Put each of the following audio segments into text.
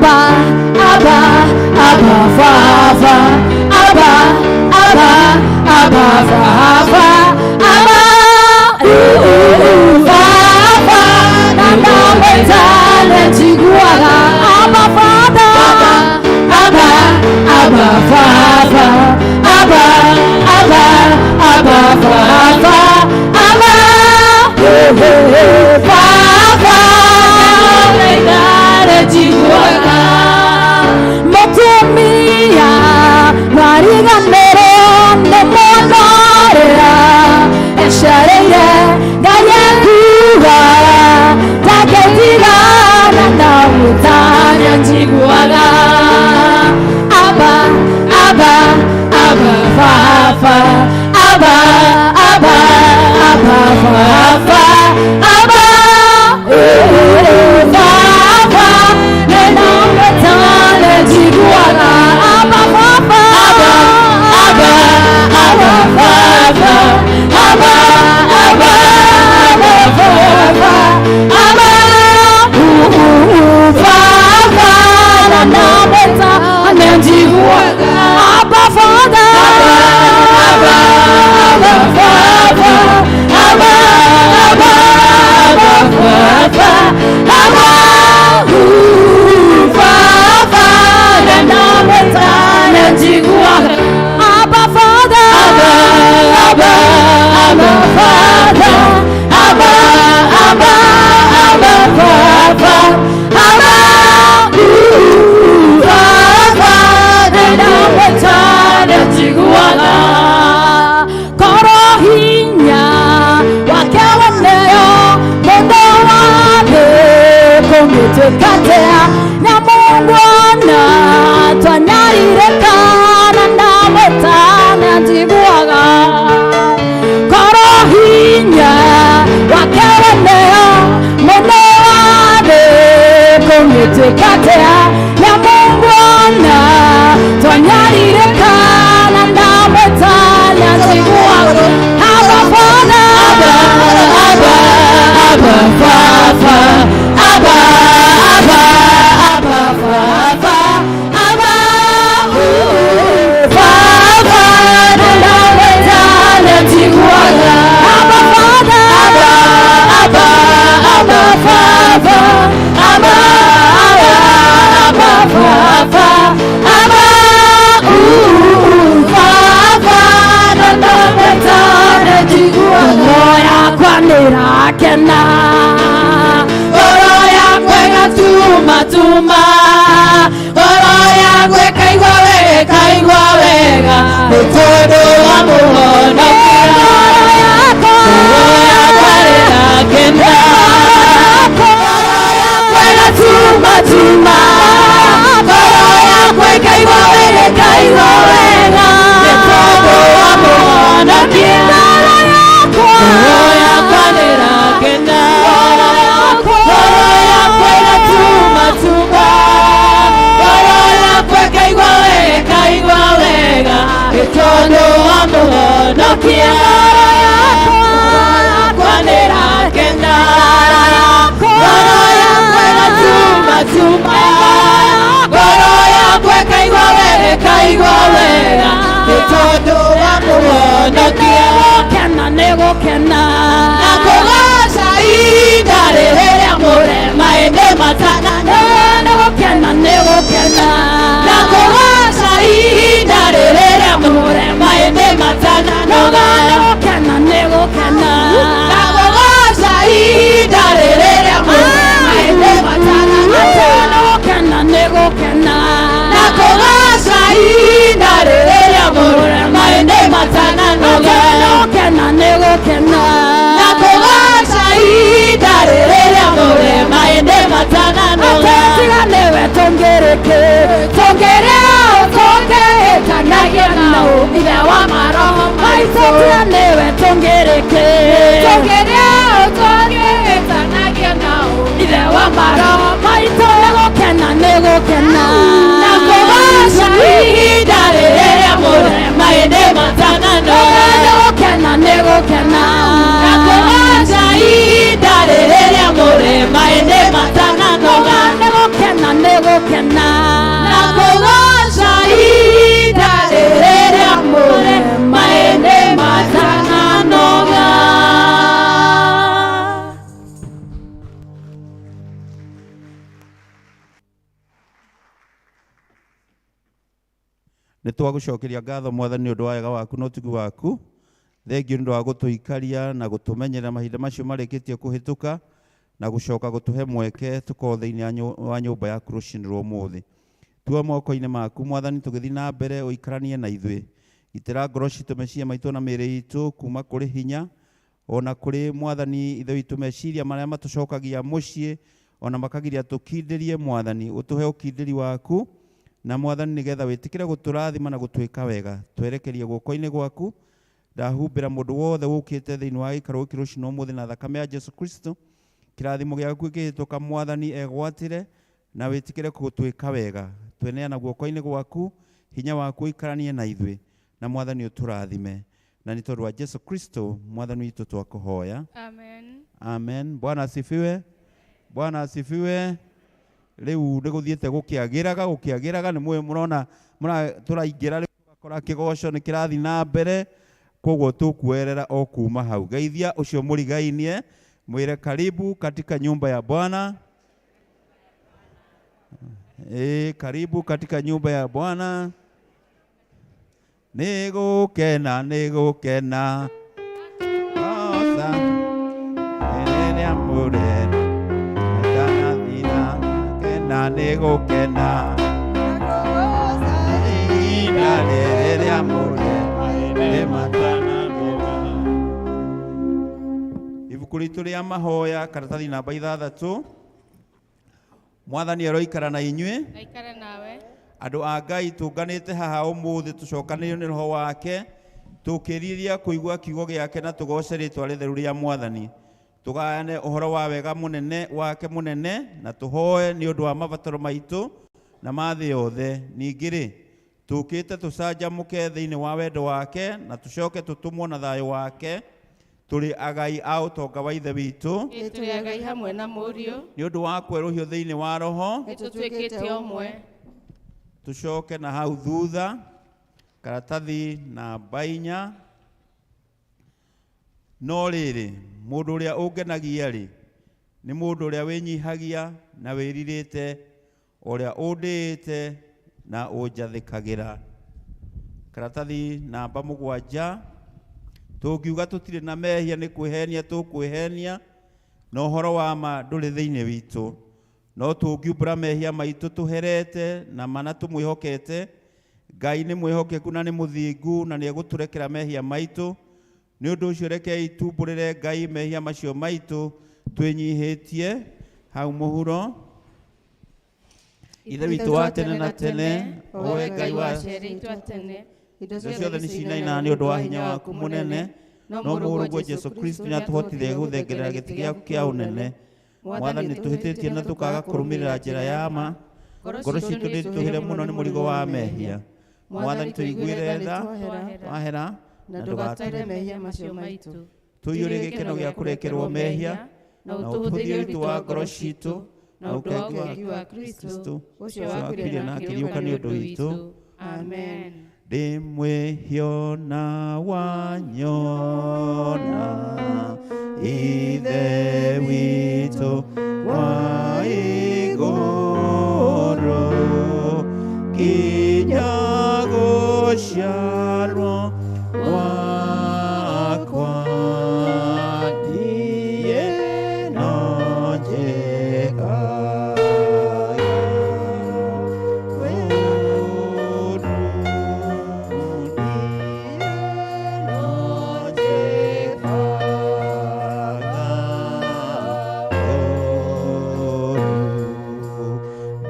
Abba, Abba, Abba Father, Abba, Abba, Abba Father, Abba, ooh, ooh, ooh, Baba, na ndamwĩta nĩnjiguaga. Abba Father, Abba, Abba Father, Abba, Abba, Abba Father, Abba, ooh, ooh, ooh, Baba, na ndamwĩta nĩnjiguaga. Mũtumia wariganĩrwo nĩ mwana ũrĩa eciarĩire, Ngai ekuaga ndangĩtigana na mũtanya njiguaga. Abba, Abba, Abba Baba, Abba, Abba, Abba Baba, Abba, ooh, Baba, nĩndamwĩta njiguaga. Abba Baba, Abba, Abba, Abba Baba, Abba, Abba, Abba Baba, Abba, ooh, ooh, Baba, ndamwĩta njiguaga. Abba Father, Abba, Abba Baba, Abba, Abba, Abba Baba, Abba, ooh, Baba, ndamwĩta njiguaga. Abba Father, Abba, Abba, Abba Father, Abba, Abba, Abba Baba, Abba, ooh, Baba, ndamwĩta njiguaga. Korwo hinya wake woneo mũndũ wa thĩ kũngĩtuĩka atĩa, na Mungu twanyarirĩkana, ndamwĩta nĩanjiguaga. Korwo hinya wake woneo mũndũ wa thĩ kũngĩtuĩka atĩa, na Mungu twanyarirĩkana, ndamwĩta nĩanjiguaga. Abba Father, Abba, Abba, Abba Father, Abba, Abba, Abba Father, Abba, ooh, Father, ndamwĩta nĩanjiguaga. Abba Father, Abba, Abba, Abba Father, Abba, Abba, Abba Father, Abba, ooh, Father, ndamwĩta nĩanjiguaga. Ngoro yakwa nĩrakena, Ngoro yakwa ĩgatumatuma, ngoro yakwa ĩkaigua wega, ĩkaigua wega nĩ tondũ wa mũhonokia. Ngoro yakwa, Ngoro yakwa ĩrakena, ngoro yakwa ĩgatumatuma, ngoro yakwa ĩkaigua wega, ĩkaigua wega nĩ tondũ wa mũhonokia. Ngoro yakwa, Ngoro yakwa nĩrakena, ngoro yakwa ĩgatumatuma, ngoro yakwa ĩkaigua wega, ĩkaigua wega nĩ tondũ wa mũhonokia. Ngoro yakwa nĩrakena, ngoro yakwa ĩgatumatuma, ngoro yakwa ĩkaigua wega, ĩkaigua wega nĩ tondũ wa mũhonokia. Nĩgũkena, nĩgũkena, Na kũgoca ihinda rĩrĩa mũrema ĩndĩ matana. Nĩgũkena, nĩgũkena, Na kũgoca ihinda rĩrĩa mũrema ĩndĩ matananoga. Nĩgũkena, nĩgũkena, Na kũgoca ihinda rĩrĩa mũrema ĩndĩ matananoga. Nĩgũkena, nĩgũkena, Na kũgoca ihinda rĩrĩa mũrema ĩndĩ matananoga. Nĩgũkena, nĩgũkena, Na kũgoca ihinda rĩrĩa mũrema ĩndĩ matananoga. Tiga nĩwe tũngĩrĩkĩ, tũngĩrĩ tũngĩhĩtanagia naũ, ithe wa maroho maitũ? Tiga nĩwe tũngĩrĩkĩ, Tũngĩrĩ tũngĩhĩtanagia nao, ithe wa maroho maitũ? Nĩgũkena, nĩgũkena, Na kũgoca ihinda rĩrĩa mũrema ĩndĩ matananoga. Nĩgũkena, nĩgũkena, Na kũgoca ihinda rĩrĩa mũrema ĩndĩ matananoga. Nĩgũkena, nĩgũkena. gũkena Na kũgoca ihinda rĩrĩa mũre maĩndĩ matananoga. Nä twagåcokeria ngatho Mwathani nä å ndå wa wega waku na ũtugi waku. Thengio nä å ndå wa gåtåikaria na gåtåmenyerera mahinda macio marĩkĩtie kũhĩtũka na gũcoka gũtũhe mweke tũkorwo thĩinĩ wa nyũmba yaku rũcinĩ rwa ũmũthĩ. Tua moko-inĩ maku Mwathani, tũgĩthiĩ na mbere ũikaranie na ithuĩ. Gitĩra ngoro citũ, meciria maitũ na mĩĩrĩ itũ kuma kũrĩ hinya ona kũrĩ Mwathani Ithe witũ meciria marĩa matũcokagia mũciĩ ona makagiria tũkindĩrie Mwathani. Ũtũhe ũkindĩri waku na Mwathani nĩgetha wĩtĩkĩre gũtũrathima na gũtwĩka wega. Twerekerie guoko-inĩ gwaku. Ndahumbĩra mũndũ wothe ũkĩte thĩinĩ wa gĩikaro gĩkĩ rũcinĩ ũmũthĩ na thakame ya Jesu Kristo. Kĩrathimo gĩaku gĩkĩhĩtũka Mwathani egwatĩre na wĩtĩkĩre gũtwĩka wega. Tweneana guoko-inĩ gwaku, hinya waku ũikaranie na ithuĩ na Mwathani ũtũrathime. Na nĩ tondũ wa Jesu Kristo Mwathani witũ twakũhoya. Amen. Amen. Bwana asifiwe. Bwana asifiwe. Rĩu nĩ gũthiĩte gũkĩagĩraga gũkĩagĩraga nĩ mũĩ mũrona tũraingĩra rĩu tũgakora kĩgoco nĩ kĩrathiĩ na mbere, koguo tũkuerera o kuma hau. Geithia ũcio mũrigainie, mwĩre karibu katika nyumba ya Bwana. Karibu katika nyumba ya Bwana. Nĩgũkena nĩgũkena. Osa. Rĩrĩa mũrĩ kena nĩgũkena. Ihinda rĩrĩa mũrĩ Ibuku ritũ rĩa mahoya karatathi namba 6. Mwathani aroikara na inyuĩ. Aikare nawe. Andũ a Ngai tũnganĩte haha ũmũthĩ tũcokanĩrĩrio nĩ Roho wake tũkĩrirĩria kũigua kiugo gĩake na tũgoce rĩtwa rĩtheru rĩa Mwathani. Tũgayane ũhoro wa wega mũnene wake mũnene na tũhoe nĩ ũndũ wa mabataro maitũ na ma thĩ yothe. Ningĩ rĩ, tũkĩte tũcanjamũke thĩinĩ wa wendo wake na tũcoke tũtũmwo na thayũ wake tũrĩ agai a ũtonga wa Ithe witũ. Tũrĩ agai hamwe na Mũriũ. Nĩ ũndũ wa kwerũhio thĩinĩ wa Roho. Nĩtũtuĩkĩte ũmwe. Tũcoke na hau thutha karatathi namba 4. No rĩrĩ, mũndũ ũrĩa ũngenagia rĩ, nĩ mũndũ ũrĩa wĩnyihagia na wĩrirĩte, ũrĩa ũndĩĩte na ũnjathĩkagĩra. Karatathi namba 7. Tũngiuga tũtirĩ na mehia nĩ kwĩhenia tũkwĩhenia, na ũhoro wa ma ndũrĩ thĩinĩ witũ. No tũngiumbũra mehia maitũ tũherete na mana tũmwĩhokete, Ngai nĩ mwĩhokeku na nĩ mũthingu na nĩegũtũrekera mehia maitũ. Nĩ ũndũ ũcio rekei tumbũrĩre Ngai mehia macio maitũ twĩnyihĩtie hau mũhuro. Ithe witũ wa tene na tene, owe Ngai wa tene, indo ciothe nĩ cinainaga nĩ ũndũ wa hinya waku mũnene, no mũrũguo Jesu Kristo nĩatũhotithagia gũthengerera gĩtĩ gĩaku kĩa ũnene. Mwathani, nĩtũhĩtĩtie na tũkaga kũrũmĩrĩra njĩra ya ma. Ngoro citũ nĩitũhĩre mũno nĩ mũrigo wa mehia. Mwathani, tũiguĩre tha, twahera na ndũgatwĩre mehia macio maitũ. Tũiyũrie gĩkeno gĩa kũrekerwo mehia na ũtũhũthĩrie ũritũ wa ngoro citũ na ũkengi wa Kristo ũcio wakuire na akĩriũka nĩ ũndũ witũ. Amen. Ndĩ mwĩhio na wanyona Ithe witũ wa igũrũ, kinya gũciarwo gwakwa ndiĩ no njĩkaga ũũru, ndiĩ no njĩkaga ũũru.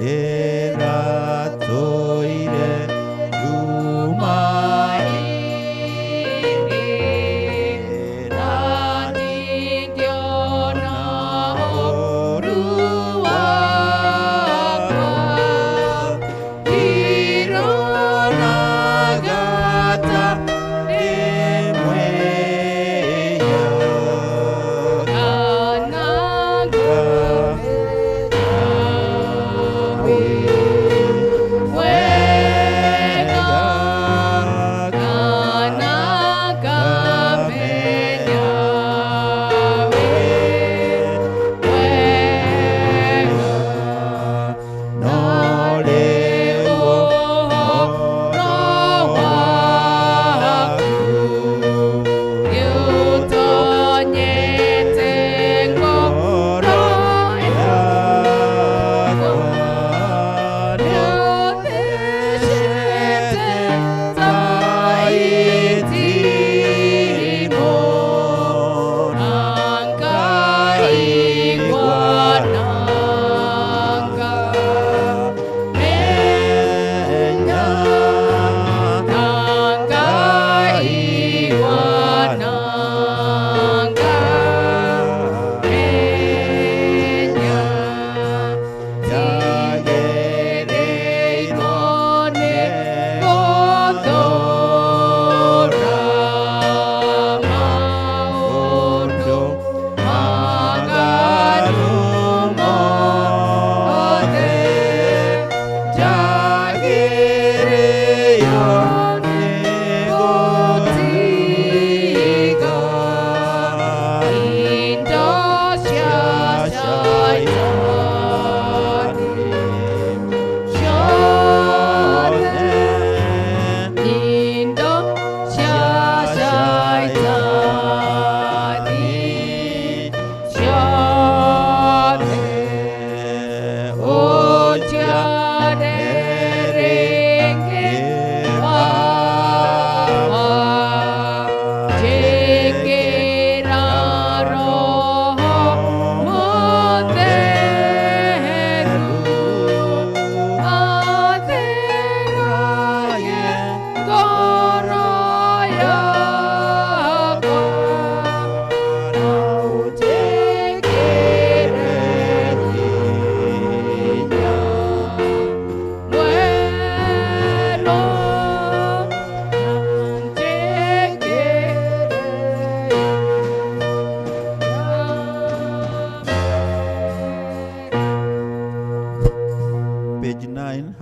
Ndĩratũire nduma-inĩ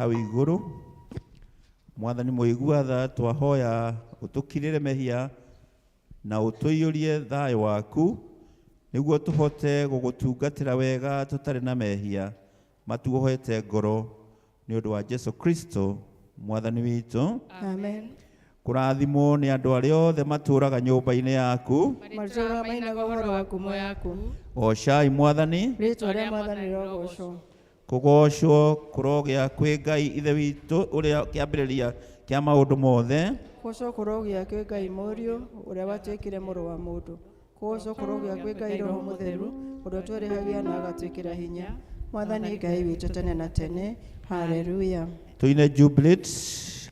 Hau igũrũ, Mwathani mũigua tha, twahoya ũtũkirĩre mehia na ũtũiyũrie thayũ waku nĩguo tũhote gũgũtungatĩra wega tũtarĩ na mehia matuohete ngoro, nĩ ũndũ wa Jesu Kristo Mwathani witũ. Amen. Kũrathimwo nĩ andũ arĩa othe matũũraga nyũmba-inĩ yaku. Marĩtũũraga mainaga ũhoro wa ngumo yaku. Gocai Mwathani. Rĩĩtwa rĩa Mwathani rĩrogoocwo. Kũgocwo kũrogĩa kwĩ Ngai Ithe witũ ũrĩa kĩambĩrĩria kĩa maũndũ mothe. Kũgocwo kũrogĩa kwĩ Ngai Mũriũ ũrĩa watuĩkire mũrũ wa mũndũ. Kũgocwo kũrogĩa kwĩ Ngai Roho Mũtheru ũrĩa ũtwerĩhagia na agatwĩkĩra hinya. Mwathani Ngai witũ tene na tene. Haleluya. Tuine Jubilate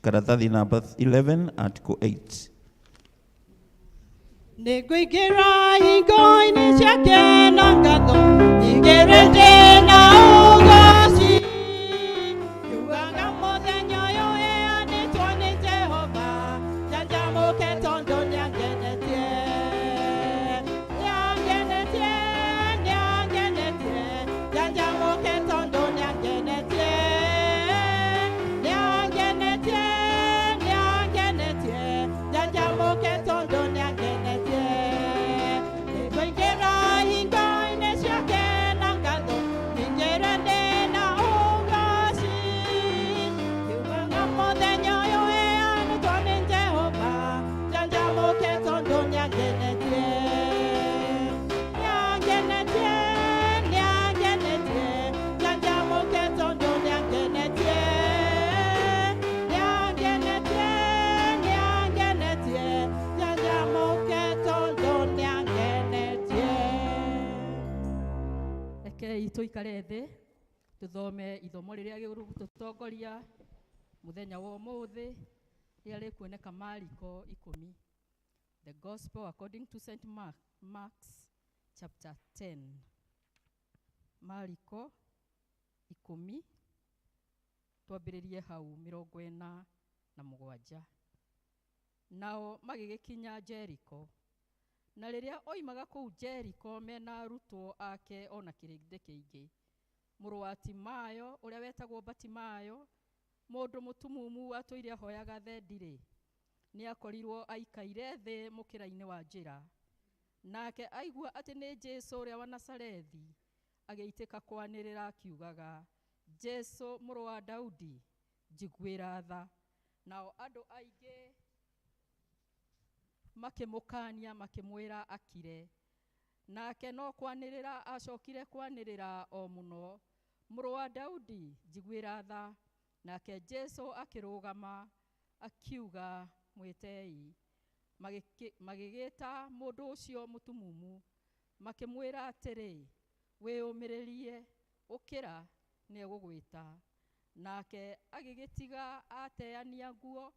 karatathi number 11 article 8. Nĩngũingĩra hingo-inĩ ciake na ngatho, nyingĩre ndĩ na ũgoci. Ngiugaga mũthenya ũyũ ũheanĩtwo nĩ Jehova, njanjamũke tondũ nĩangenetie. Nĩangenetie, nĩangenetie, njanjamũke tondũ nĩangenetie. Nĩangenetie, nĩangenetie, njanjamũke tondũ nĩangenetie. Nĩngũingĩra hingo-inĩ ciake na ngatho, nyingĩre ndĩ na ũgoci. Ngiugaga mũthenya ũyũ ũheanĩtwo nĩ Jehova, njanjamũke tondũ nĩangenetie. Nĩangenetie, nĩangenetie, njanjamũke tondũ nĩangenetie. Nĩangenetie, nĩangenetie, njanjamũke tondũ nĩangenetie. Rekei tũikare thĩ tũthome ithomo rĩrĩa gĩgũtũtongoria mũthenya wa ũmũthĩ, rĩrĩa rĩkuoneka Mariko 10. The Gospel according to St. Mark chapter 10. Mariko 10, twambĩrĩrie hau 47. Nao magĩgĩkinya Jeriko, na rĩrĩa oimaga kũu Jeriko mena arutwo ake ona kĩrĩndĩ kĩingĩ, mũrũ wa Timayo ũrĩa wetagwo Batimayo, mũndũ mũtumumu watũire ahoyaga thendi-rĩ, nĩakorirwo aikaire thĩ mũkĩra-inĩ wa njĩra. Nake aigua atĩ nĩ Jesũ ũrĩa wa Nazarethi, agĩitĩka kwanĩrĩra akiugaga, Jesũ mũrũ wa Daudi, njiguĩra tha. Nao andũ aingĩ makĩmũkania makĩmwĩra akire. Nake no kwanĩrĩra acokire kwanĩrĩra o mũno, mũrũ wa Daudi, njiguĩra tha. Nake Jesũ akĩrũgama akiuga, mwĩtei. Magĩgĩta mũndũ ũcio mũtumumu, makĩmwĩra atĩrĩ, wĩyũmĩrĩrie, ũkĩra, nĩegũgwĩta. Nake agĩgĩtiga ateania nguo,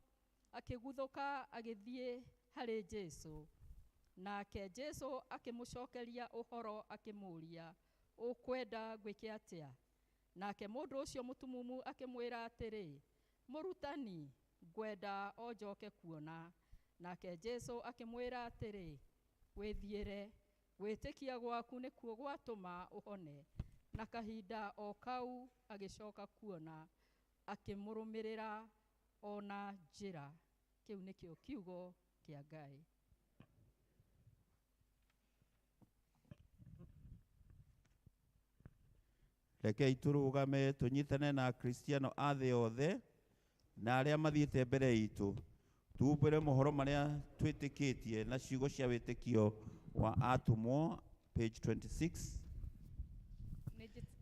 akĩguthũka agĩthiĩ harĩ Jesũ. Nake Jesũ akĩmũcokeria ũhoro akĩmũũria, ũkwenda ngwĩke atĩa? Nake mũndũ ũcio mũtumumu akĩmwĩra atĩrĩ, mũrutani, ngwenda o njoke kuona. Nake Jesũ akĩmwĩra atĩrĩ, wĩthiĩre, gwĩtĩkia gwaku nĩkuo gwatũma ũhone. Na kahinda o kau agĩcoka kuona, akĩmũrũmĩrĩra ona njĩra. Kĩu nĩkĩo kiugo kĩa Ngai. Rekei tũrũgame tũnyitane na Akristiano a thĩ yothe na arĩa mathiĩte mbere itũ, tuumbũre mohoro marĩa twĩtĩkĩtie na ciugo cia wĩtĩkio wa atũmwo, page 26.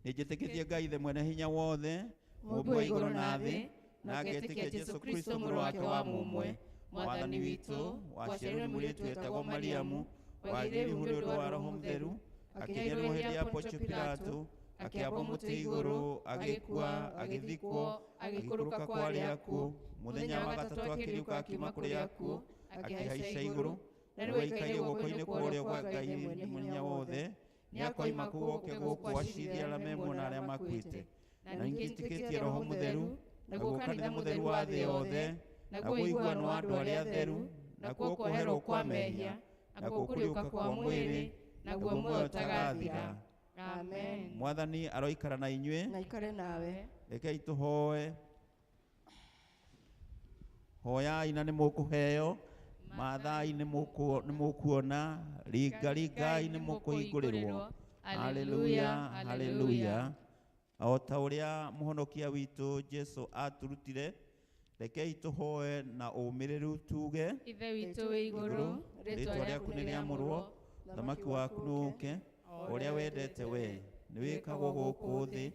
Nĩnjĩtĩkĩtie Ngai Ithe mwene hinya wothe, mũũmbi wa igũrũ na thĩ, na ngetĩkia Jesũ Kristo mũrũ wake wa mũmwe, Mwathani witũ, waciarirwo nĩ mũirĩtu wetagwo Mariamu, wagĩire ihu nĩ ũndũ wa Roho Mũtheru, akĩnyarirwo hĩndĩ ya Pontio Pilato, akĩambwo mũtĩ igũrũ, agĩkua, agĩthikwo, agĩikũrũka kwa arĩa akuũ, mũthenya wa gatatũ akĩriũka akiuma kũrĩ akuũ, akĩhaica igũrũ, na rĩu aikaire guoko-inĩ kwa ũrĩo kwa Ngai Mwene wothe, nĩakoima kũu oke gũkũ acirithie arĩa me muoyo na arĩa makuĩte. Na nĩnjĩtĩkĩtie Roho Mũtheru, naguo kanitha mũtheru wa thĩ yothe, naguo ũiguano wa andũ arĩa atheru, nakuo kuoherwo kwa mehia, nakuo kũriũka kwa mwĩrĩ, naguo muoyo ũtagathira. Amen. Mwathani aroikara na inyuĩ. Na ikare nawe. Rekei tũhoe. Hoyai na nĩ mũkũheo, mathai nĩ mũkuona, ringaringai nĩ mũkũhingũrĩrwo. Haleluya, haleluya. O ta ũrĩa mũhonokia witũ Jesu aturutire, rekei tũhoe na ũmĩrĩru tuge: Ithe witũ wĩ igũrũ, rĩtwa rĩaku nĩ rĩamũrwo, thamaki waku nĩ ũũke, ũrĩa wendete we nĩ wĩkagwo gũkũ thĩ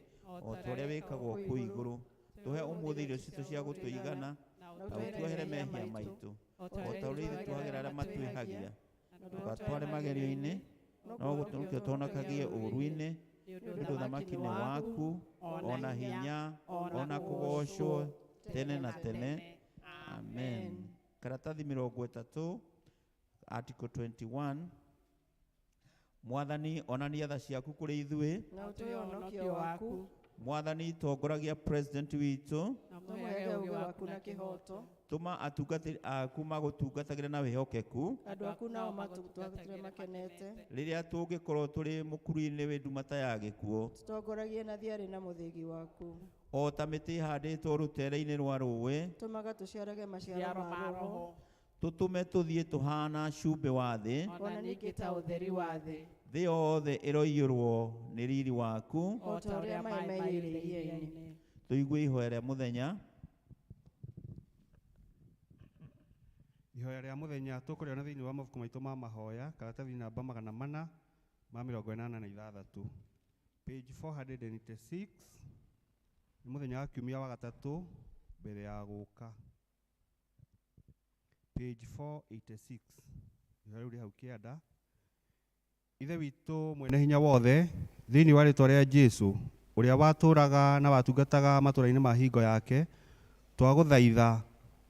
o ta ũrĩa wĩkagwo kũu igũrũ. Tũhe ũmũthĩ irio citũ cia gũtũigana, na ũtuohere mehia maitũ o ta ũrĩa ithuĩ tuohagĩra arĩa matwĩhagia. Ndũgatware magerio-inĩ, no gũtũhonokia ũtũhonokagie ũũru-inĩ, nĩ ũndũ ũthamaki nĩ waku, ona hinya, ona kũgoocwo tene na tene. Amen. Karatathi 30, article 21. Mwathani, onania tha ciaku kũrĩ ithuĩ, na ũtũhe ũhonokio waku. Mwathani, tongoragia president witũ, na ũmũheage ũũgĩ waku na kĩhooto. Tũma atungatĩri aku magũtungatagĩre na wĩhokeku, andũ aku nao matũtungatĩre makenete. Rĩrĩa tũngĩkorwo tũrĩ mũkuru-inĩ wĩ nduma ta ya gĩkuũ, tũtongoragie na thiarĩ na mũthĩgi waku. O ta mĩtĩ ĩhandĩtwo rũtere-inĩ rwa rũĩ, tũmaga tũciarage maciaro ma roho. Tũtũme tũthiĩ tũhana cumbĩ wa thĩ, ona ningĩ ta ũtheri wa thĩ. Thĩ yothe ĩroiyũrwo nĩ riri waku, o ta ũrĩa maĩ maiyũire iria-inĩ. Tũigue ihoya rĩa mũthenya. Ihoya rĩa mũthenya tũkũrĩona thĩinĩ wa mabuku maitũ ma mahoya, karatathi namba 486, page 486. Nĩ mũthenya wa kiumia wa gatatũ mbere ya gũka, page 486. Ihoya rĩu rĩ hau kĩanda. Ithe witũ mwene hinya wothe, thĩinĩ wa rĩtwa rĩa Jesũ ũrĩa watũraga na watungataga matũra-inĩ ma hingo yake, twagũthaitha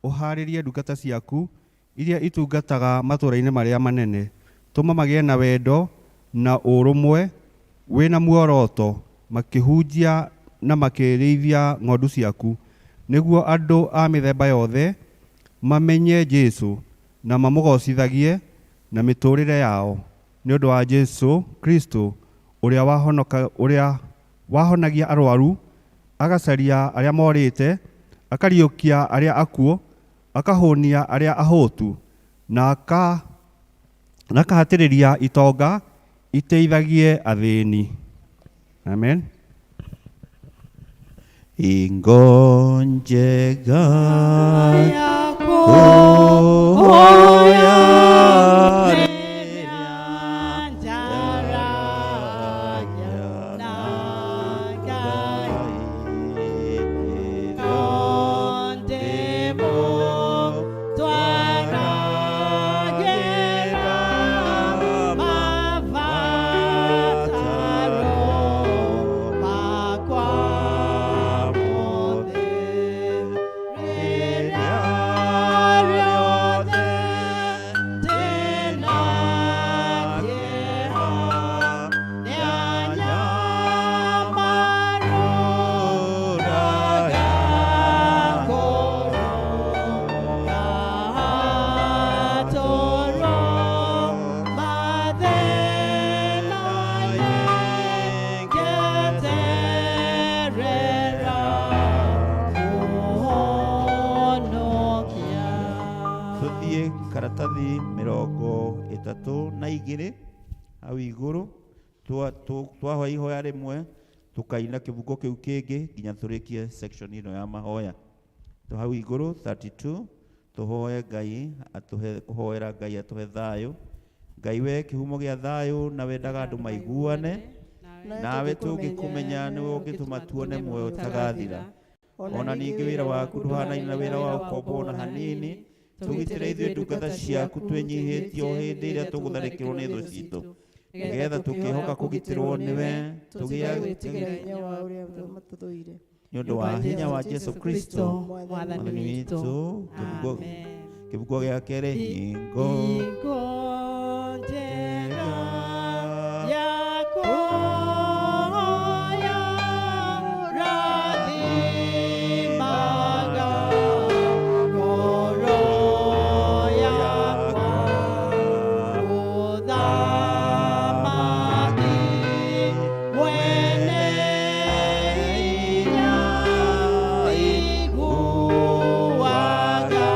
ũharĩrie ndungata ciaku iria itungataga matũra-inĩ marĩa manene, tũma magĩe na wendo na ũrũmwe wĩna muoroto, makĩhunjia na makĩrĩithia ng'ondu ciaku, nĩguo andũ a mĩthemba yothe mamenye Jesũ na mamũgocithagie na mĩtũrĩre yao, nĩ ũndũ wa Jesũ Kristo ũrĩa wahonagia arwaru, agacaria arĩa morĩte, akariũkia arĩa akuũ, akahũnia arĩa ahũtu, na akahatĩrĩria itonga iteithagie athĩni. Amen. Hingo njega karatathi 32 hau igũrũ, twahoya ihoya rĩmwe tukaina kĩbungo kĩu kĩngĩ nginya tũrĩkie section ĩno ya mahoya. Tu hau igũrũ 32 tũhoe Ngai atũhe kũhoera Ngai atũhe thayũ. Ngai we kĩhumo gĩa thayũ na wendaga andũ maiguane, nawe tũngĩkũmenya nĩwe ũngĩtũma tuone muoyo ũtagathira. Ona ningĩ wĩra waku ndũhanaine na wĩra wa ũkombo ona hanini. Tũgitĩre ithuĩ ndungata ciaku twĩnyihĩtie o hĩndĩ ĩrĩa tũgũtharĩkĩrwo nĩ thũ citũ, nĩgetha tũkĩhoka kũgitĩrwo nĩwe tũgĩage gwĩtigĩra hinya wa ũrĩa matũthũire, nĩ ũndũ wa hinya wa Jesũ Kristo Mwathani witũ. Kĩbungo gĩa kerĩ, hingo njega ya kũhoya rathimaga ngoro yakwa, Mũthamaki mwene hinya iguaga.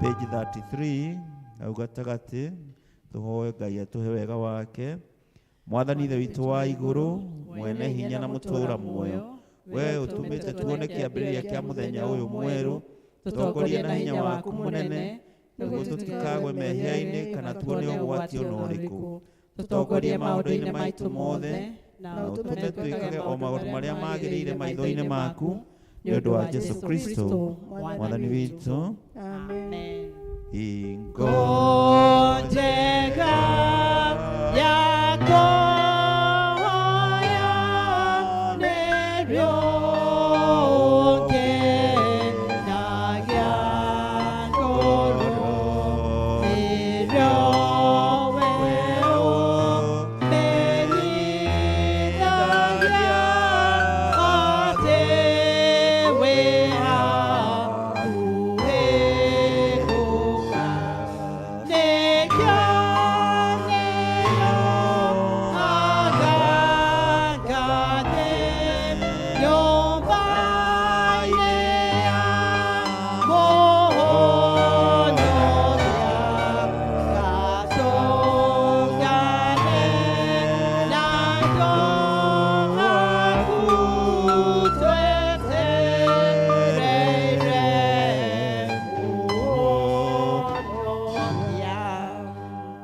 Page 33 hau gatagatĩ, tũhoe Ngai atũhe wega wake. Mwathani Ithe witũ wa igũrũ, mwene hinya na mũtũũra muoyo, we ũtũmĩte tuone kĩambĩrĩria kĩa mũthenya ũyũ mwerũ, tũtongorie na hinya waku mũnene, nĩguo tũtikagwe mehia-inĩ kana tuone ũgwati ona ũrĩkũ. Tũtongorie maũndũ-inĩ maitũ mothe, na ũtũme twĩkage o maũndũ marĩa magĩrĩire maitho-inĩ maku, nĩ ũndũ wa Jesu Kristo Mwathani witũ. Amen. Hingo Njega yako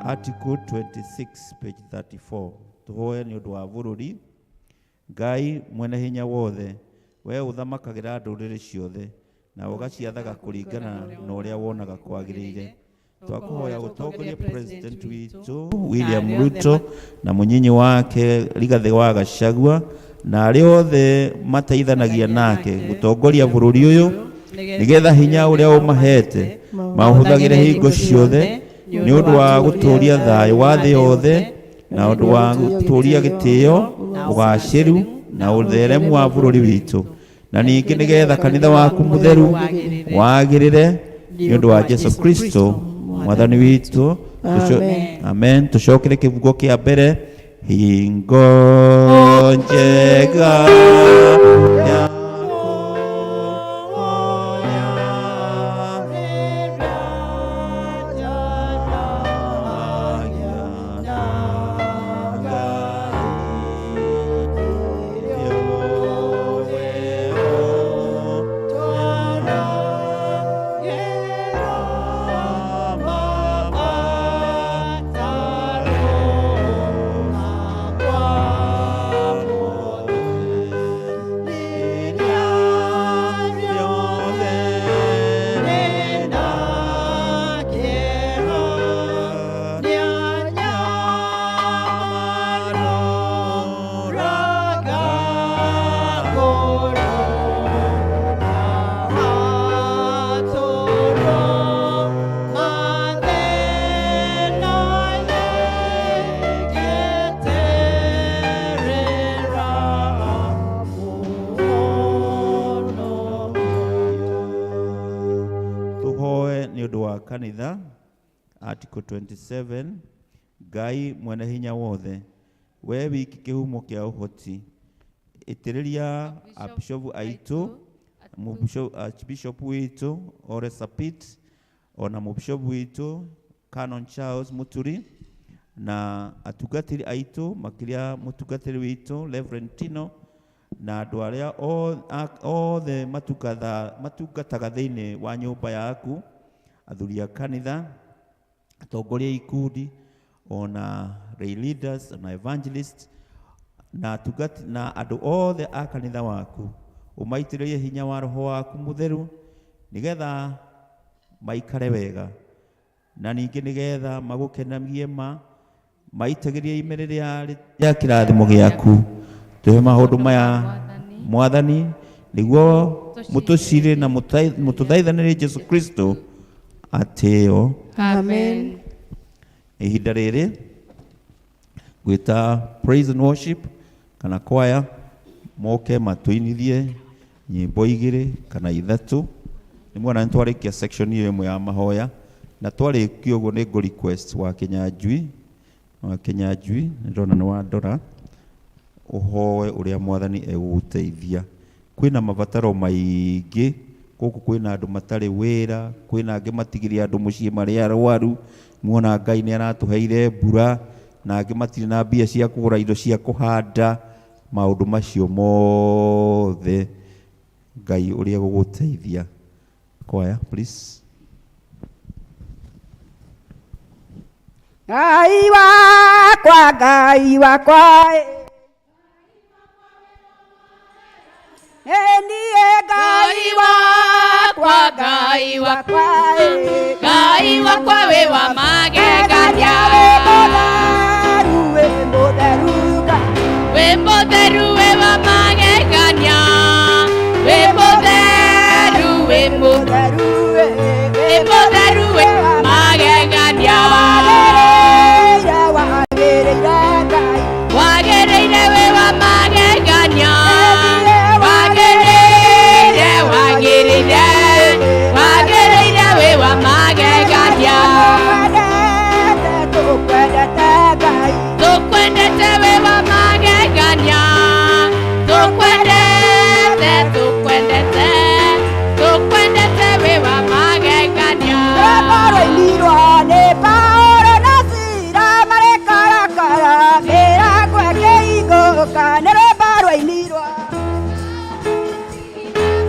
Article 26 page 34. Tuhoe nĩ ũndũ wa bũrũri. Ngai mwene hinya wothe, we ũthamakagĩra ndũrĩrĩ ciothe na ũgaciathaga kũringana na ũrĩa wonaga kwagĩrĩire. Twakũhoya ũtongorie president witũ William Ruto na mũnyinyi wake Rigathĩ wa Gachagua na arĩa othe mateithanagia nake gũtongoria bũrũri ũyũ, nĩgetha hinya ũrĩa ũmahete maũhũthagĩre hingo ciothe nĩ ũndũ wa gũtũũria thayũ wa thĩ yothe na ũndũ wa gũtũũria gĩtĩo, ũgacĩru na ũtheremu wa bũrũri witũ, na ningĩ nĩgetha kanitha waku mũtheru wagĩrĩre nĩ ũndũ wa Jesu Kristo Mwathani witũ. Amen. Amen. Tũcokere kĩbungo kĩa mbere. Hingo njega ya Tuhoe nĩ ũndũ wa kanitha. Article 27. Ngai mwene hinya wothe, we wiki kĩhumo kĩa ũhoti, ĩtĩrĩria abishopu aitũ, Archbishop witũ Ole Sapit, ona mũbishopu witũ Canon Charles Muturi, na atungatĩri aitũ makĩria mũtungatĩri witũ Reverend Tino, na andũ arĩa othe matungataga thĩinĩ wa nyũmba yaku, athuri a kanitha, atongoria a ikundi, ona lay leaders, ona evangelists, na atungati, na andũ othe a kanitha waku, ũmaitĩrĩrie hinya wa roho waku mũtheru nĩgetha maikare wega, na ningĩ nĩgetha magũkenagie ma maitagĩrie ime rĩrĩa rĩa kĩrathimo gĩaku. Tũhe maũndũ maya Mwathani, nĩguo mũtũcire na mũtũthaithanĩrie Jesu Kristo atĩo. Amen. Ihinda rĩrĩ gwĩta praise and worship kana choir moke matũinithie nyĩmbo igĩrĩ kana ithatũ. Nĩ muona nĩ twarĩkia section ĩyo ĩmwe ya mahoya, na twarĩkia ũguo nĩ ngũ request wa Kĩnyanjui, wa Kĩnyanjui nĩ ndĩrona nĩ wandora, ũhoe ũrĩa Mwathani egũgũteithia. Kwĩna mabataro maingĩ Gũkũ kwĩna andũ matarĩ wĩra, kwĩna angĩ matigire andũ mũciĩ marĩ arwaru. Muona Ngai nĩ aratũheire mbura, na angĩ matirĩ na mbia cia kũgũra indo cia kũhanda. Maũndũ macio mothe Ngai ũrĩa gũgũteithia. Choir, please. Ngai wakwa, Ngai wakwa, ĩ niĩ Ngai wakwa, Ngai wakwa, Ngai wakwa wĩ wa magegania. Wĩ mũtheru, wĩ mũtheru Ngai. Wĩ mũtheru wĩ wa magegania. Wĩ mũtheru, wĩ mũtheru, wĩ mũtheru wĩ magegania. Wagĩrĩire, wagĩrĩire Ngai. Wagĩrĩire wĩ wa magegania. Wagĩrĩire, wagĩrĩire, wagĩrĩire wĩ wa magegania. Tũkwendete, tũkwendete Ngai. Tũkwendete wĩ wa magegania. Tũkwendete, tũkwendete, tũkwendete wĩ wa magegania. Rwĩmbo rwainirwo nĩ Paũlũ na Sila marĩ karakara, mĩrango ĩkĩhingũka. Nĩ rwĩmbo rwainirwo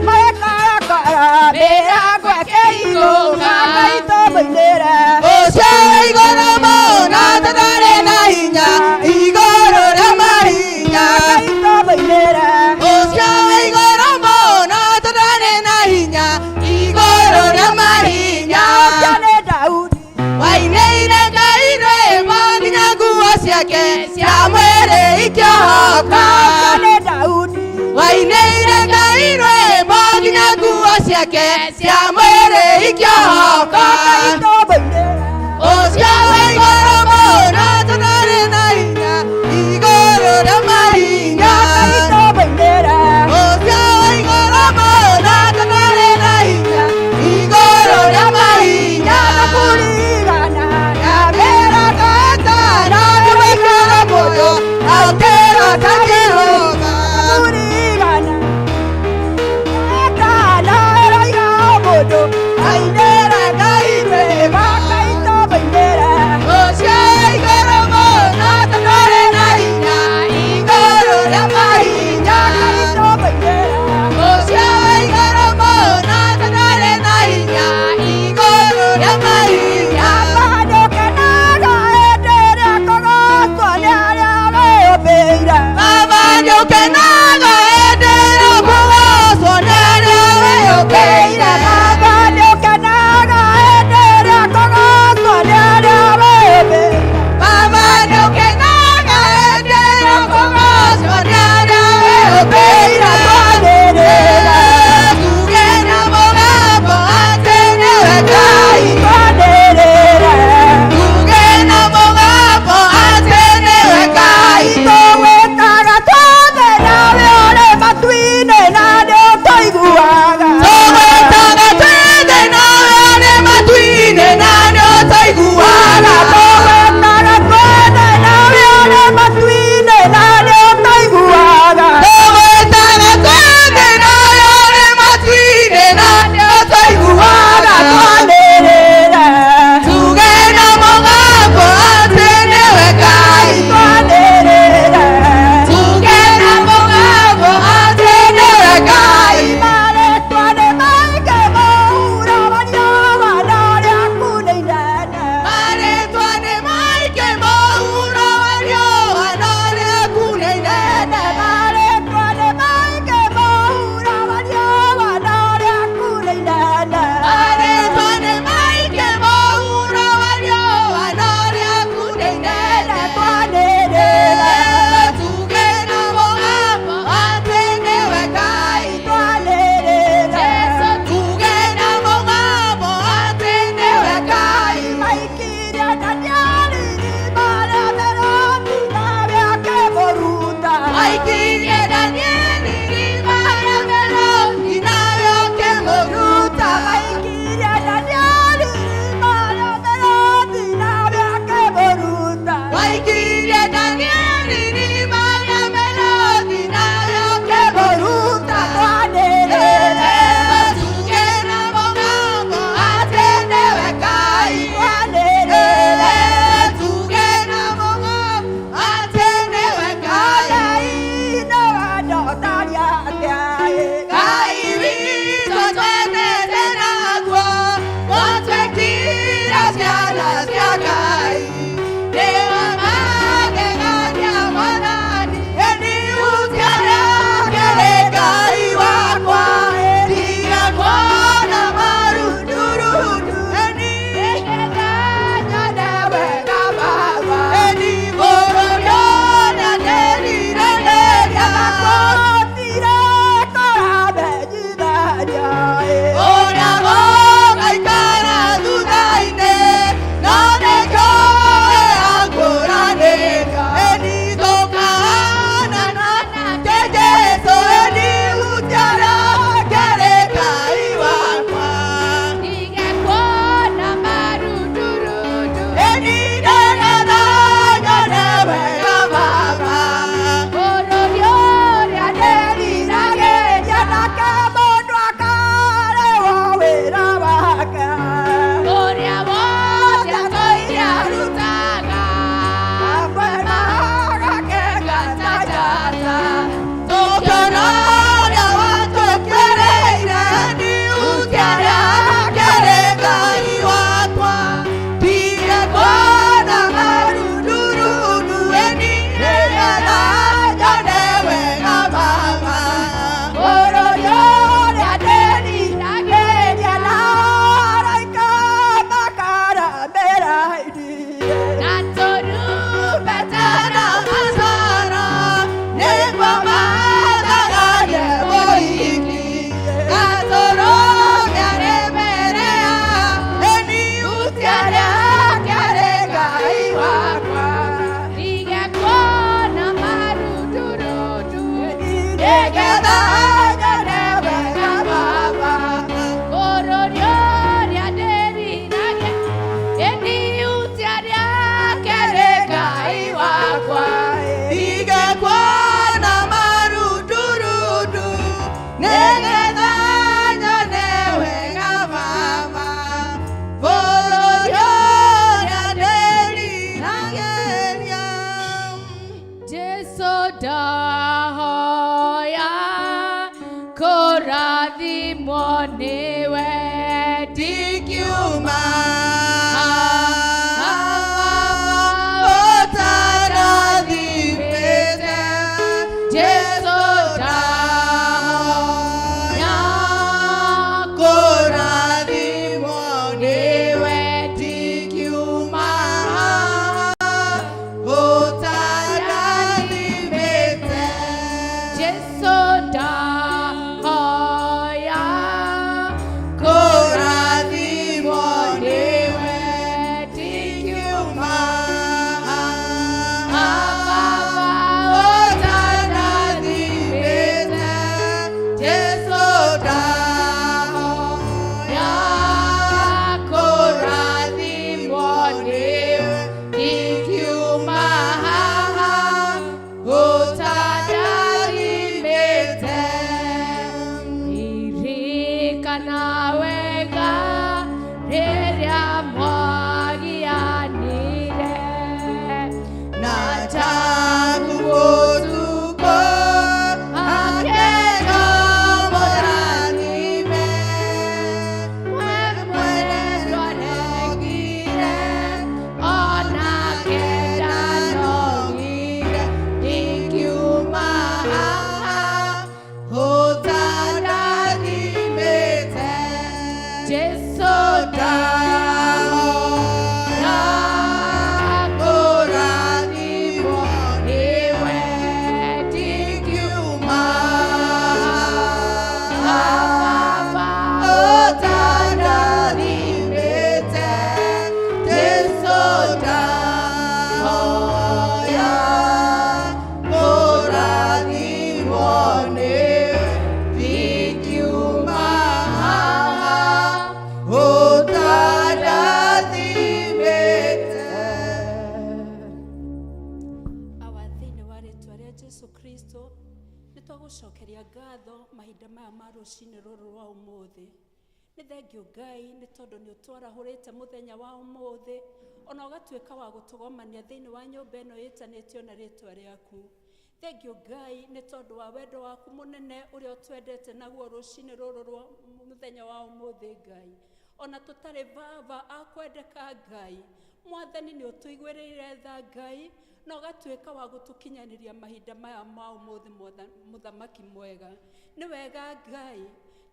marĩ karakara, mĩrango ĩkĩhingũka. Ngai tũmũinĩre. Ũcio wĩ igũrũ mũno tũtarĩ na hinya, igũrũ rĩa mahinya. Ngai tũmũinĩre. Ũcio wĩ igũrũ mũno tũtarĩ na hinya, igũrũ rĩa mahinya. Ũcio nĩ Daudi. Wainĩire Ngai rwĩmbo nginya nguo ciake cia mwĩrĩ ikĩohoka. Ũcio nĩ Daudi. Wainĩire Ngai rwĩmbo nginya nguo ciake cia mwĩrĩ ikĩohoka. Ngai tũmũinĩre. Ũcio wĩ igũrũ mũno tũtarĩ na hinya, igũrũ rĩa mahinya. Ngai tũmũinĩre. Ũcio wĩ igũrũ mũno tũtarĩ na hinya, igũrũ rĩa mahinya. Kũringana Na mĩrongo ĩtano tũmũikara muoyo, akĩrota kĩrũga. Kũringana ĩtano ĩroiga o mũndũ ainĩre. Ngatho mahinda maya ma rũcinĩ rũrũ rwa ũmũthĩ. Nĩ thengio Ngai nĩ tondũ nĩ ũtwarahũrĩte mũthenya wa ũmũthĩ, ona ũgatuĩka wa gũtũgomania thĩinĩ wa nyũmba ĩno ĩtanĩtio na rĩtwa rĩaku. Thengio Ngai nĩ tondũ wa wendo waku mũnene ũrĩa ũtwendete naguo rũcinĩ rũrũ rwa mũthenya wa ũmũthĩ Ngai. Ona tũtarĩ baba a kwendeka Ngai, Mwathani nĩ ũtũiguĩrĩire tha Ngai, na ũgatuĩka wa gũtũkinyanĩria mahinda maya ma ũmũthĩ mũthamaki mwega. Nĩ wega Ngai,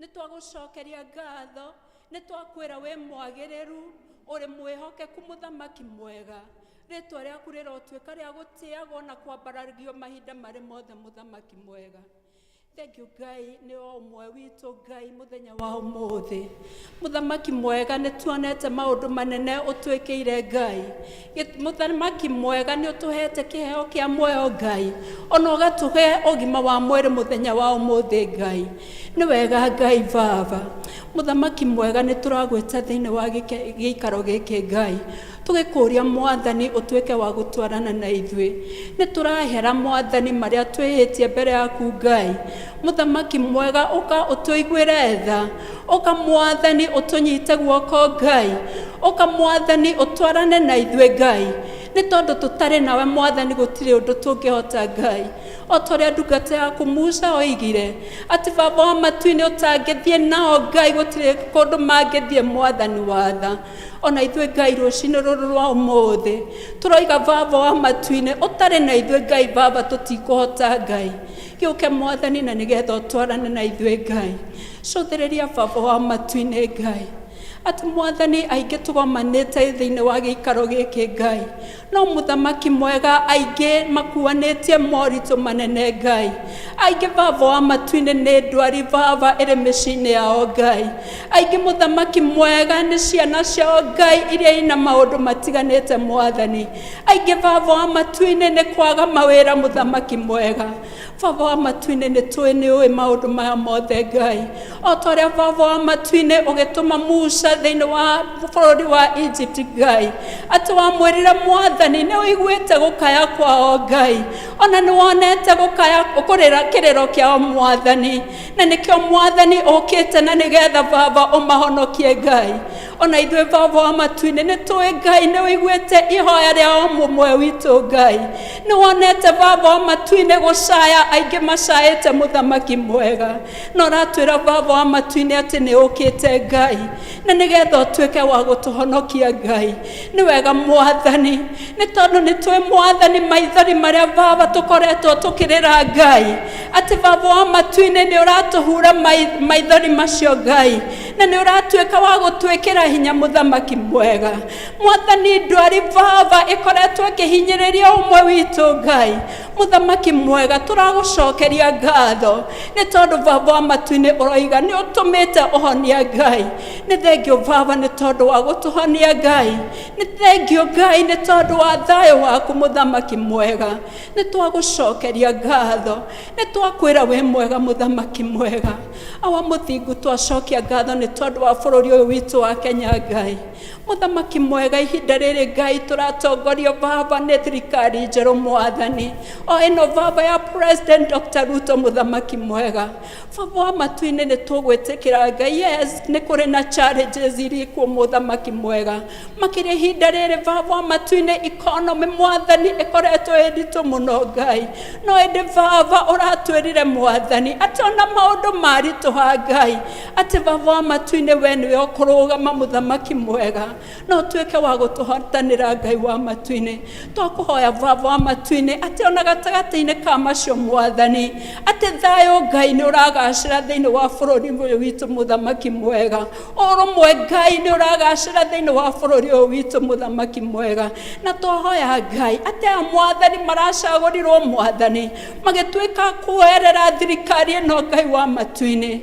nĩ twagũcokeria ngatho, nĩ twakwĩra wĩ mwagĩrĩru, ũrĩ mwĩhokeku mũthamaki mwega. Rĩtwa rĩaku rĩrotuĩka rĩa gũtĩagwo na kwambararagio mahinda marĩ mothe mũthamaki mwega. Thank you Ngai nĩ o ũmwe witũ Ngai mũthenya wa ũmũthĩ. Mũthamaki mwega nĩ tuonete maũndũ manene ũtwĩkĩire Ngai. Mũthamaki mwega nĩ ũtũhete kĩheo kĩa muoyo Ngai, ona ũgatũhe ũgima wa mwĩrĩ mũthenya wa ũmũthĩ Ngai. Nĩ wega Ngai Baba. Mũthamaki mwega nĩ tũragwĩta thĩinĩ wa gĩikaro gĩkĩ Ngai, tũgĩkũria Mwathani ũtuĩke wa gũtwarana na ithuĩ. Nĩ tũrahera Mwathani marĩa twĩhĩtie mbere yaku Ngai. Mũthamaki mwega ũka ũtũiguĩre tha, ũka Mwathani ũtũnyite guoko Ngai, ũka Mwathani ũtwarane na ithuĩ Ngai, nĩ tondũ tũtarĩ nawe Mwathani gũtirĩ ũndũ tũngĩhota Ngai. O ta ũrĩa ndungata yaku Musa oigire atĩ Baba wa matu-inĩ ũtangĩthiĩ nao Ngai gũtirĩ kũndũ mangĩthiĩ Mwathani watha. Ona ithuĩ Ngai rũcinĩ rũrũ rwa ũmũthĩ tũroiga Baba wa matu-inĩ ũtarĩ na ithuĩ Ngai Baba tũtikũhota Ngai. Gĩũke Mwathani na nĩgetha ũtwarane na ithuĩ Ngai. Cũthĩrĩria Baba wa matu-inĩ Ngai, atĩ Mwathani aingĩ tũgomanĩte thĩinĩ wa gĩikaro gĩkĩ Ngai, no mũthamaki mwega aingĩ makuanĩtie moritũ manene Ngai. Aingĩ Baba wa matu-inĩ nĩ ndwari Baba ĩrĩ mĩciĩ-inĩ yao Ngai. Aingĩ mũthamaki mwega nĩ ciana ciao Ngai iria ina maũndũ matiganĩte Mwathani. Aingĩ Baba wa matu-inĩ nĩ kwaga mawĩra mũthamaki mwega. Baba wa matu-inĩ nĩ tũĩ nĩ ũĩ maũndũ maya mothe Ngai. O ta ũrĩa Baba wa matu-inĩ ũgĩtũma Musa thĩinĩ wa bũrũri wa Egypt Ngai, atĩ wamwĩrire Mwathani nĩ ũiguĩte gũkaya kwao Ngai, ona nĩ wonete gũkaya kũrĩra kĩrĩro kĩao Mwathani, na nĩkĩo Mwathani ũkĩte na nĩgetha Baba ũmahonokie Ngai. Ona ithuĩ Baba wa matu-inĩ nĩ tũĩ Ngai nĩ ũiguĩte ihoya rĩa o mũmwe witũ Ngai. Nĩ wonete Baba wa matu-inĩ gũcaya aingĩ macaĩte mũthamaki mwega, na ũratwĩra Baba wa matu-inĩ atĩ nĩ ũkĩte Ngai, na nĩgetha ũtuĩke wa gũtũhonokia Ngai. Nĩ wega Mwathani, nĩ tondũ nĩ tũĩ Mwathani maithori marĩa Baba tũkoretwo tũkĩrĩra Ngai, atĩ Baba wa matu-inĩ nĩ ũratũhura maithori macio Ngai, na nĩ ũratuĩka wa gũtwĩkĩra hinya mũthamaki mwega. Mwathani ndwari Baba ĩkoretwo ĩkĩhinyĩrĩria ũmwe witũ Ngai, mũthamaki mwega tũragũcokeria ngatho nĩ tondũ Baba wa matu-inĩ ũroiga nĩ ũtũmĩte ũhonia Ngai. Nĩ thengio Baba nĩ tondũ wa gũtũhonia Ngai, nĩ thengio Ngai nĩ tondũ wa thayũ waku mũthamaki mwega. Nĩ twagũcokeria ngatho, nĩ twakwĩra wĩ mwega mũthamaki mwega. Awa mũthingu twacokia ngatho nĩ tondũ wa bũrũri ũyũ witũ wa Kenya Ngai. Mũthamaki mwega ihinda rĩrĩ Ngai tũratongorio Baba nĩ thirikari njerũ Mwathani, o ĩno Baba ya President Dr. Ruto mũthamaki mwega. Baba wa matu-inĩ nĩ tũgwĩtĩkĩra Ngai, yes nĩ kũrĩ na challenges iria ikuo mũthamaki mwega, makĩria ihinda rĩrĩ Baba wa matu-inĩ economy Mwathani ĩkoretwo ĩ nditũ mũno Ngai, no ĩndĩ Baba ũratwĩrire Mwathani atĩ ona maũndũ maritũha Ngai, atĩ Baba wa matu-inĩ we nĩwe ũkũrũgama mũthamaki mwega, no ũtuĩke wa gũtũhotanĩra Ngai wa matu-inĩ. Twakũhoya Baba wa matu-inĩ atĩ ona gatagatĩ-inĩ ka macio Mwathani, atĩ thayũ Ngai nĩ ũragacĩra thĩinĩ wa bũrũri ũyũ witũ mũthamaki mwega, ũrũmwe Ngai nĩ ũragacĩra thĩinĩ wa bũrũri ũyũ witũ mũthamaki mwega. Na twahoya Ngai atĩ aya Mwathani maracagũrirwo Mwathani magĩtuĩka kuoerera thirikari ĩno Ngai wa matu-inĩ,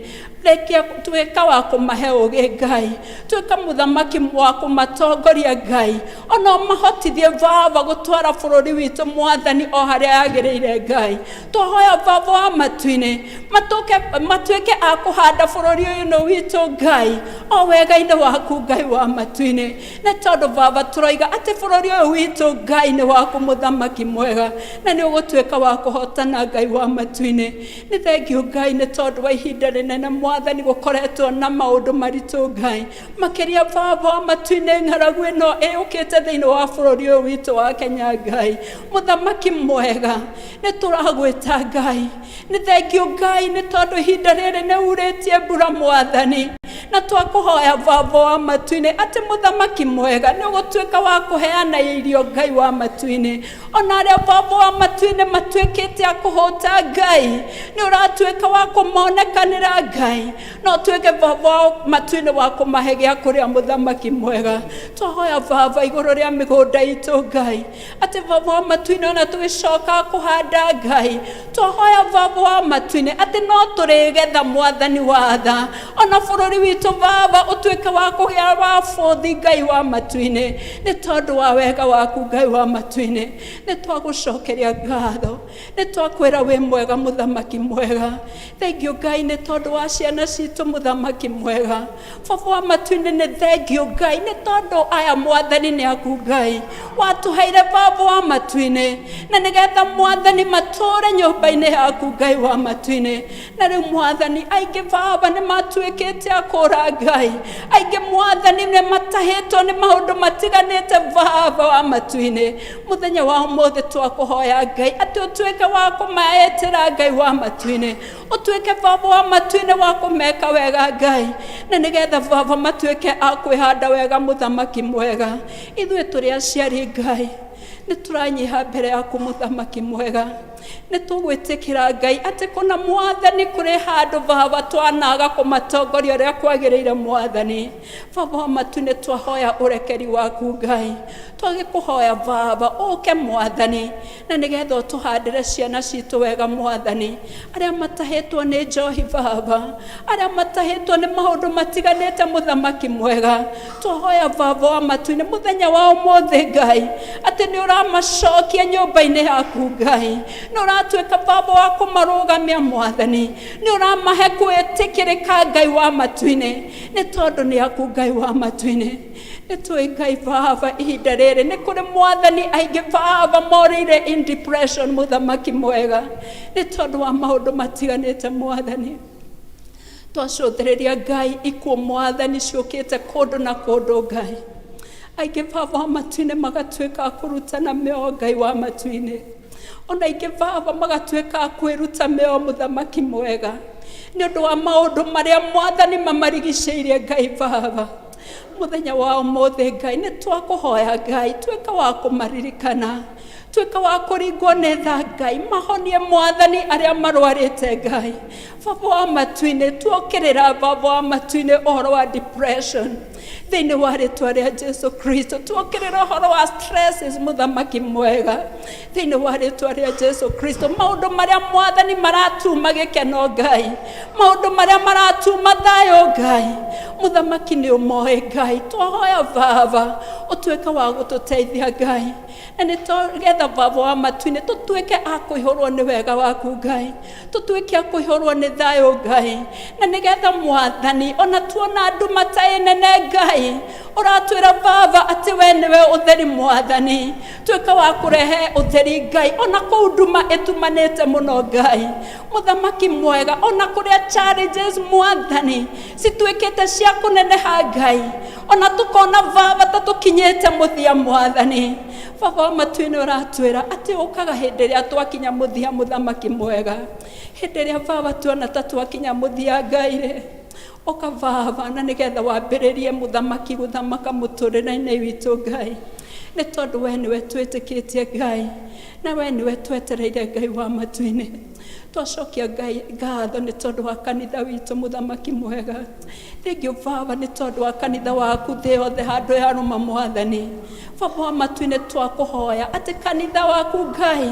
Reke tuĩka wa kũmahe ũgĩ Ngai, tuĩka mũthamaki wa kũmatongoria Ngai, ona ũmahotithie baba gũtwara bũrũri witũ mwathani o harĩa yagĩrĩire Ngai. Twahoya baba wa matu-inĩ matuĩke a kũhanda bũrũri ũyũ nĩ witũ Ngai o wega-inĩ waku Ngai wa matu-inĩ, nĩ tondũ baba tũroiga atĩ bũrũri ũyũ witũ Ngai nĩ waku mũthamaki mwega, na nĩ ũgũtuĩka wa kũhotana Ngai wa matu-inĩ. Nĩ thengio Ngai nĩ tondũ wa ihinda rĩnene mwathani gũkoretwo na maũndũ maritũ Ngai, makĩria baba wa matu-inĩ ng'aragu ĩno ĩũkĩte thĩinĩ wa bũrũri ũyũ witũ wa Kenya Ngai. Mũthamaki mwega, nĩ tũragwĩta Ngai, nĩ thengio Ngai nĩ tondũ ihinda rĩrĩ nĩ urĩtie mbura mwathani, na twakũhoya baba wa matu-inĩ atĩ mũthamaki mwega nĩ ũgũtuĩka wa kũheana irio Ngai wa matu-inĩ. Ona arĩa baba wa matu-inĩ matuĩkĩte a kũhũta Ngai, nĩ ũratuĩka wa kũmonekanĩra Ngai, no ũtuĩke baba wa matu-inĩ wa kũmahe gĩa kũrĩa mũthamaki mwega. Twahoya baba igũrũ rĩa mĩgũnda itũ Ngai, atĩ baba wa matu-inĩ ona tũgĩcoka kũhanda Ngai, twahoya baba wa matu-inĩ atĩ no tũrĩgetha mwathani wa tha, ona bũrũri witũ baba ũtuĩke wa kũgĩa wa bũthi Ngai wa matu-inĩ, nĩ tondũ wa wega waku Ngai wa matu-inĩ. Nĩ twagũcokeria ngatho, nĩ twakwĩra wĩ mwega mũthamaki mwega. Thengio Ngai nĩ tondũ wa ciana citũ mũthamaki mwega. Baba wa matu-inĩ nĩ thengio Ngai nĩ tondũ aya mwathani nĩ aku Ngai watũheire baba wa matu-inĩ, na nĩgetha mwathani matũre nyũmba-inĩ yaku Ngai wa matu-inĩ. Na rĩu mwathani aingĩ baba nĩ matuĩkĩte a kũra Ngai, aingĩ mwathani nĩ matahĩtwo nĩ maũndũ matiganĩte baba wa matu-inĩ. Mũthenya wa ũmũthĩ twakũhoya Ngai atĩ ũtuĩke wa kũmaetĩra Ngai wa matu-inĩ, ũtuĩke baba wa matu-inĩ wa kũmeka wega Ngai, na nĩgetha baba matuĩke a kwĩhanda wega mũthamaki mwega. Ithuĩ tũrĩ aciari Ngai, nĩ tũranyiha mbere yaku mũthamaki mwega, nĩ tũgwĩtĩkĩra Ngai atĩ kũna mwathani kũrĩ handũ baba twanaga kũmatongoria ũrĩa kwagĩrĩire mwathani. Baba wa matu-inĩ twahoya ũrekeri waku Ngai, twagĩkũhoya baba ũke mwathani, na nĩgetha ũtũhandĩre ciana citũ wega mwathani. Arĩa matahĩtwo nĩ njohi baba, arĩa matahĩtwo nĩ maũndũ matiganĩte mũthamaki mwega, twahoya baba wa matu-inĩ mũthenya wa ũmũthĩ Ngai atĩ nĩ ũramacokia nyũmba-inĩ yaku Ngai, nĩ ũratuĩka baba wa kũmarũgamia mwathani, nĩ ũramahe kwĩtĩkĩrĩka Ngai wa matu-inĩ, nĩ tondũ nĩ aku Ngai wa matu-inĩ. Nĩ tũĩ Ngai baba ihinda rĩrĩ nĩ kũrĩ mwathani aingĩ baba morĩire in depression mũthamaki mwega, nĩ tondũ wa maũndũ matiganĩte mwathani. Twacũthĩrĩria Ngai ikuũ mwathani ciũkĩte kũndũ na kũndũ Ngai, aingĩ baba wa matu-inĩ magatuĩka a kũrutana mĩoyo Ngai wa matu-inĩ, ona aingĩ baba magatuĩka a kwĩruta mĩoyo mũthamaki mwega, nĩ ũndũ wa maũndũ marĩa mwathani mamarigicĩirie Ngai baba. Mũthenya wa ũmũthĩ Ngai nĩ twakũhoya Ngai tuĩka wa kũmaririkana, tuĩka wa kũringwo nĩ tha Ngai, mahonie mwathani arĩa marwarĩte Ngai. Baba wa matu-inĩ tuokĩrĩra baba wa matu-inĩ ũhoro wa depression thĩinĩ wa rĩtwa rĩa Jesu Kristo, tuokĩrĩra ũhoro wa stresses mũthamaki mwega thĩinĩ wa rĩtwa rĩa Jesu Kristo, maũndũ marĩa mwathani maratuma gĩkeno Ngai, maũndũ marĩa maratuma thayũ Ngai, mũthamaki nĩ ũmoĩ Ngai. Twahoya baba ũtuĩke wa gũtũteithia Ngai, na nĩ tũgetha baba wa matu-inĩ tũtuĩke a kũihũrwo nĩ wega waku Ngai, tũtuĩke a kũihũrwo nĩ thayũ Ngai, na nĩgetha mwathani ona tuona nduma ta ĩnene Ngai, ũratwĩra baba atĩ we nĩwe ũtheri mwathani, tuĩka wa kũrehe ũtheri Ngai ona kũu nduma ĩtumanĩte mũno Ngai. Mũthamaki mwega, ona kũrĩa challenges mwathani cituĩkĩte cia kũneneha Ngai, ona tũkona baba ta tũkinyĩte mũthia mwathani. Baba wa matu-inĩ ũratwĩra atĩ ũkaga hĩndĩ ĩrĩa twakinya mũthia mũthamaki mwega, hĩndĩ ĩrĩa baba tuona ta twakinya mũthia Ngai rĩ, ũka baba na nĩgetha wambĩrĩrie mũthamaki gũthamaka mũtũrĩre-inĩ witũ Ngai, nĩ tondũ we nĩwe twĩtĩkĩtie Ngai, na we nĩwe twetereire Ngai wa matu-inĩ. Twacokia Ngai ngatho nĩ tondũ wa kanitha witũ mũthamaki mwega. Thengio baba nĩ tondũ wa kanitha waku thĩ yothe handũ yarũma mwathani. Baba wa matu-inĩ, twakũhoya atĩ kanitha waku Ngai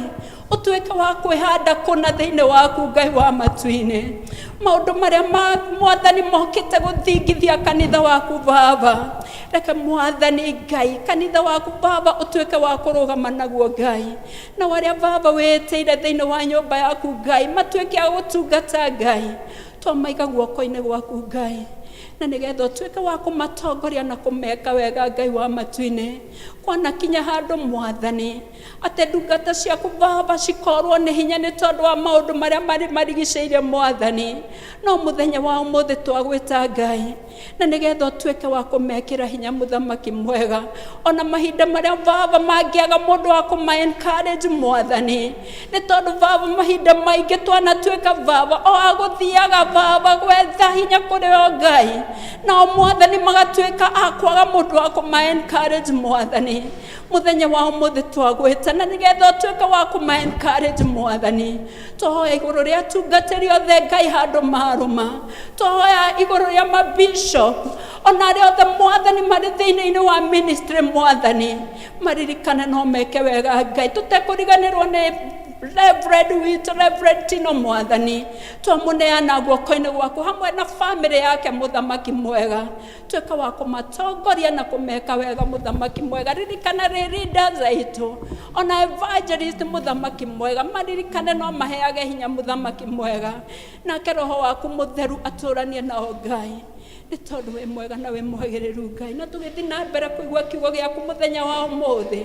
ũtuĩke wa kwĩhanda kũna thĩinĩ waku Ngai wa matu-inĩ. Maũndũ marĩa ma Mwathani mokĩte gũthingithia kanitha waku Baba, reke Mwathani Ngai kanitha waku Baba ũtuĩke wa kũrũgama naguo Ngai, na arĩa Baba wĩtĩire thĩinĩ wa nyũmba yaku Ngai matuĩke a gũtungata Ngai, twamaiga guoko-inĩ gwaku Ngai, na nĩgetha ũtuĩke wa kũmatongoria na kũmeka wega Ngai wa matu-inĩ. Kwanakinya handũ Mwathani atĩ ndungata ciaku Baba cikorwo nĩ hinya nĩ tondũ wa maũndũ marĩa marĩ marigicĩirie Mwathani, no mũthenya wa ũmũthĩ twagwĩta Ngai, na nĩgetha ũtuĩke wa kũmekĩra hinya mũthamaki mwega, ona mahinda marĩa Baba mangĩaga mũndũ wa kũma encourage Mwathani, nĩ tondũ Baba mahinda maingĩ twanatuĩka Baba o agũthiaga Baba gwetha hinya kũrĩ o Ngai, nao Mwathani magatuĩka a kwaga mũndũ wa kũma encourage Mwathani. Mũthenya wa ũmũthĩ twagwĩta na nĩgetha ũtuĩke wa kũma encourage Mwathani. Twahoya igũrũ rĩa atungatĩri othe Ngai handũ marũma, twahoya igũrũ rĩa mabishop ona arĩa othe Mwathani marĩ thĩinĩ-inĩ wa ministry Mwathani, maririkane no meke wega Ngai, tũtekũriganĩrwo nĩ Reverend witũ Reverend Tino Mwathani, twamũneana guoko-inĩ gwaku hamwe na famĩlĩ yake mũthamaki mwega, tuĩka wa kũmatongoria na kũmeka wega mũthamaki mwega. Ririkana rĩ leaders aitũ ona evangelist mũthamaki mwega, maririkane no maheage hinya mũthamaki mwega, nake roho waku mũtheru atũranie nao Ngai, nĩ tondũ wĩ mwega na wĩ mwagĩrĩru Ngai. Na tũgĩthiĩ na mbere kũigua kiugo gĩaku mũthenya wa ũmũthĩ,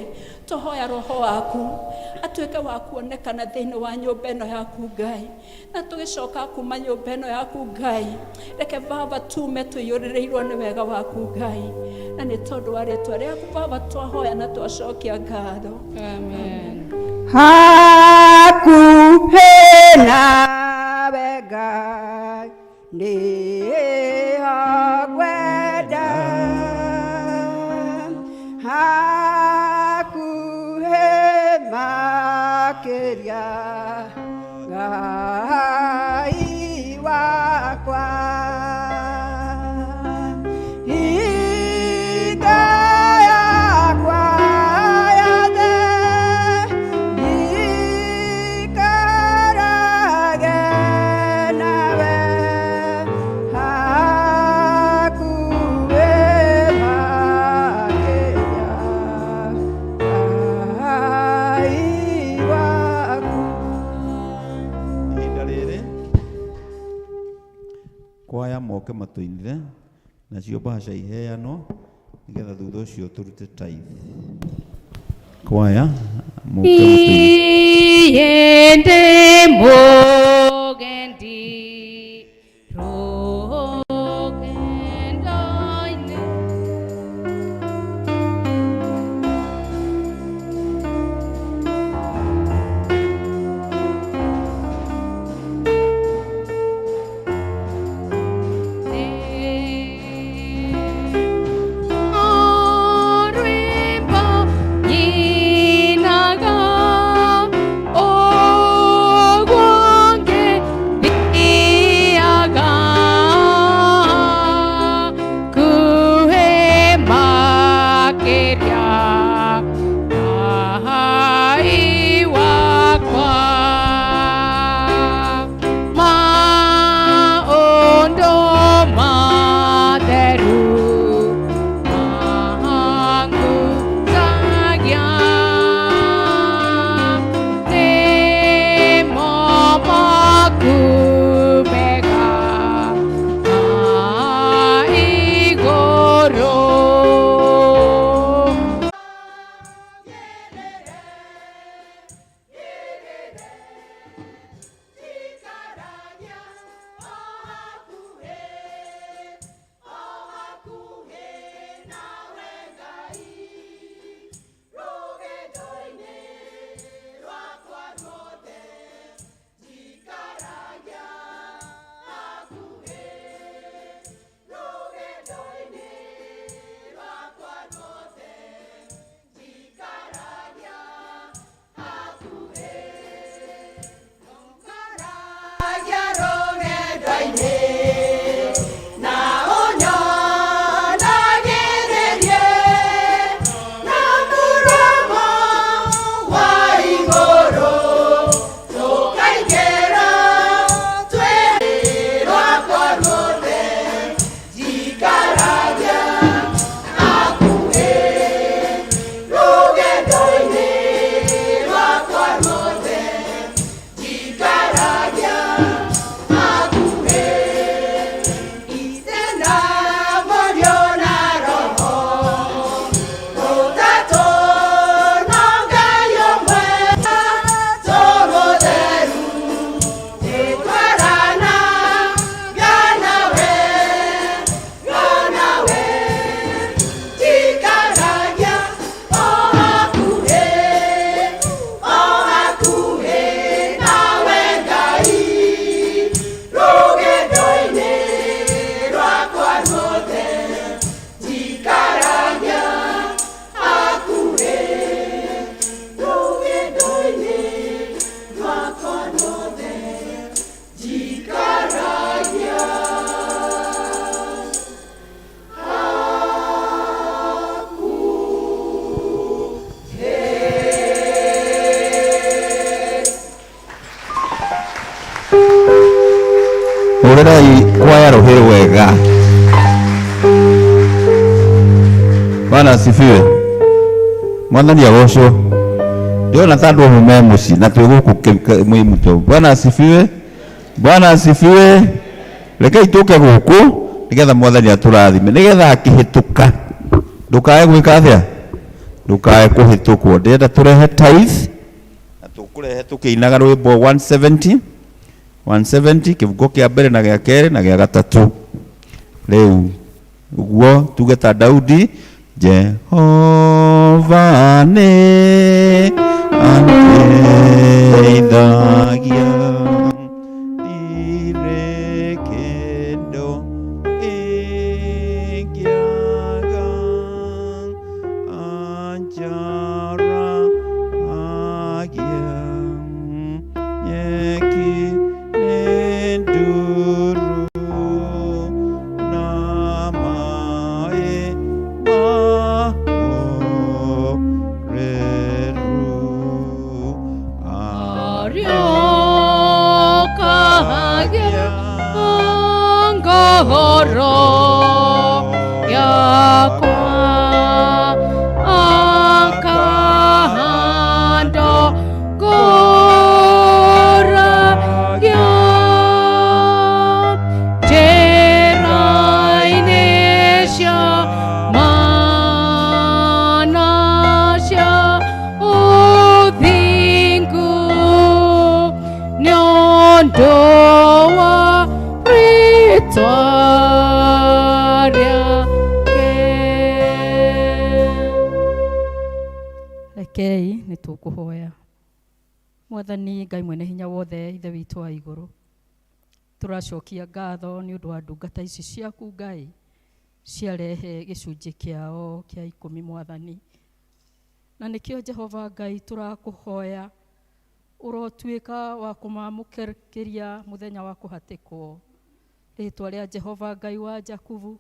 tũhoya roho waku atuĩke wa kuonekana thĩinĩ wa nyũmba ĩno yaku Ngai, na tũgĩcoka kuma nyũmba ĩno yaku Ngai, reke Baba tume tũiyũrĩrĩirwo nĩ wega waku Ngai, na nĩ tondũ wa rĩtwa rĩaku Baba twahoya na twacokia ngatho. Amen. Hakuhĩ nawe Ngai nĩho ngwenda, hakuhĩ makĩria Ngai wakwa, hingo yakwa yothe njikarage nawe, hakuhĩ makĩria Ngai waku. Ihinda rĩrĩ kwaya moke matũinĩre nacio mbahaca iheanwo nĩgetha thutha ũcio tũrute tithe. Kwaya moke matũinĩre. Niĩ ndĩ mũgendi rũgendo-inĩ. Rwĩmbo nyinaga ũguo ngĩthiaga kuhĩ makĩria Ngai wakwa, maũndũ matheru mangutagia nĩmo maku mega ma igũrũ. Hũrĩrai kwaya rũhĩ rwega. Bwana asifiwe. Mwathani agocwo. Ndĩrona ta andũ amwe me mũciĩ na twĩ gũkũ mwĩ mũto. Bwana asifiwe. Bwana asifiwe. Rekei tũke gũkũ nĩgetha mwathani atũrathime, nĩgetha akĩhĩtũka ndũkae gwĩka atĩa, ndũkae kũhĩtũkwo. Ndĩrenda tũrehe tithe na tũkũrehe tũkĩinaga rwĩmbo 170 170, kĩbungo kĩa mbere na gĩa kerĩ na gĩa gatatũ. Rĩu ũguo tuge ta Daudi, Jehova nĩ andeithagia, ndirĩ kĩndũ ingĩaga, anjaragia nyeki nĩ nduru na maĩ mahoreru. Ariokagia ngoro yakwa akahando goragia njĩra-inĩ cia mana cia ũthingu nĩ ũndũ wa rĩtwa rĩake. Rekei nĩ tũkũhoya. Mwathani Ngai mwene hinya wothe, ithe witũ wa igũrũ, tũracokia ngatho nĩ ũndũ wa ndungata ici ciaku Ngai ciarehe gĩcunjĩ kĩao kĩa ikũmi mwathani, na nĩkĩo Jehova Ngai tũrakũhoya ũrotuĩka wa kũmamũkĩria mũthenya wa kũhatĩkwo. Rĩtwa rĩa Jehova Ngai wa Jakubu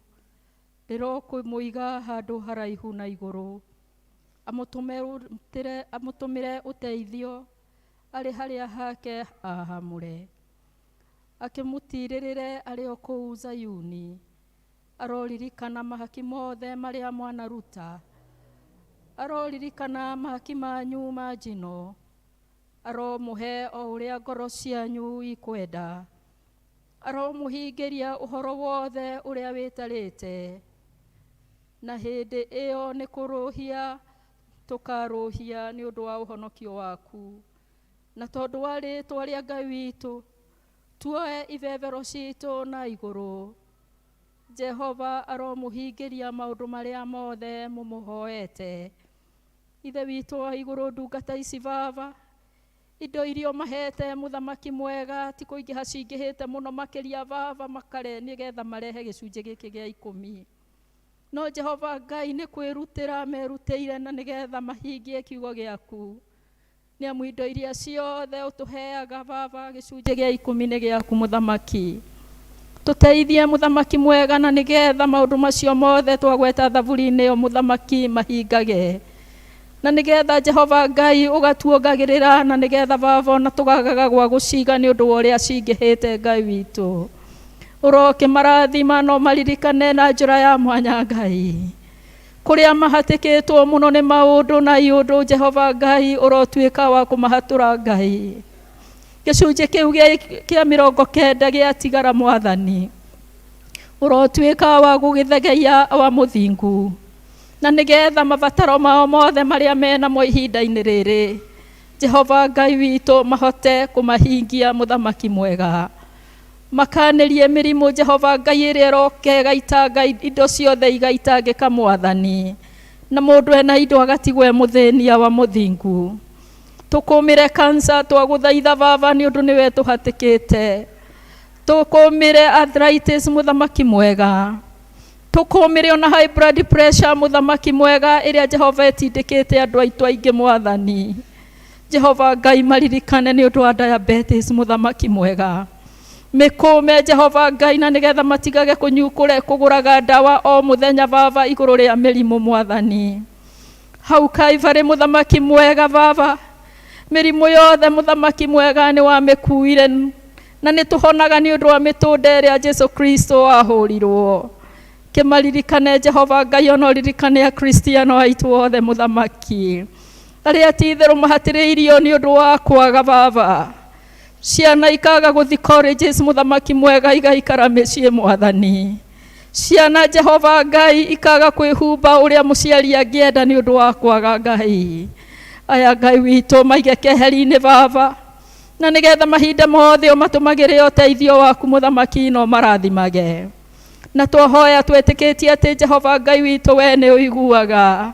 rĩrokũmũiga handũ haraihu na igũrũ, amũtũmĩre ũteithio arĩ harĩa hake ahamũre, akĩmũtirĩrĩre arĩ o kũu Zayuni. Aroririkana mahaki mothe marĩa mwanaruta, aroririkana mahaki manyu ma njino, aromũhe o ũrĩa ngoro cianyu ikwenda, aromũhingĩria ũhoro wothe ũrĩa wĩtarĩte. Na hĩndĩ ĩyo nĩ kũrũhia tũkarũhia nĩ ũndũ wa ũhonokio waku, na tondũ wa rĩtwa rĩa Ngai witũ tuoe ibebero citũ na igũrũ. Jehova aromũhingĩria maũndũ marĩa mothe mũmũhoete. Ithe witũ wa igũrũ, ndungata ici baba, indo iria mahete mũthamaki mwega ti kũingĩha cingĩhĩte mũno makĩria baba, makare nĩgetha marehe gĩcunjĩ gĩkĩ gĩa ikũmi. No Jehova Ngai nĩ kwĩrutĩra merutĩire na nĩgetha mahingie kiugo gĩaku. Nĩ amu indo iria ciothe ũtũheaga baba, gĩcunjĩ gĩa ikũmi nĩ gĩaku mũthamaki. Tũteithie mũthamaki mwega na nĩgetha maũndũ macio mothe twagweta thaburi-inĩ ĩyo mũthamaki mahingage, na nĩgetha Jehova Ngai ũgatuongagĩrĩra, na nĩgetha baba ona tũgagaga gwa gũciga nĩ ũndũ wa ũrĩa cingĩhĩte. Ngai witũ ũrokĩmarathima no maririkane na njĩra ya mwanya Ngai kũrĩa mahatĩkĩtwo mũno nĩ maũndũ na iũndũ. Jehova Ngai ũrotuĩka wa kũmahatũra Ngai. Gĩcunjĩ kĩu kĩa 90 gĩatigara mwathani ũrotuĩka wa gũgĩthegeia wa mũthingu, na nĩgetha mabataro mao mothe marĩa menamo ihinda-inĩ rĩrĩ Jehova Ngai witũ mahote kũmahingia mũthamaki mwega. Makanĩrie mĩrimũ Jehova Ngai ĩrĩa ĩroka ĩgaitanga indo ciothe igaitangĩka mwathani, na mũndũ ena indo agatigwo e mũthĩnia wa mũthingu. Tũkũmĩre kansa twagũthaitha baba nĩ ũndũ nĩwe tũhatĩkĩte. Tũkũmĩre arthritis mũthamaki mwega. Tũkũmĩre ona high blood pressure mũthamaki mwega ĩrĩa Jehova ĩtindĩkĩte andũ aitũ aingĩ mwathani. Jehova Ngai maririkane nĩ ũndũ wa diabetes mũthamaki mwega. Mĩkũme Jehova Ngai na nĩgetha matigage kũnyukũre kũgũraga ndawa o mũthenya baba igũrũ rĩa mĩrimũ mwathani. Hau Kaibarĩ mũthamaki mwega baba, mĩrimũ yothe mũthamaki mwega nĩ wamĩkuire Na nĩ tũhonaga nĩ ũndũ wa mĩtũnda ĩrĩa Jesu Kristo ahũrirwo. Kĩmaririkane Jehova Ngai, ona ũririkane Akristiano aitũ othe mũthamaki, arĩa ti itherũ mahatĩrĩirio nĩ ũndũ wa kwaga baba. Ciana ikaga gũthi colleges mũthamaki mwega, igaikara mĩciĩ mwathani. Ciana Jehova Ngai ikaga kwĩhumba ũrĩa mũciari angĩenda nĩ ũndũ wa kwaga Ngai. Aya Ngai witũ maige keheri-inĩ baba, na nĩgetha mahinda mothe ũmatũmagĩre ũteithio waku mũthamaki, no marathimage. Na twahoya twĩtĩkĩtie atĩ Jehova Ngai witũ we nĩ ũiguaga,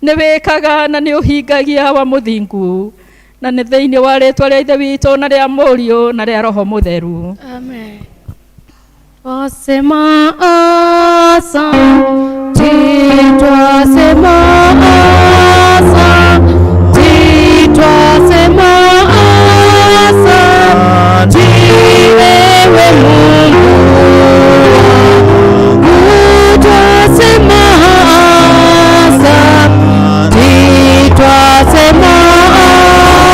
nĩ wĩkaga na nĩ ũhingagia wa mũthingu, na nĩ thĩinĩ wa rĩtwa rĩa Ithe witũ na rĩa Mũriũ na rĩa Roho Mũtheru. Amen. Twasema asante, twasema asante, twasema asante, ewe Mungu wangu. Twasema asante, twasema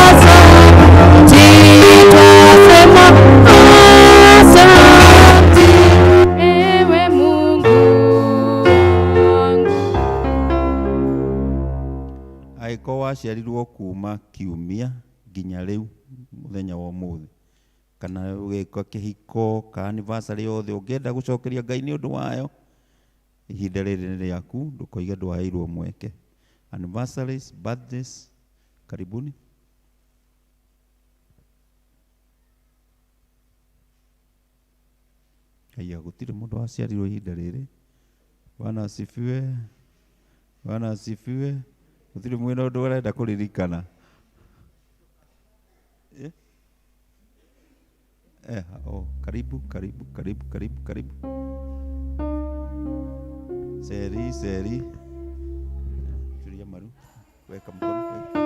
asante, twasema asante, ewe Mungu wangu. Angĩkorwo waciarirwo kuma kiumia nginya rĩu mũthenya wa ũmũthĩ, kana ũgĩka kĩhiko ka anniversary yothe ũngĩenda gũcokeria Ngai nĩ ũndũ wayo, ihinda rĩrĩ nĩ rĩaku, ndũkoige ndwaheirwo mweke. Anniversaries, birthdays, karibuni. Haya, gũtirĩ mũndũ waciarirwo ihinda rĩrĩ. Bwana asifiwe. Bwana asifiwe. Gũtirĩ mwĩna ũndũ ũrenda kũririkana. Eh? Eh, oh, karibu, karibu, karibu, karibu, karibu. Seri, seri. Tulia maru. Weka mkono. Weka.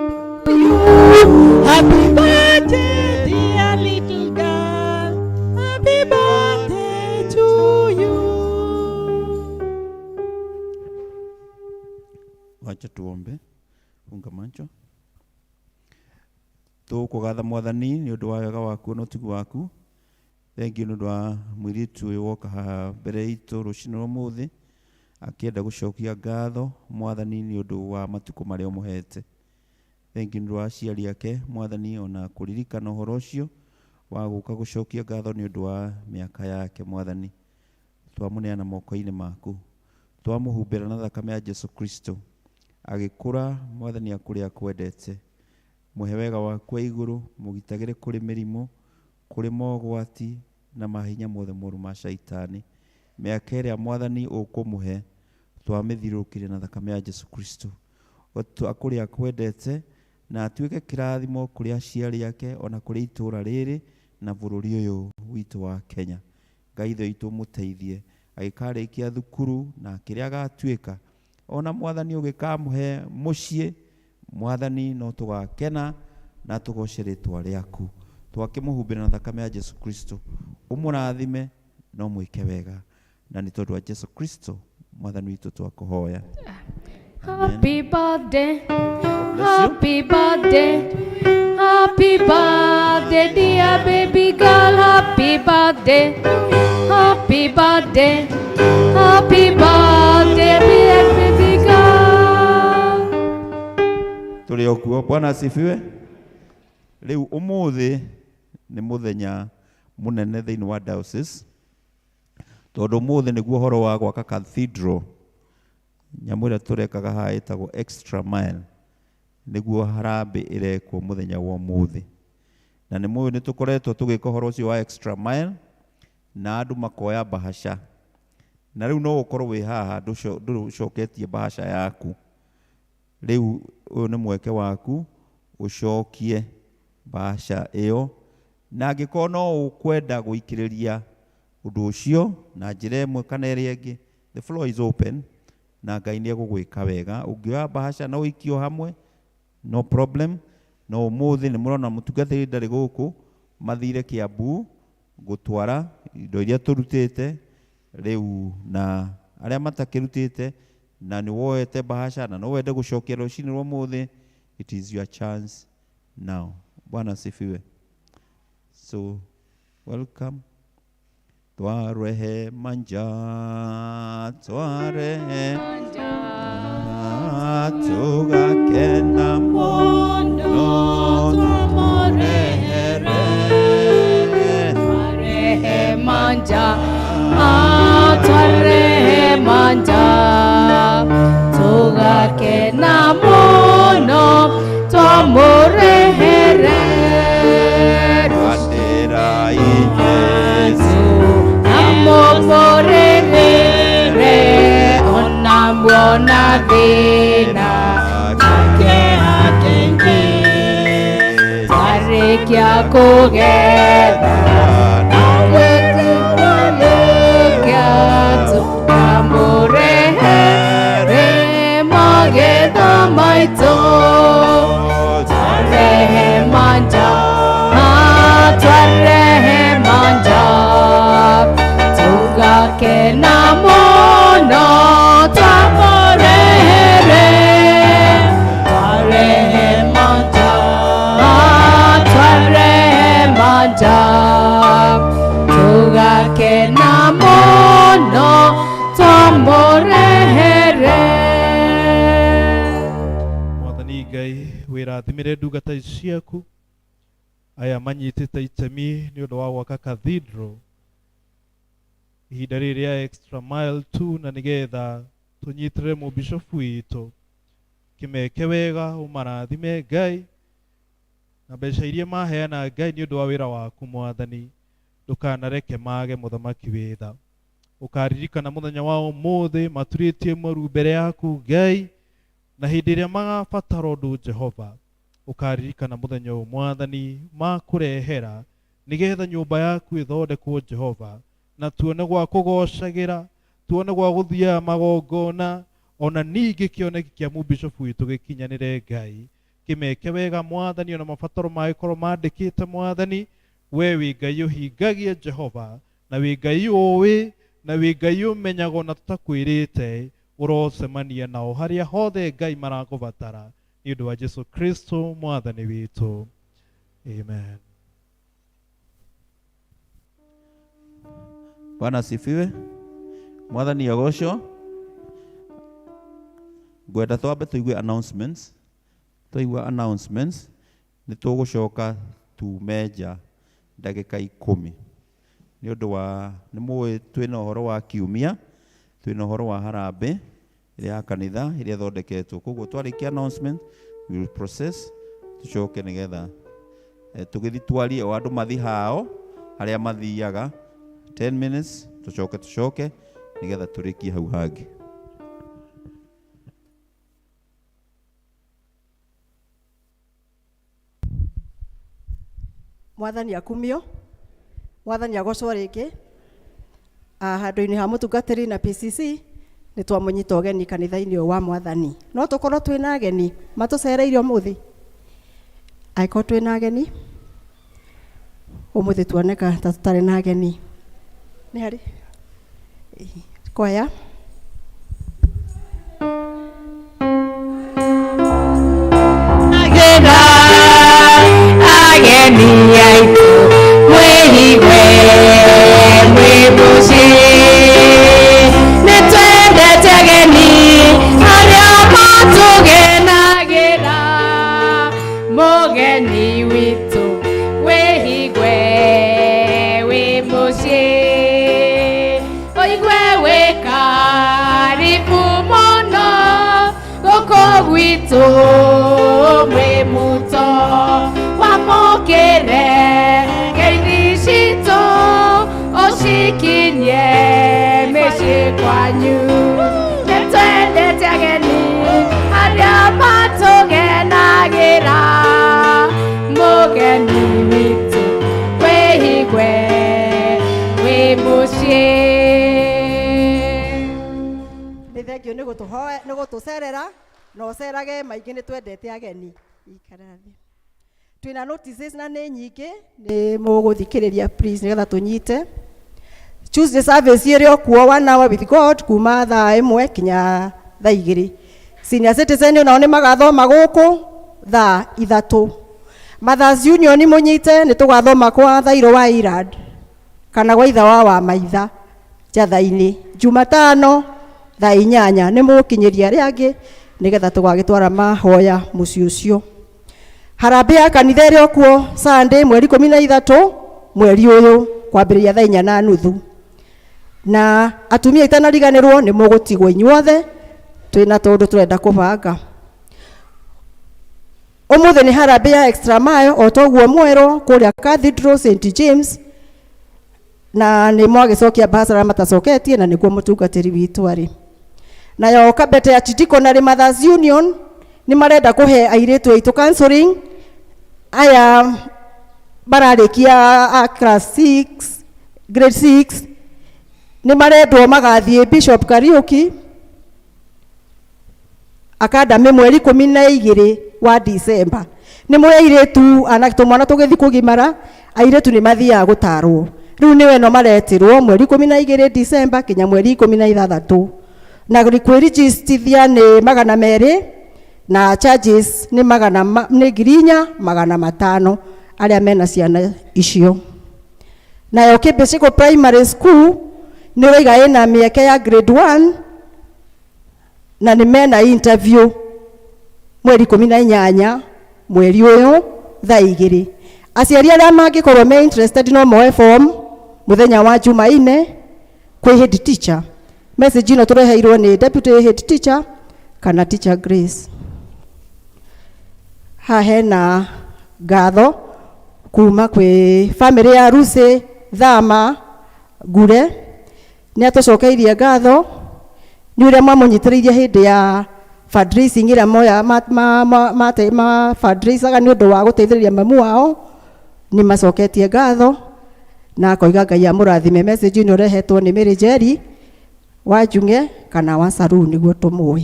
Happy birthday, dear little girl. Happy birthday to you. Wacha tuombe. Funga macho. Tũkũgatha mwathani nĩ ũndũ wa wega waku na ũtugi waku. Thengiũ nĩ ũndũ wa mũirĩtu ũyũ woka haha mbere itũ rũcinĩ rwa ũmũthĩ akĩenda gũcokia ngatho mwathani nĩ ũndũ wa matukũ marĩa ũmũhete. Thengiũ nĩ ũndũ wa aciari ake mwathani, ona kũririkana ũhoro ũcio wa gũka gũcokia ngatho nĩ ũndũ wa mĩaka yake mwathani. Twamũneana moko-inĩ maku, twamũhumbĩra na thakame ya Jesu Kristo, agĩkũra mwathani akũrĩa akwendete. Mũhe wega waku wa igũrũ, mũgitagĩre kũrĩ mĩrimũ, kũrĩ mogwati na mahinya mothe moru ma shaitani. Mĩaka ĩrĩa mwathani ũkũmũhe twamĩthiũrũrũkĩria na thakame ya Jesu Kristo, akũrĩa akwendete na atuĩke kĩrathimo kũrĩ aciari ake ona kũrĩ itũũra rĩrĩ na bũrũri ũyũ witũ wa Kenya. Ngai ithe witũ mũteithie agĩkarĩkia thukuru na kĩrĩa agatuĩka, ona mwathani ũgĩkamũhe mũciĩ mwathani no tũgakena na tũgoce rĩtwa rĩaku. Twakĩmũhumbĩra na thakame ya Jesu Kristo, ũmũrathime no mwĩke wega, na nĩ tondũ wa Jesu Kristo mwathani witũ twakũhoya. Happy birthday, Bless you. happy birthday, happy birthday, dear baby girl. Happy birthday, happy birthday, happy birthday, dear baby girl. Tũrĩ o kuo. Bwana asifiwe. Rĩu ũmũthĩ nĩ mũthenya mũnene thĩinĩ wa diocese, tondũ ũmũthĩ nĩguo ũhoro wa gwaka cathedral, nyamũ ĩrĩa tũrekaga haha ĩtagwo extra mile, nĩguo harambĩ ĩrekwo mũthenya wa ũmũthĩ. Na nĩ mũĩ nĩ tũkoretwo tũgĩka ũhoro ũcio wa extra mile na andũ makoya bahasha, na rĩu no ũkorwo wĩ haha ndũcoketie bahasha yaku. Rĩu ũyũ nĩ mweke waku ũcokie bahasha ĩyo, na angĩkorwo no ũkwenda gũikĩrĩria ũndũ ũcio na njĩra ĩmwe kana ĩrĩa ĩngĩ, the floor is open na Ngai nĩ egũgwĩka wega. Ũngĩoya bahasha na ũikio hamwe, no problem. No ũmũthĩ nĩ mũrona mũtungatĩri ndarĩ gũkũ, mathire Kiambu gũtwara indo iria tũrutĩte rĩu, na arĩa matakĩrutĩte na nĩ woete bahasha na no wende gũcokia rũcinĩ rwa ũmũthĩ, it is your chance now. Bwana asifiwe. So Welcome. Twarehema nja, twarehema tugakena muno twamurehere. Twarehema nja, twarehema nja, tugakena muno twamurehere. Andĩrai Jesũ Amũmũrĩrĩre ona muona thĩna ake akenge twarĩkia kũgetha gwĩtĩkĩrĩkia tũkamũrehere magetha maitũ. Twarehema nja, twarehema nja, tũgakena mũno twamũrehere. Twarehema nja, twarehema nja, tũgakena mũno twamũrehere. Mwathani Ngai, wĩrathimĩre ndungata ici ciaku aya manyitĩte itemi nĩ ũndũ wa gwaka cathedral ihinda rĩrĩ rĩa extra mile tu, na nĩgetha tũnyitĩrĩre mũbishofu witũ kĩmeke wega, ũmarathime Ngai na mbeca iria maheana Ngai nĩ ũndũ wa wĩra waku Mwathani, ndũkanareke mage mũthamaki wĩ tha. Ũkaririkana mũthenya wa ũmũthĩ maturĩtie maru mbere yaku Ngai, na hĩndĩ ĩrĩa magabatara ũndũ Jehova, ũkaririkana mũthenya ũyũ Mwathani makũrehera nĩgetha nyũmba yaku ĩthondekwo Jehova, na tuone gwa kũgocagĩra, tuone gwa gũthiaga magongona, ona ningĩ kĩoneki kĩa mũbishofu witũ gĩkinyanĩre Ngai. Kĩmeke wega Mwathani, ona mabataro mangĩkorwo mandĩkĩte Mwathani, we wĩ Ngai ũhingagia Jehova, na wĩ Ngai ũĩ, na wĩ Ngai ũmenyaga ona tũtakwĩrĩte, ũrocemania nao harĩa hothe Ngai marakũbatara nĩ ũndũ wa Jesu Kristo Mwathani witũ. Amen. Bwana asifiwe. Mwathani agocwo. Ngwenda twambe tũigue announcements. Twaigua announcements nĩ tũgũcoka tume nja ndagĩka 10 nĩ ũndũ wa nĩ mũĩ twĩna ũhoro wa kiumia, twĩna ũhoro wa harambĩ ĩrĩa ya kanitha ĩrĩa ĩthondeketwo. Koguo twarĩkia announcement we will process tũcoke nĩgetha tũgĩthiĩ twarie o andũ mathi hao harĩa mathiaga 10 minutes tũcoke tũcoke nĩgetha tũrĩkie hau hangĩ. Mwathani akumio, Mwathani agocwo rĩngĩ. Handũ-inĩ ha mũtungatĩri na PCC nĩ twamũnyita ũgeni kanitha-inĩ ũyũ wa Mwathani. No tũkorwo twĩna ageni matũcereire ũmũthĩ. Angĩkorwo twĩna ageni ũmũthĩ, tuoneka ta tũtarĩ na ageni. Nĩ harĩ kwaya. Agena ageni aitũ mwĩigue mwĩ mũciĩ, nĩ twendete ageni arĩa matũgenagĩra. Mũgeni witũ wĩigue wĩ mũciĩ, ũigue wĩ karibu mũno gũkũ gwitũ mwĩ mũto, wamũkĩre ngeithi citũ ũcikinyie mĩciĩ kwanyu. Nĩ twendete ageni arĩa matũgenagĩra. Mũgeni witũ wĩigue wĩ mũciĩ. Nĩ thengio nĩ gũtũhoe nĩ gũtũcerera na ũcerage maingĩ, nĩ twendete ageni. Ikara thĩ. Twĩna notices na nĩ nyingĩ, nĩ mũgũthikĩrĩria please nĩgetha tũnyite. Tuesday service ĩrĩ o kuo, one hour with God, kuma thaa 1 kinya thaa 2. Senior citizen onao nĩ magathoma gũkũ thaa 3. Mothers Union mũnyite nĩ tũgathoma kwa Thairũ wa Irad. kana gwa itha wa Wamaitha Njatha-inĩ, Jumatano thaa 8 nĩ mũgũkinyĩria arĩa angĩ nĩgetha tũgagĩtwara mahoya mũciĩ ũcio. Harambĩ ya kanitha ĩrĩ o kuo Sunday mweri 13 mweri ũyũ kwambĩrĩria thaa 4:30. Na atumia itanariganĩrwo nĩ mũgũtigwo inyuothe twĩna tũndũ tũrenda kũbanga. Ũmũthĩ nĩ harambĩ ya extra mile o toguo mwerwo kũrĩa Cathedral St James, na nĩ mwagĩcokia mbacara matacoketie na nĩguo mũtungatĩri witũ arĩ. Nayo Kabete ya Archdeaconry Mothers Union nĩ marenda kũhe airĩtu aitũ counseling aya mararĩkia a class 6 grade 6 nĩ marendwo magathiĩ Bishop Kariuki Academy mweri 12 wa December. Nĩ mũĩ airĩtu ana tũmwana tũgĩthiĩ kũgimara airĩtu nĩ mathiaga gũtarwo. Rĩu nĩ weno maretirwo mweri 12 December kinya mweri 16. Na kwĩrigistithia nĩ 200 na charges nĩ magana nĩ 4,500 arĩa mena ciana icio. Nayo Kĩbĩcĩkũ Primary School nĩ ũraiga ĩna mĩeke ya grade 1 na nĩ mena interview mweri 18 mweri ũyũ thaa 2. Aciari arĩa mangĩkorwo me interested no moe form mũthenya wa Jumaine kwĩ head teacher. Message ĩno tũreheirwo nĩ deputy head teacher kana teacher Grace. Haha hena ngatho kuma kwĩ family ya Lucy Thama Ngure, nĩ atũcokeirie ngatho nĩ ũrĩa mwamũnyitĩrĩirie hĩndĩ ya fundraising ĩrĩa moya ma fundraisaga nĩ ũndũ wa gũteithĩrĩria mamu wao, nĩ macoketie ngatho na akoiga Ngai amũrathime. Message ĩno ĩrehetwo nĩ Mary Jerry wa Njung'e kana wa Saru nĩguo tũmũĩ.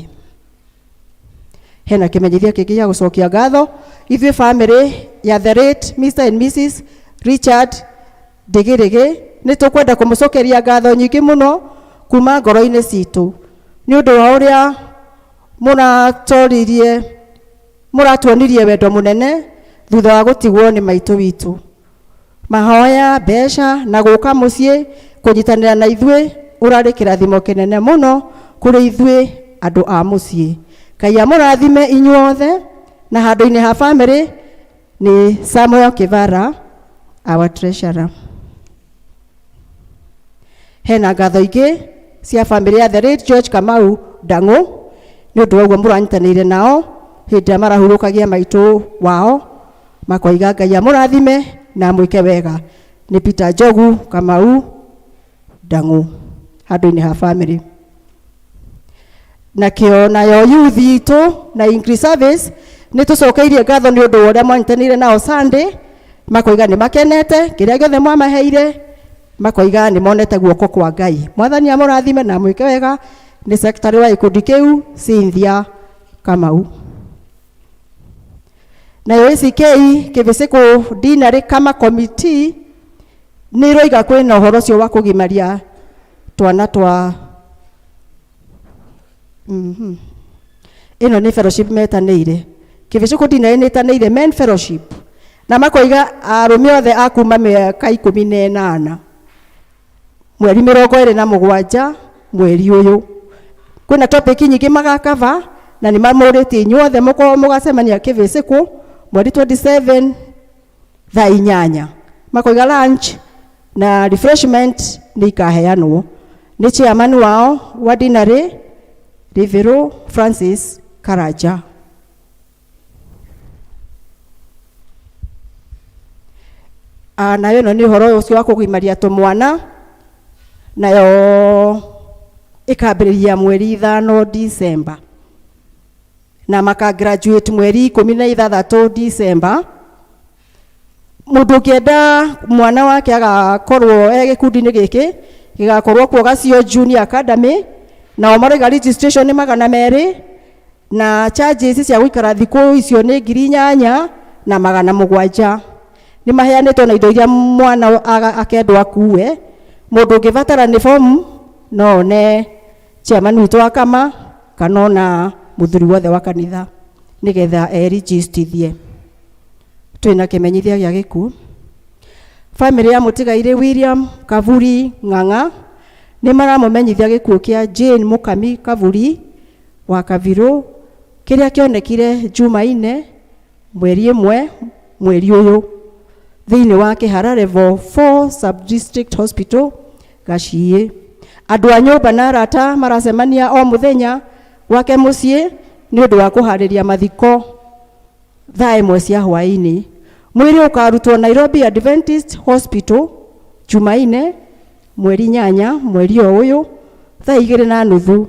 Hena kĩmenyithia kĩngĩ gĩa gũcokia ngatho ithuĩ family ya the late Mr and Mrs Richard Ndigirigi nĩ tũkwenda kũmũcokeria ngatho nyingĩ mũno kuma ngoro-inĩ citũ nĩ ũndũ wa ũrĩa mũratuonirie wendo mũnene thutha wa gũtigwo nĩ maitũ witũ. Mahoya, mbeca na gũka mũciĩ kũnyitanĩra na ithuĩ ũrarĩ kĩrathimo kĩnene mũno kũrĩ ithuĩ andũ a mũciĩ. Ngai amũrathime inyuothe na handũ-inĩ ha family nĩ Samuel Kivara our treasurer. Hena ngatho ingĩ cia family ya the late George Kamau Ndang'ũ nĩ ũndũ wa ũguo mũranyitanĩire nao hĩndĩ ĩrĩa marahurũkagia maitũ wao, makoiga Ngai amũrathime na amwĩke wega. Nĩ Peter Njogu Kamau Ndang'ũ handũ-inĩ ha family. Nakĩo nayo youth itũ na Increase Service nĩ tũcokeirie ngatho nĩ ũndũ wa ũrĩa mwanyitanĩire nao Sunday, makoiga nĩ makenete kĩrĩa gĩothe mwamaheire, makoiga nĩ monete guoko kwa Ngai. Mwathani amũrathime na amwĩke wega. Nĩ secretary wa gĩkundi kĩu Cynthia Kamau. Nayo ACK Kĩbĩcĩkũ Dinarĩ Kama Committee nĩ ĩroiga kwĩna ũhoro ũcio wa kũgimaria twana twa ĩno nĩ fellowship metanĩire. Kĩbĩcĩkũ Dinarĩ nĩ ĩtanĩire men fellowship na makoiga arũme othe a kuma mĩaka 18 mweri 27 mweri ũyũ. Kwĩna topic nyingĩ magakava na nĩ mamũrĩtie inyuothe mũkorwo mũgacemania Kĩbĩcĩkũ mweri 27 thaa 8. Makoiga lunch na refreshment nĩ ikaheanwo nĩ chairman wao wa Dinarĩ Rivero Francis Karanja. Nayo ĩno nĩ ũhoro ũcio wa kũgimaria tũmwana, nayo ĩkambĩrĩria mweri 5 December na maka graduate mweri 16 December. Mũndũ ũngĩenda mwana wake agakorwo e gĩkundi-inĩ gĩkĩ gĩgakorwo kuo Gacio Junior Academy, nao marauga registration nĩ 200 na charges cia gũikara thikũ icio nĩ 8,700. Nĩ maheanĩtwo na indo iria mwana akendwo akue. Mũndũ ũngĩbatara nĩ form no one chairman witũ wa kama kana ona mũthuri wothe wa kanitha nĩgetha erigistithie. Twĩna kĩmenyithia gĩa gĩkuũ. Family ya mũtigairĩ William Kavuri Ng'ang'a nĩ maramũmenyithia gĩkuũ kĩa Jane Mukami Kavuri wa Kavirũ kĩrĩa kĩonekire Jumaine mweri ĩmwe mweri ũyũ thĩinĩ wa Kĩhara Level 4 Sub-District Hospital Gaciĩ. Andũ a nyũmba na arata maracemania o mũthenya gwake mũciĩ nĩ ũndũ wa kũharĩria mathiko thaa ĩmwe cia hwaĩ-inĩ. Mwĩrĩ ũkarutwo Nairobi Adventist Hospital Jumaine mweri 8 mweri o ũyũ thaa 2:30.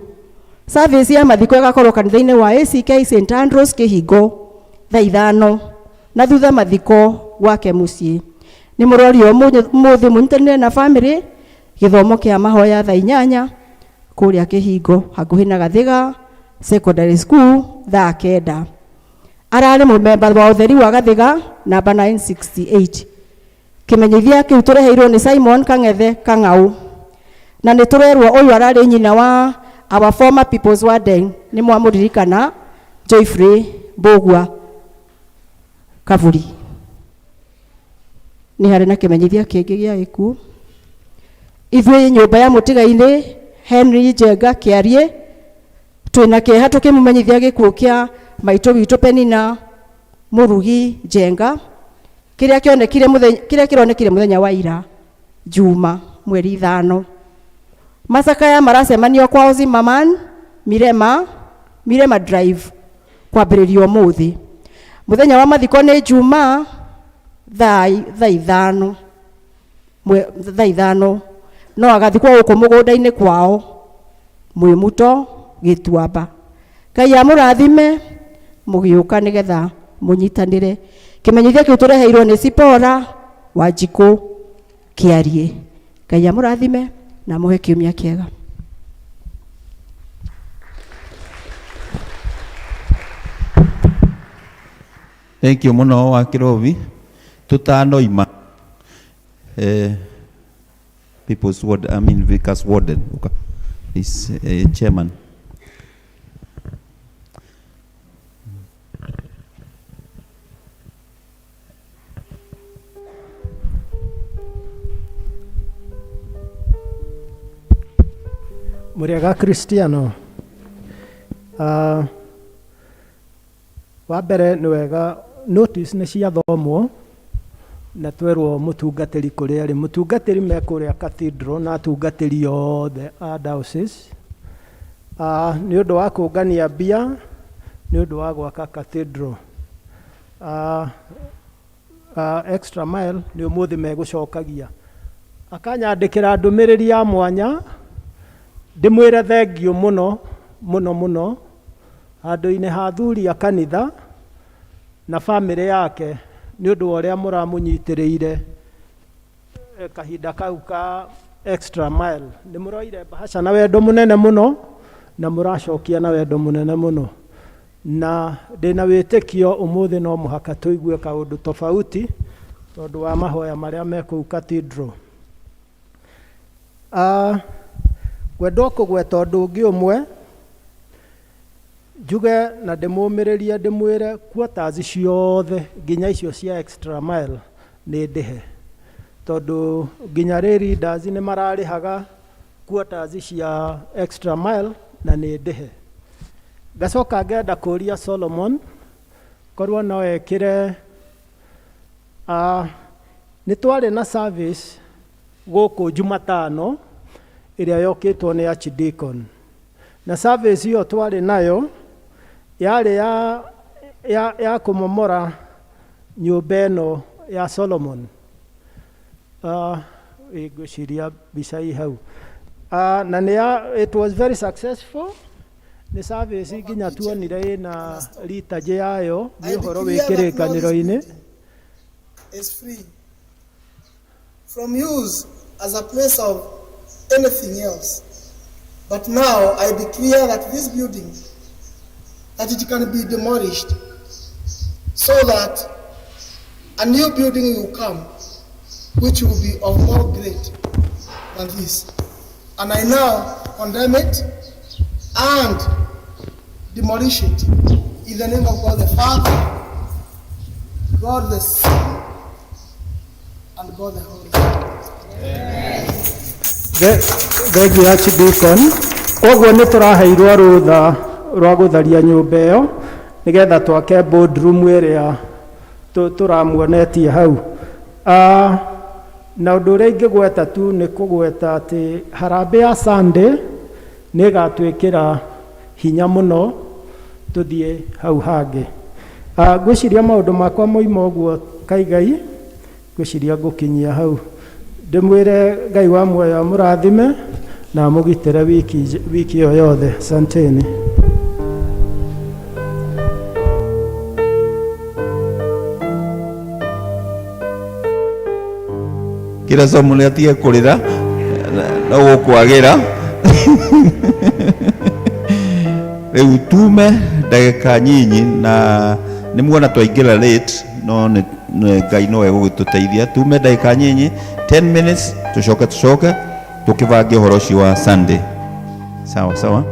Service ya mathiko ĩgakorwo kanitha-inĩ wa ACK St Andrews Kĩhingo thaa 5 na thutha mathiko gwake mũciĩ. Nĩ mũrorio ũmũthĩ mũnyitanĩre na family gĩthomo kĩa mahoya thaa 8 kũrĩa Kĩhingo hakuhĩ na Gathiga Secondary School thaa 9. Ararĩ mũmemba wa ũtheri wa Gathiga namba 968. Kĩmenyithia kĩu tũreheirwo nĩ Simon Kang'ethe Kang'au. Na nĩ tũrerwo ũyũ ararĩ nyina wa our former People's Warden nĩ mwamũririkana Joyfrey Mbũgua Kavuri. Nĩ harĩ na kĩmenyithia kĩngĩ gĩa gĩkuũ. Ithuĩ nyũmba ya mũtigairĩ Henry Njenga Kĩarie twĩna kĩeha tũkĩmũmenyithia gĩkuũ kĩa maitũ witũ Penina Mũrugi Njenga kĩrĩa kĩonekire mũthenya kĩrĩa kĩronekire mũthenya wa ira Juma mweri 5. Macakaya maracemanio kwao Zimmerman Mirema Drive kwambĩrĩria ũmũthĩ. Mũthenya wa mathiko nĩ Juma thaa 5 thaa 5 no agathikwo gũkũ mũgũnda-inĩ kwao Mwĩmuto Gĩtuamba. Ngai amũrathime mũgĩũka nĩgetha mũnyitanĩre. Kĩmenyithia kĩu tũreheirwo nĩ Sipora Wanjikũ Kĩarie. Ngai amũrathime na amũhe kiumia kĩega. Thank you mũno wa Kĩrobi. Tũtanoima People's Ward, I mean Vickers Warden, is chairman. Mũrĩega Kristiano. Wa mbere nĩ wega notice nĩ ciathomwo na twerwo mũtungatĩri kũrĩa arĩ. Mũtungatĩri me kũrĩa cathedral na atungatĩri othe a diocese. Nĩ ũndũ wa kũngania mbia, nĩ ũndũ wa gwaka cathedral. Extra mile nĩ ũmũthĩ megũcokagia. Akanyandĩkĩra ndũmĩrĩri ya mwanya ndĩmwĩre thengiũ mũno mũno mũno handũ-inĩ ha athuri a kanitha na bamĩrĩ yake nĩ ũndũ wa ũrĩa mũramũnyitĩrĩire kahinda kau ka extra mile. Nĩ mũroire mbahaca na wendo mũnene mũno na mũracokia na wendo mũnene mũno. Na ndĩna wĩtĩkio ũmũthĩ no mũhaka tũigue kaũndũ tofauti tondũ wa mahoya marĩa me kũu cathedral. Ngwenda kũgweta ũndũ ũngĩ ũmwe njuge na ndĩmũmĩrĩrie ndĩmwĩre quarters ciothe nginya icio cia extra mile nĩ ndĩhe tondũ nginya rĩ leaders nĩ mararĩhaga quarters cia extra mile na nĩ ndĩhe. Ngacoka ngenda kũria Solomon korwo no ekĩre nĩ twarĩ na service gũkũ Jumatano ĩrĩa yokĩtwo nĩ Archdeacon. Na service ĩyo twarĩ nayo yarĩ ya kũmomora nyũmba ĩno ya Solomon. Ngwĩciria mbica ĩ hau. Na nĩ ya, it was very successful. Nĩ service nginya tuonire ĩna liturgy yayo nĩ ũhoro wĩ kĩrĩkanĩro-inĩ. Is free from use as a place of anything else. But now I declare that this building, that it can be demolished so that a new building will come, which will be of more great than this. And I now condemn it and demolish it in the name of God the Father, God the Son, and God the Holy Spirit. Thengiũ Archdeacon. Koguo nĩ tũraheirwo rũtha rwa gũtharia nyũmba ĩyo nĩgetha twake boardroom ĩrĩa tũramuonetie hau. Na ũndũ ũrĩa ingĩgweta tu nĩ kũgweta atĩ harambĩ ya Sunday nĩ ĩgatwĩkĩra hinya mũno tũthiĩ hau hangĩ. Ngwĩciria maũndũ makwa moima ũguo Kaigai, ngwĩciria ngũkinyia hau. Ndĩmwĩre Ngai wa muoyo amũrathime na amũgitĩre wiki ĩyo yothe. Asanteni. Kĩra somo nĩ atige kũrĩra no gũkwagĩra. Rĩu tume ndagĩka nyinyi na nĩ muona twaingĩra late no nĩ Ngai no egũgĩtũteithia. Tume ndagĩka nyinyi 10 minutes tucoke tũkĩbange ũhoro ũcio wa Sunday. Sawa sawa.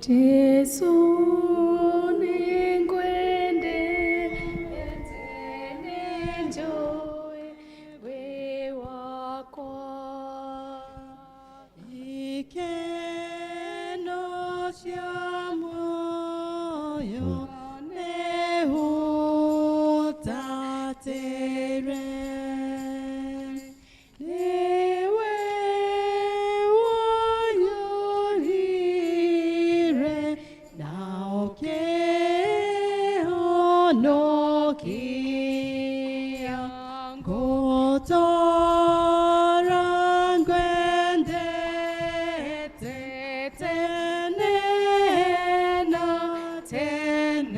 Jesu ningwende enjoy we wakwa Ikeno cia muoyo nĩhũtatĩre. Nĩwe wanyũrire na ũkĩhonokia. Ngũtũũra ngwendete tene na tene.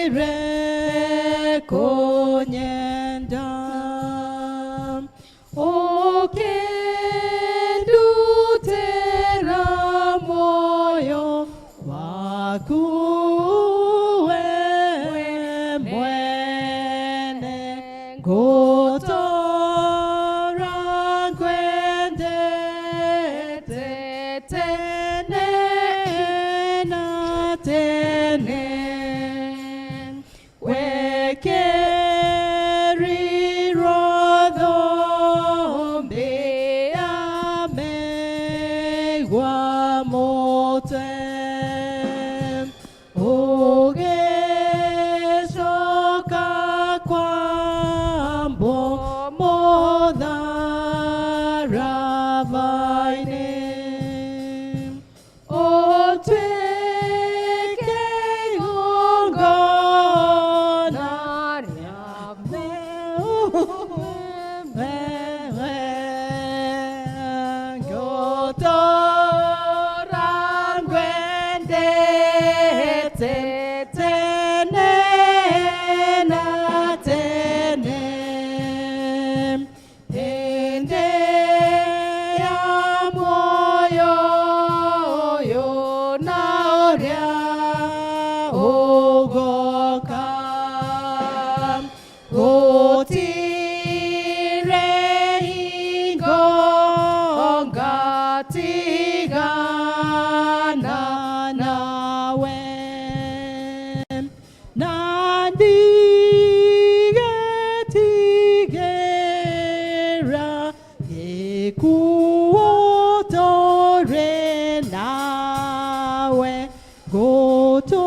Nĩwagire kũnyenda ũkĩndutĩra muoyo waku we mwene ngũtũũra ngwendete tene na tene wekerirwo thũmbĩ ya mĩigua mũtwe ũgĩcoka kwambwo mũtharaba-inĩ ũtuĩke igongona rĩa ngũtũũra ngwendete tene na tene hĩndĩ ya muoyo ũyũ na ũrĩa ũgoka gũtirĩ hingo ngatigana nawe na ndigetigĩra gĩkuũ tũrĩ nawe ngũtũũra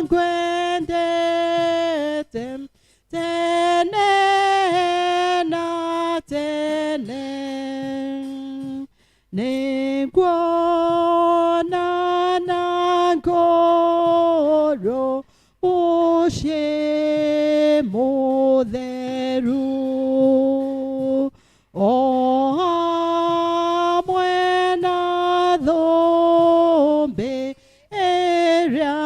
ngwendete tene na tene nĩnguona na ngoro mũciĩ mũtheru o hamwe na thũmbĩ ĩrĩa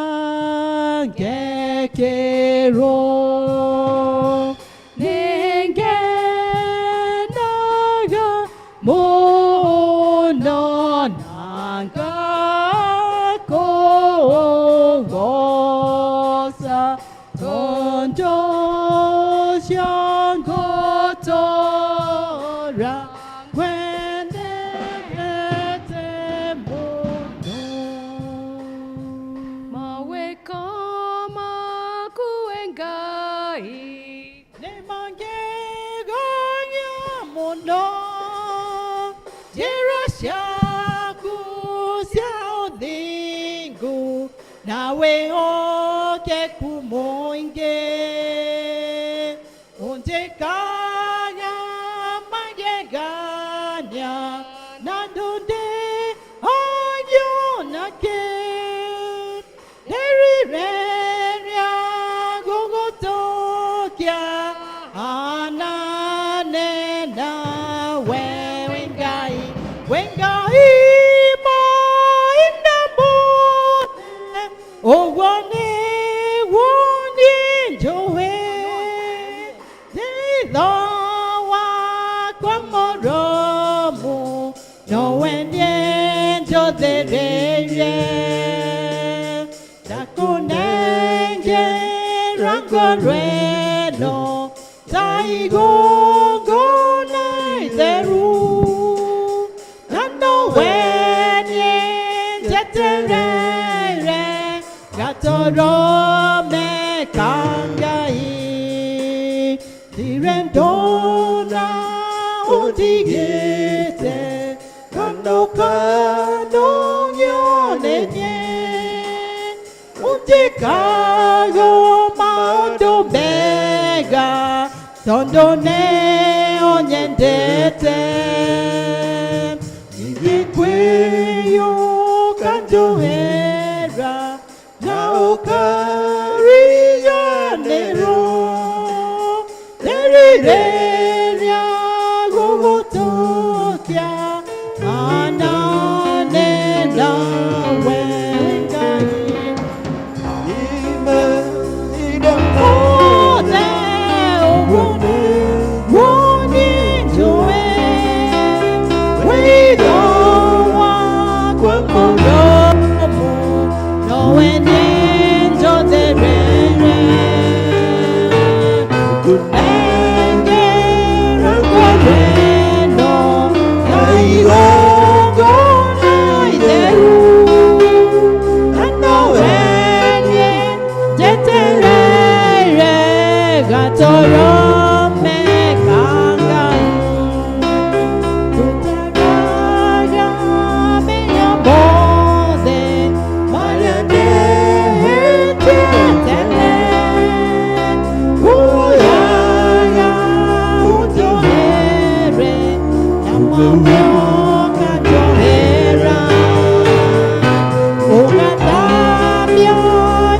ngekĩrwo nĩngenaga mũno na ngakũgooca tondũ ũcio ngũtũũra ngwendete mũno. Mawĩko maku we Ngai nĩ mangegania mũno njĩra ciaku cia ũthingu na wĩhokeku mũingĩ ũnjĩkaga magegania na ndũndĩ oyonake ndĩrirĩria gũgũtũkia anane nawe wĩ Ngai wĩ Ngai mahinda mothe ũguo nĩguo niĩ njũĩ thutha wakwa mũrũmu nowe niĩ njũthĩrĩirie ndakunengera ngoro ĩno ta igongona itheru na nowe niĩ njetereire gatũrũme ka Ngai ndirĩ ndona ũndigĩte kando kando nyonenie unjikago maũndũ mega tondũ nĩ ũnyendete nĩgĩkwĩyũka njohera na ũkariganĩrwo ndĩrirĩria gũgũtũkia anane nawe Ngai. Gatũrũme ka Ngai Rutagaga mehia mothe marĩa ndehĩtie tene Uyaga ũnjohere na mwathĩ ũkanjohera Ũgathambio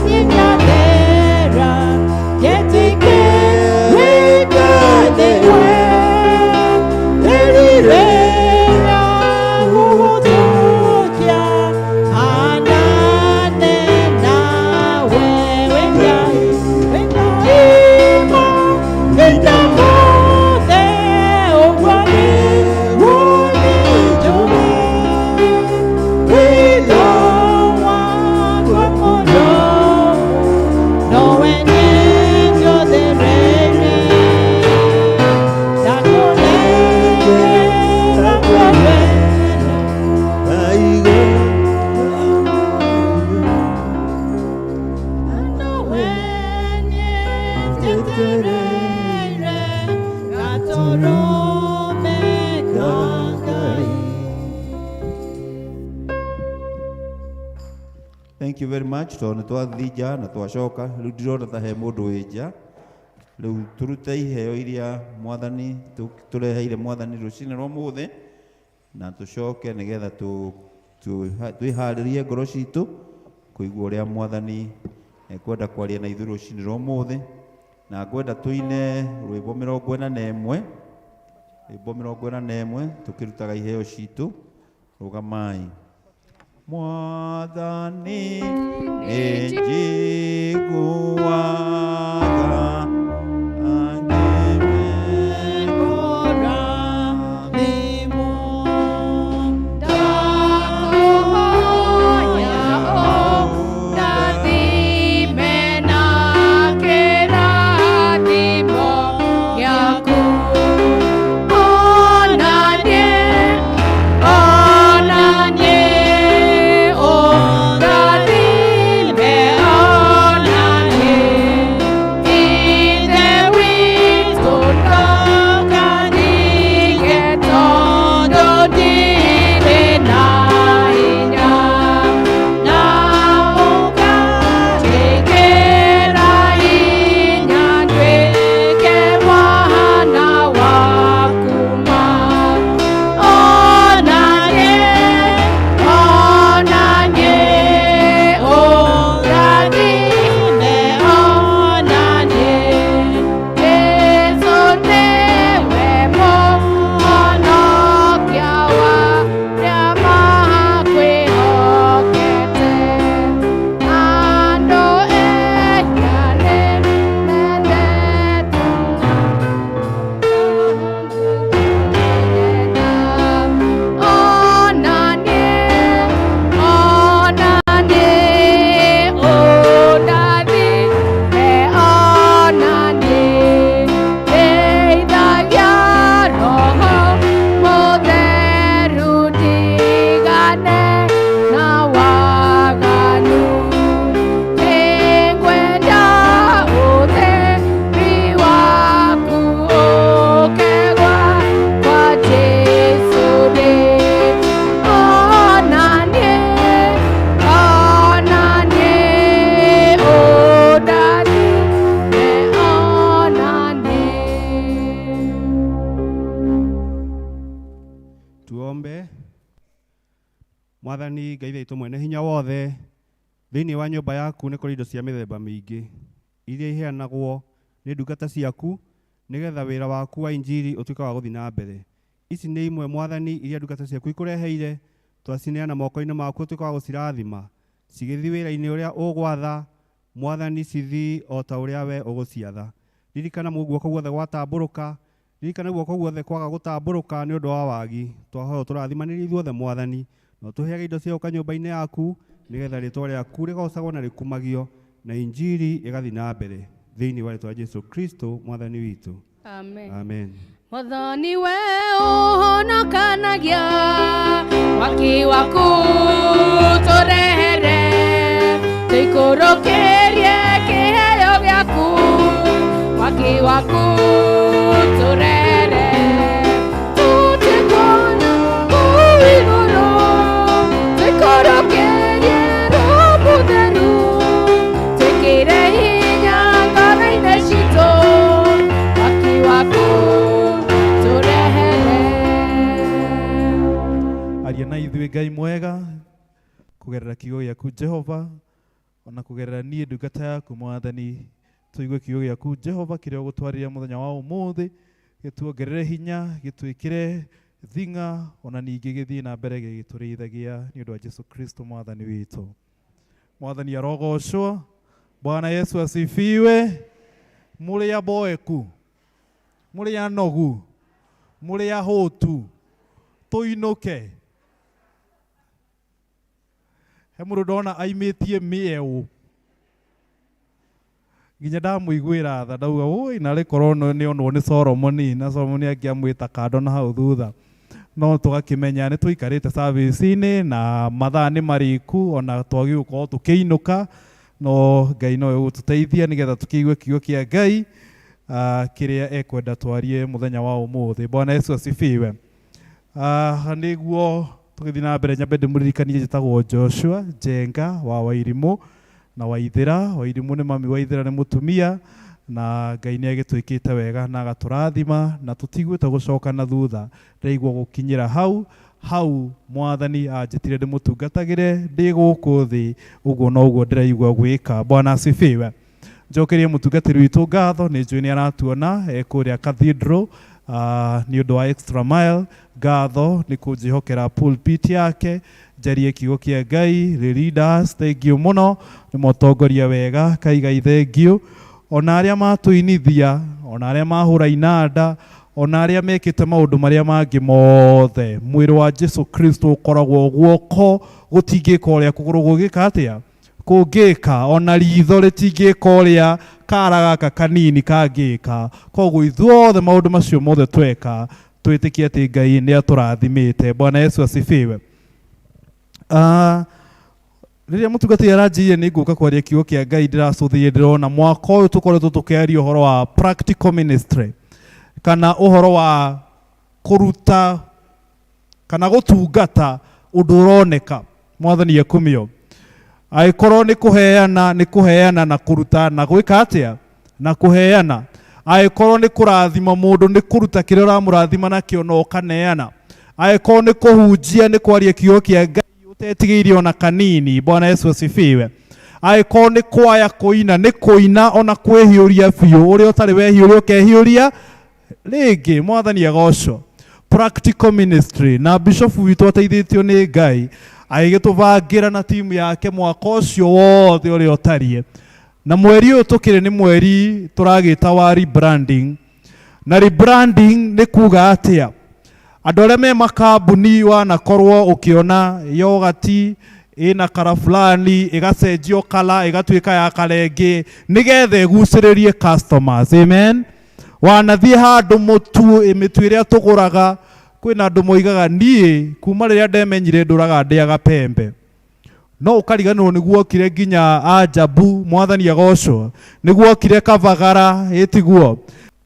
nyinyathera Ngetuĩke wĩkathĩwe Ndĩrirĩria gũgũtũkia hanane nawe wĩ Ngai wĩ Ngai mahinda mothe ũguo nĩguo niĩ njũĩ wĩtho wakwa mũrũmu nowe niĩ njũthĩrĩirie ndakũnengera ngoro ĩno nowe niĩ njetereire Gatũrũme ka Ngai. Thank you very much tondũ nĩ twathiĩ nja na twacoka rĩu ndirona ta he mũndũ wĩ nja rĩu tũrute iheo iria mwathani tũreheire mwathani rũcinĩ rwa ũmũthĩ na tũcoke nĩgetha twĩharĩrie ngoro citũ kũigua ũrĩa mwathani ekwenda kwaria na ithuĩ rũcinĩ rwa ũmũthĩ na ngwenda tũine rwĩmbo 41 rwĩmbo 41 tũkĩrutaga iheo citũ rũgamai Mwathani nĩnjiguaga Ndakuhoya ũndathime na kĩrathimo gĩaku. Ona niĩ, ona niĩ, ũndathime ona niĩ. Ithe witũ ndũkandige tondũ ndirĩ na hinya. Na ũkanjĩkĩra hinya nduĩke mwana waku ma. Ona niĩ, ona niĩ, ũndathime ona niĩ. Jesũ nĩwe mũhonokia wa arĩa makwĩhokete. Andũ ehia nĩmendete Ona niĩ, ona niĩ, ũndathime ona niĩ. Ndeithagia Roho Mũtheru ndigane na waganu. Nĩngwenda ũtheri waku ũũke gwakwa Jesũ rĩ. Ona niĩ, ona niĩ, ũndathime ona niĩ. Tuombe. Mwathani Ngai witũ mwene hinya wothe, thĩinĩ wa nyũmba yaku nĩ kũrĩ indo cia mĩthemba mĩingĩ iria iheanagwo nĩ ndungata ciaku nĩgetha wĩra waku wa injiri ũtuĩke wa gũthiĩ na mbere. Ici nĩ imwe Mwathani iria ndungata ciaku ikũreheire, twacineana moko-inĩ maku ũtuĩke wa gũcirathima cigĩthiĩ wĩra-inĩ ũrĩa ũgwatha Mwathani, cithiĩ o ta ũrĩa we ũgũciatha. Ririkana guoko guothe gwatambũrũka, ririkana guoko guothe kwaga gũtambũrũka nĩ ũndũ wa wagi. Twahoya ũtũrathimanĩrie ithuothe Mwathani, na ũtũheage indo cia gũka nyũmba-inĩ yaku nĩgetha rĩtwa rĩaku rĩgocagwo na rĩkumagio na injiri ĩgathiĩ na mbere thĩinĩ wa rĩtwa rĩa Jesu Kristo Mwathani witũ. Amen. Amen. Mwathani we ũhonokanagia mwaki waku tũrehere tũikũrũkĩrie kĩheo gĩaku mwaki waku Wĩ Ngai mwega kũgerera kiugo gĩaku Jehova, ona kũgerera niĩ ndungata yaku Mwathani, tũigue kiugo gĩaku Jehova kĩrĩa ũgũtwarĩria mũthenya wa ũmũthĩ, gĩtuongerere hinya, gĩtwĩkĩre thing'a, ona ningĩ gĩthiĩ na mbere gĩgĩtũrĩithagia nĩ ũndũ wa Jesu Kristo Mwathani witũ. Mwathani arogocwo. Bwana Yesu asifiwe. Mũrĩ aboeku, mũrĩ anogu, mũrĩ ahũtu, tũinũke. He mũndũ ndona aimĩtie mĩeũ nginya ndamũiguĩra tha, ndauga ũi narĩ korwo nĩ onwo nĩ Solomoni, na Solomoni angĩamwĩta kando na hau thutha. No tũgakĩmenya nĩ tũikarĩte service-inĩ na mathaa nĩ marĩku, ona twagĩrĩirwo gũkorwo tũkĩinũka, no Ngai no egũtũteithia nĩgetha tũkĩigue kiugo kĩa Ngai kĩrĩa ekwenda twarie mũthenya wa ũmũthĩ. Bwana Yesu asifiwe. Nĩguo tũgĩthiĩ na mbere, nyambe ndĩmũririkanie njĩtagwo Joshua Njenga wa Wairimũ na Waithĩra. Wairimũ nĩ mami, Waithĩra nĩ mũtumia, na Ngai nĩ agĩtwĩkĩte wega na agatũrathima na tũtiguĩte gũcoka na thutha. Ndĩraigua gũkinyĩra hau hau Mwathani anjĩtire ndĩmũtungatagĩre ndĩ gũkũ thĩ, ũguo noguo ndĩraigua gwĩka. Bwana asifiwe. Njokerie mũtungatĩri witũ ngatho, nĩ njũĩ nĩ aratuona e kũrĩa Cathedral nĩ ũndũ wa extra mile. Ngatho nĩ kũnjĩhokera pulpit yake njarie kiugo kĩa Ngai. The leaders, thank you mũno, nĩ mũtongoria wega, kaigai thank you. Ona arĩa matũinithia, ona arĩa mahũra inanda, ona arĩa mekĩte maũndũ marĩa mangĩ mothe, mwĩrĩ wa Jesu Kristo ũkoragwo guoko gũtingĩka ũrĩa kũgũrũ gũgĩka atĩa kũngĩka, ona ritho rĩtingĩka ũrĩa kara gaka kanini kangĩka. Koguo ithuothe maũndũ macio mothe tweka, twĩtĩkie atĩ Ngai nĩ atũrathimĩte. Bwana Yesu asifiwe. Rĩrĩa mũtungatĩri aranjĩrire nĩ ngũka kwaria kiugo kĩa Ngai, ndĩracũthĩrĩria ndĩrona mwaka ũyũ tũkoretwo tũkĩaria ũhoro wa practical ministry, kana ũhoro wa kũruta kana gũtungata ũndũ ũroneka. Mwathani ekumio. Angĩkorwo nĩ kũheana, nĩ kũheana na kũruta na gwĩka atĩa na kũheana. Angĩkorwo nĩ kũrathima mũndũ, nĩ kũruta kĩrĩa ũramũrathima nakĩo na ũkaneana. Angĩkorwo nĩ kũhunjia, nĩ kwaria kiugo kĩa Ngai ũtetigĩire ona kanini. Bwana Yesu asifiwe. Angĩkorwo nĩ kwaya kũina, nĩ kũina ona kwĩhiũria biũ, ũrĩa ũtarĩ wehiũria ũkehiũria rĩngĩ. Mwathani agocwo. Practical ministry, na bishop witũ ateithĩtio nĩ Ngai agĩgĩtũbangĩra na timu yake mwaka ũcio wothe ũrĩa ũtariĩ. Na mweri ũyũ tũkĩrĩ nĩ mweri tũragĩta wa rebranding. Na rebranding nĩ kuga atĩa? Andũ arĩa me makambuni, wanakorwo ũkĩona yogati ĩna kara fulani ĩgacenjio kala ĩgatuĩka ya kara ĩngĩ nĩgetha ĩgucĩrĩrie customers. Amen. Wanathiĩ handũ mũtu, mĩtu ĩrĩa tũgũraga, kwĩna andũ moigaga niĩ kuma rĩrĩa ndemenyire ndũraga ndĩaga pembe, no ũkariganĩrwo nĩguo okire nginya Ajabu. Mwathani agocwo. Nĩguo okire Kabagara, ĩtiguo?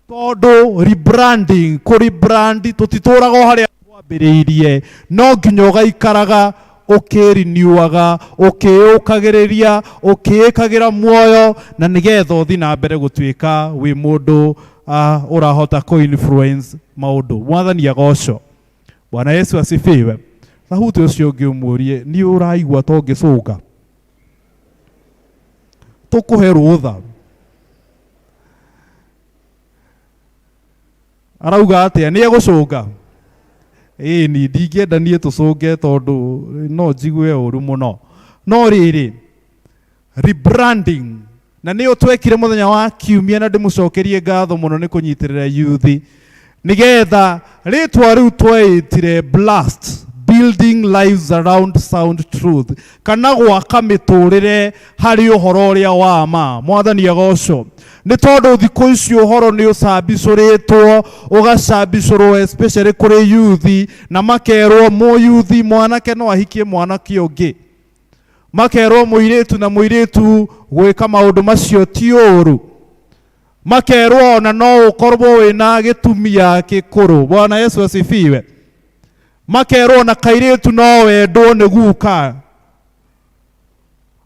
Tondũ rebranding, kũ rebrand, tũtitũraga o harĩa twambĩrĩirie, no nginya ũgaikaraga ũkĩriniuaga, ũkĩũkagĩrĩria, ũkĩĩkagĩra muoyo, na nĩgetha ũthiĩ na mbere gũtuĩka wĩ mũndũ ũrahota kũ influence maũndũ. Mwathani agocwo. Bwana Yesu asifiwe. Tahute ũcio ũngĩ ũmũrie, nĩ ũraigua ta ũngĩcũnga? Tũkũhe rũtha. Arauga atĩa? Nĩ egũcũnga? Ĩni, ndingĩenda niĩ tũcũnge tondũ no njigue ũru mũno. No rĩrĩ, rebranding, na nĩyo twekire mũthenya wa kiumia, na ndĩmũcokerie ngatho mũno nĩ kũnyitĩrĩra youth, nĩgetha rĩtwa rĩu tweĩtire Blast, Building Lives Around Sound Truth, kana gwaka mĩtũrĩre harĩ ũhoro ũrĩa wa ma. Mwathani agocwo. Nĩ tondũ thikũ ici ũhoro nĩ ũcambicũrĩtwo, ũgacambicũrwo especially kũrĩ youth, na makerwo mũyuthi mwanake no ahikie mwanake ũngĩ, makerwo mũirĩtu na mũirĩtu gwĩka maũndũ macio ti ũru, makerwo ona no ũkorwo wĩna gĩtumia gĩkũrũ. Bwana Yesu asifiwe. Makerwo na kairĩtu no wendwo nĩ guka.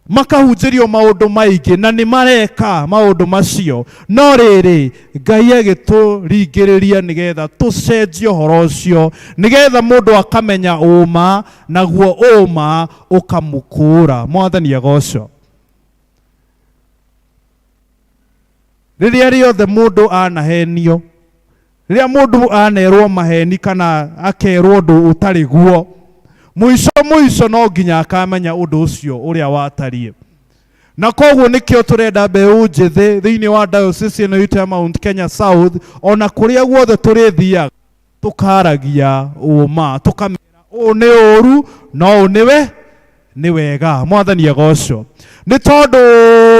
Makahunjĩrio maũndũ maingĩ na nĩ mareka maũndũ macio, no rĩrĩ Ngai agĩtũringĩrĩria nĩgetha tũcenjie ũhoro ũcio, nĩgetha mũndũ akamenya ũma, naguo ũma ũkamũkũũra. Mwathani agocwo. Rĩrĩa rĩothe mũndũ anahenio, rĩrĩa mũndũ anerwo maheni kana akerwo ũndũ ũtarĩ guo, mũico mũico no nginya akamenya ũndũ ũcio ũrĩa watariĩ. Na koguo nĩkĩo tũrenda mbeũ njĩthĩ thĩinĩ wa diocese ĩno itũ ya Mount Kenya South, ona kũrĩa guothe tũrĩthiaga tũkaragia ũma, tũkamera ũũ nĩ ũru no ũũ nĩwe nĩ wega. Mwathani agocwo. Nĩ tondũ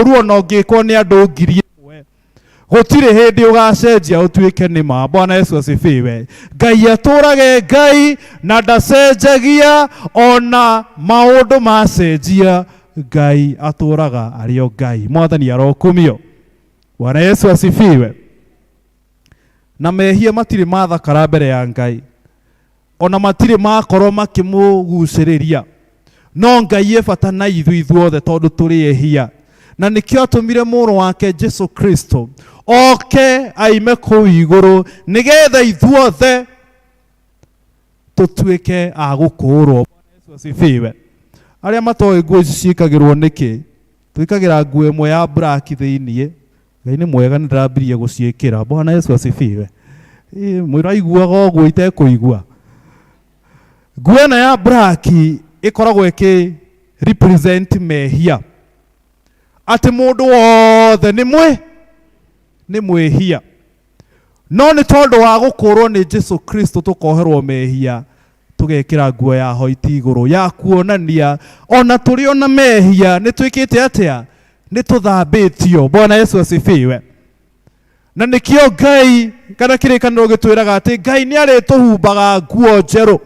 ũru ona ũngĩkwo nĩ andũ 1000, gũtirĩ hĩndĩ ũgacenjia ũtuĩke nĩ ma. Bwana Yesu asifiwe. Ngai atũrage Ngai na ndacenjagia, ona maũndũ macenjia Ngai atũraga arĩ o Ngai. Mwathani arokumio. Bwana Yesu asifiwe. Na mehia matirĩ mathakara mbere ya Ngai, ona matirĩ makorwo makĩmũgucĩrĩria, no Ngai e bata na ithuĩ ithuothe tondũ tũrĩ ehia, na nĩkĩo atũmire mũrũ wake Jesu Kristo oke aime kũu igũrũ nĩgetha ithuothe tũtuĩke a gũkũũrwo. Bwana Yesu asifiwe. Arĩa matoĩ nguo ici ciĩkagĩrwo nĩkĩ, twĩkagĩra nguo ĩmwe ya black thĩiniĩ. Ngai nĩ mwega, nĩ ndĩrambirie gũciĩkĩra. Bwana Yesu asifiwe. Mũraiguaga ũguo itekũigua. Nguo ĩno ya black ĩkoragwo ĩkĩ represent mehia, atĩ mũndũ wothe nĩ mwĩhia, no nĩ tondũ wa gũkũrwo nĩ Jesu Kristo tũkoherwo mehia, tũgekĩra nguo ya hoiti igũrũ ya kuonania ona tũrĩ ona mehia nĩ twĩkĩte atĩa, nĩ tũthambĩtio. Bwana Yesu asifiwe. Na nĩkĩo Ngai kana kĩrĩkanĩro gĩtwĩraga atĩ Ngai nĩ arĩtũhumbaga nguo njerũ,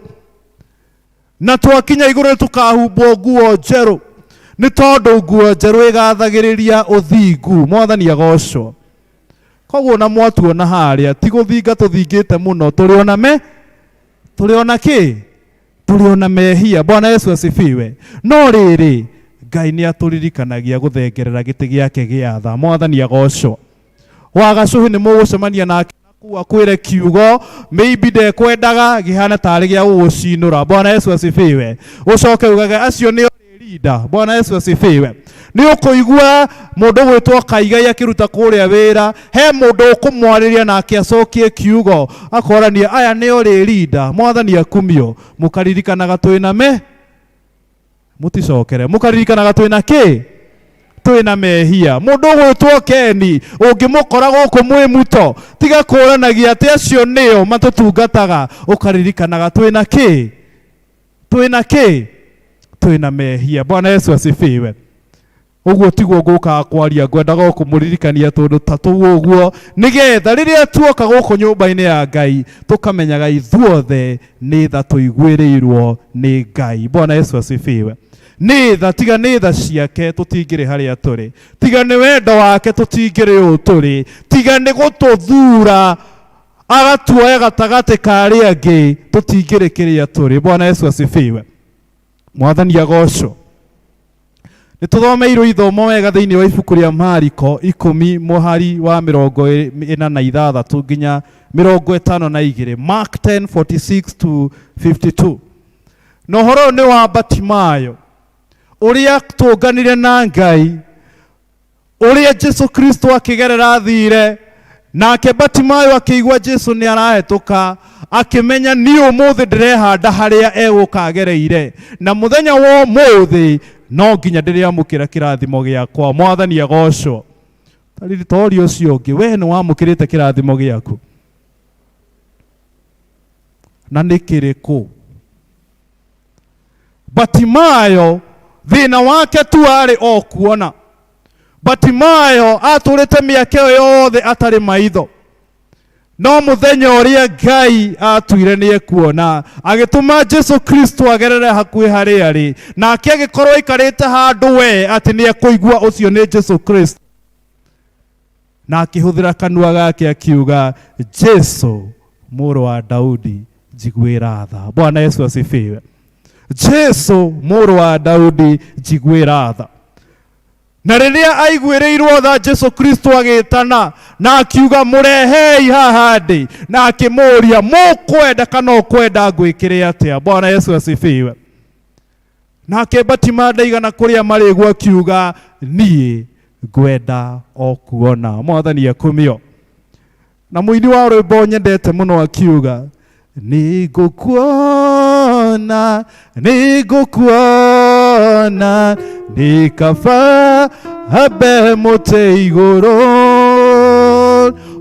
na twakinya igũrũ nĩ tũkahumbwo nguo njerũ, nĩ tondũ nguo njerũ ĩgathagĩrĩria ũthingu. Mwathani agocwo. Koguo na mwatuona harĩa ti gũthinga tũthingĩte mũno, tũrĩ ona me tũrĩ ona kĩ tũrĩ ona mehia. Bwana Yesu asifiwe. No rĩrĩ Ngai nĩ atũririkanagia gũthengerera gĩtĩ gĩake gĩa tha. Mwathani agocwo. Wagacũhĩ nĩ mũgũcemania nake kũu akwĩre kiugo maybe ndekwendaga gĩhana tarĩ gĩa gũgũcinũra. Bwana Yesu asifiwe. Ũcoke ugage acio nĩ rinda. Bwana Yesu asifiwe. Nĩ ũkũigua mũndũ gwĩtwo Kaigai akĩruta kũrĩa wĩra, he mũndũ ũkũmwarĩria nake acokie kiugo akorania aya nĩ ũrĩrinda. Mwathani akumio. Mũkaririkanaga twĩna me mũticokere, mũkaririkanaga twĩna kĩ twĩna mehia. Mũndũ ũgwĩtwo Keni ũngĩmũkora gũkũ mwĩ muto, tiga kũranagia atĩ acio nĩo matũtungataga, ũkaririkanaga twĩna kĩ twĩna kĩ twĩna mehia. Bwana Yesu asifiwe. Ũguo tiguo ngũkaga kwaria, ngwendaga o kũmũririkania tũndũ ta tũu ũguo, nĩgetha rĩrĩa tuoka gũkũ nyũmba-inĩ ya Ngai tũkamenyaga ithuothe nĩ tha tũiguĩrĩirwo nĩ Ngai. Bwana Yesu asifiwe. Nĩ tha, tiga nĩ tha ciake tũtingĩrĩ harĩa tũrĩ, tiga nĩ wendo wake tũtingĩrĩ ũũ tũrĩ, tiga nĩ gũtũthura agatuoya gatagatĩ ka arĩa angĩ tũtingĩrĩ kĩrĩa tũrĩ. Bwana Yesu asifiwe. Mwathani agocwo. Nĩ tũthomeirwo ithomo wega thĩinĩ wa ibuku rĩa Mariko 10 mũhari wa 46 nginya 52, Mark 10:46 to 52. Na ũhoro ũyũ nĩ wa Batimayo ũrĩa tũnganire na Ngai, ũrĩa Jesu Kristo akĩgerera athire, nake Batimayo akĩigua Jesu nĩ arahĩtũka, akĩmenya niĩ ũmũthĩ ndĩrehanda harĩa egũka agereire, na mũthenya wa ũmũthĩ no nginya ndĩrĩamũkĩra kĩrathimo gĩakwa. Mwathani agocwo. Tariri tori ũcio ũngĩ, we nĩ wamũkĩrĩte kĩrathimo gĩaku na nĩ kĩrĩkũ? Batimayo thĩna wake tu arĩ o kuona. Batimayo atũrĩte mĩaka ĩyo yothe atarĩ maitho, no mũthenya ũrĩa Ngai atuire nĩ ekuona, agĩtũma Jesu Kristo agerere hakuhĩ harĩa arĩ, nake agĩkorwo aikarĩte handũ we atĩ nĩ ekũigua ũcio nĩ Jesu Kristo, na akĩhũthĩra kanua gake akiuga, Jesu mũrũ wa Daudi njiguĩra tha. Bwana Yesu asifiwe. Jesu mũrũ wa Daudi njiguĩra tha. Na rĩrĩa aiguĩrĩirwo tha Jesu Kristo agĩtana na akiuga mũrehei haha ndĩ, na akĩmũũria mũkwenda kana ũkwenda ngwĩkĩre atĩa? Bwana Yesu asifiwe. Nake Batimayo ndaigana kũrĩa marĩgu akiuga niĩ ngwenda o kuona. Mwathani akumio. Na mũini wa rwĩmbo nyendete mũno akiuga nĩngũkuona, nĩngũkuona, nĩ kaba hambe mũtĩ igũrũ,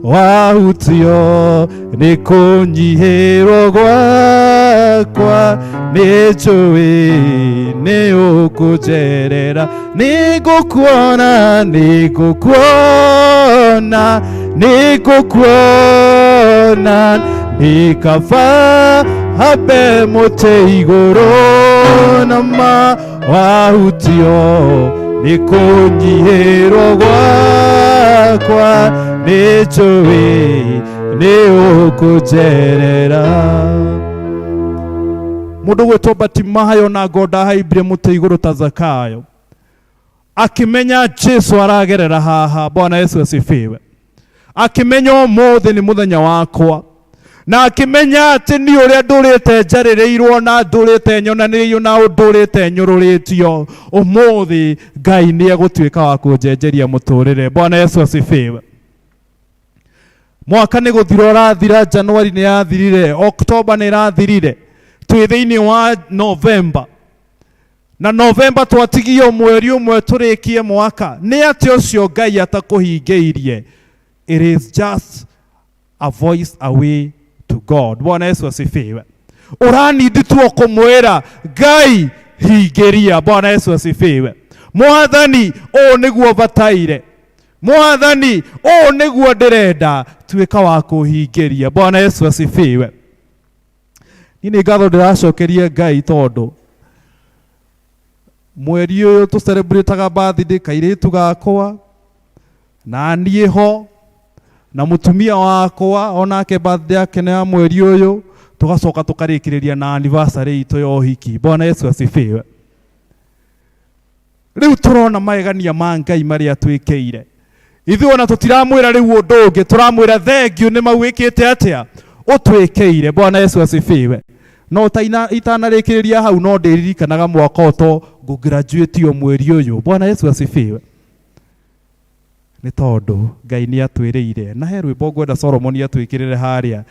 wahutio nĩ kũnyihĩrwo gwakwa, nĩ njũĩ nĩ ũkũnjerera, nĩngũkuona, nĩngũkuona, nĩngũkuona, nĩ kaba hambe mũtĩ igũrũ, na ma wahutio nĩ kũnyihĩrwo gwakwa, nĩ njũĩ nĩ ũkũnjerera. Mũndũ gwĩtwo Batimayo na ngo ndahaimbire mũtĩ igũrũ ta Zakayo, akĩmenya Jesu aragerera haha. Bwana Yesu asifiwe. Akĩmenya ũmũthĩ nĩ mũthenya wakwa, na akĩmenya atĩ niĩ ũrĩa ndũrĩte njarĩrĩirwo na ndũrĩte nyonanĩirio na ndũrĩte nyũrũrĩtio, ũmũthĩ Ngai nĩ egũtuĩka wa kũnjenjeria mũtũrĩre. Bwana Yesu asifiwe. Mwaka nĩ gũthira ũrathira, Januari nĩ yathirire, Oktoba nĩ ĩrathirire, twĩ thĩinĩ wa Novemba, na Novemba twatigio mweri ũmwe tũrĩkie mwaka. Nĩ atĩ ũcio Ngai atakũhingĩirie? It is just a voice away to God. Bwana Yesu asifiwe. Ũranindi tu o kũmwĩra Ngai hingĩria. Bwana Yesu asifiwe. Mwathani ũũ nĩguo bataire, Mwathani ũũ nĩguo ndĩrenda, tuĩka wa kũhingĩria. Bwana Yesu asifiwe. Niĩ nĩ ngatho ndĩracokeria Ngai tondũ mweri ũyũ tũ celebrate birthday kairĩtu gakwa na niĩ ho na mũtumia wakwa onake birthday yake nĩ ya mweri ũyũ, tũgacoka tũkarĩkĩrĩria na anniversary itũ ya ũhiki. Bwana Yesu asifiwe. Rĩu tũrona magegania ma Ngai marĩa twĩkĩire ithuĩ, ona tũtiramwĩra rĩu ũndũ ũngĩ, tũramwĩra thengiũ nĩ mau wĩkĩte atĩa ũtwĩkĩire. Bwana Yesu asifiwe. No itanarĩkĩrĩria hau, no ndĩririkanaga mwaka ũto ngũ-graduate o mweri ũyũ. Bwana Yesu asifiwe. Nĩ tondũ Ngai nĩ atwĩrĩire, na he rwĩmbo ngwenda Solomon atwĩkĩrĩre harĩa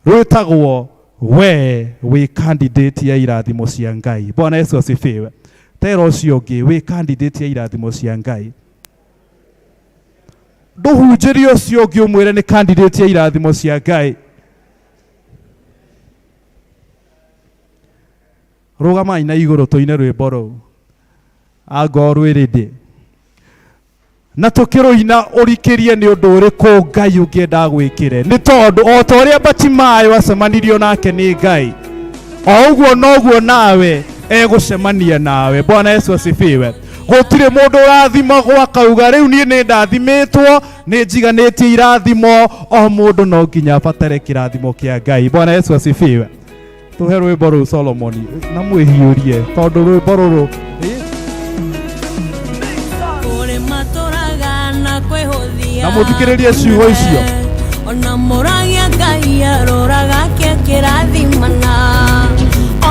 rwĩtagwo we wĩ candidate ya irathimo cia Ngai. Bwana Yesu asifiwe. Tera ũcio ũngĩ wĩ candidate ya irathimo cia Ngai, ndũhunjĩrie ũcio ũngĩ ũmwĩre nĩ candidate ya irathimo cia Ngai. Rũgamai na igũrũ tũine rwĩmbo rũu angorwo rwĩ ready, na tũkĩrũina ũrikĩrie nĩ ũndũ ũrĩkũ Ngai ũngĩenda gwĩkĩre, nĩ tondũ o ta ũrĩa Batimayo acemanirio nake nĩ Ngai, o ũguo noguo nawe egũcemania nawe. Bwana Yesu asifiwe. Gũtirĩ mũndũ ũrathimagwo akauga rĩu niĩ nĩ ndathimĩtwo, nĩ njiganĩtie irathimo. O mũndũ no nginya abatare kĩrathimo kĩa Ngai. Bwana Yesu asifiwe. Tũhe rwĩmbo rũu Solomoni na mwĩhiũrie tondũ rwĩmbo rũrũ Kũrĩ matũraga na kwĩhũthia na mũthikĩrĩrie ciugo icio. Ona mũragia Ngai aroraga kĩa kĩrathimana,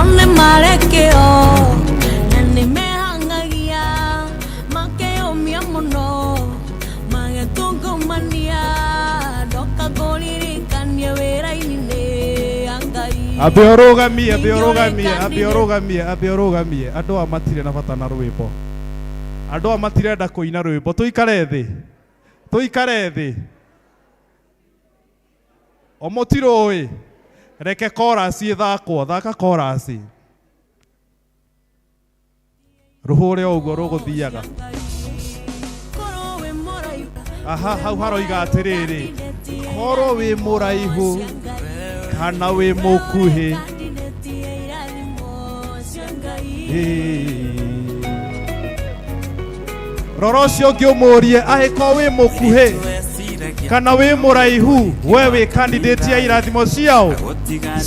one marekĩo na nĩ mehangagia makeyũmia mũno magetungumania, ndoka ngũririkanie wĩra-inĩ nĩ ya Ngai. Ambe ũrũgamie, ambe ũrũgamie, ambe ũrũgamie, ambe ũrũgamie. Andũ aya matirĩ na bata na rwĩmbo, andũ aya matirenda kũina rwĩmbo. Tũikare thĩ, tũikare thĩ, o mũtirũĩ. Reke chorus ĩthakwo, thaka chorus, rũhũre o ũguo rũgũthiaga. Aha, hau haroiga atĩrĩrĩ, korwo wĩ mũraihu kana wĩ mũkuhĩ. Ĩĩ. Rora ũcio ũngĩ ũmũrie, angĩkorwo wĩ mũkuhĩ kana wĩ mũraihu, we wĩ candidate ya irathimo ciao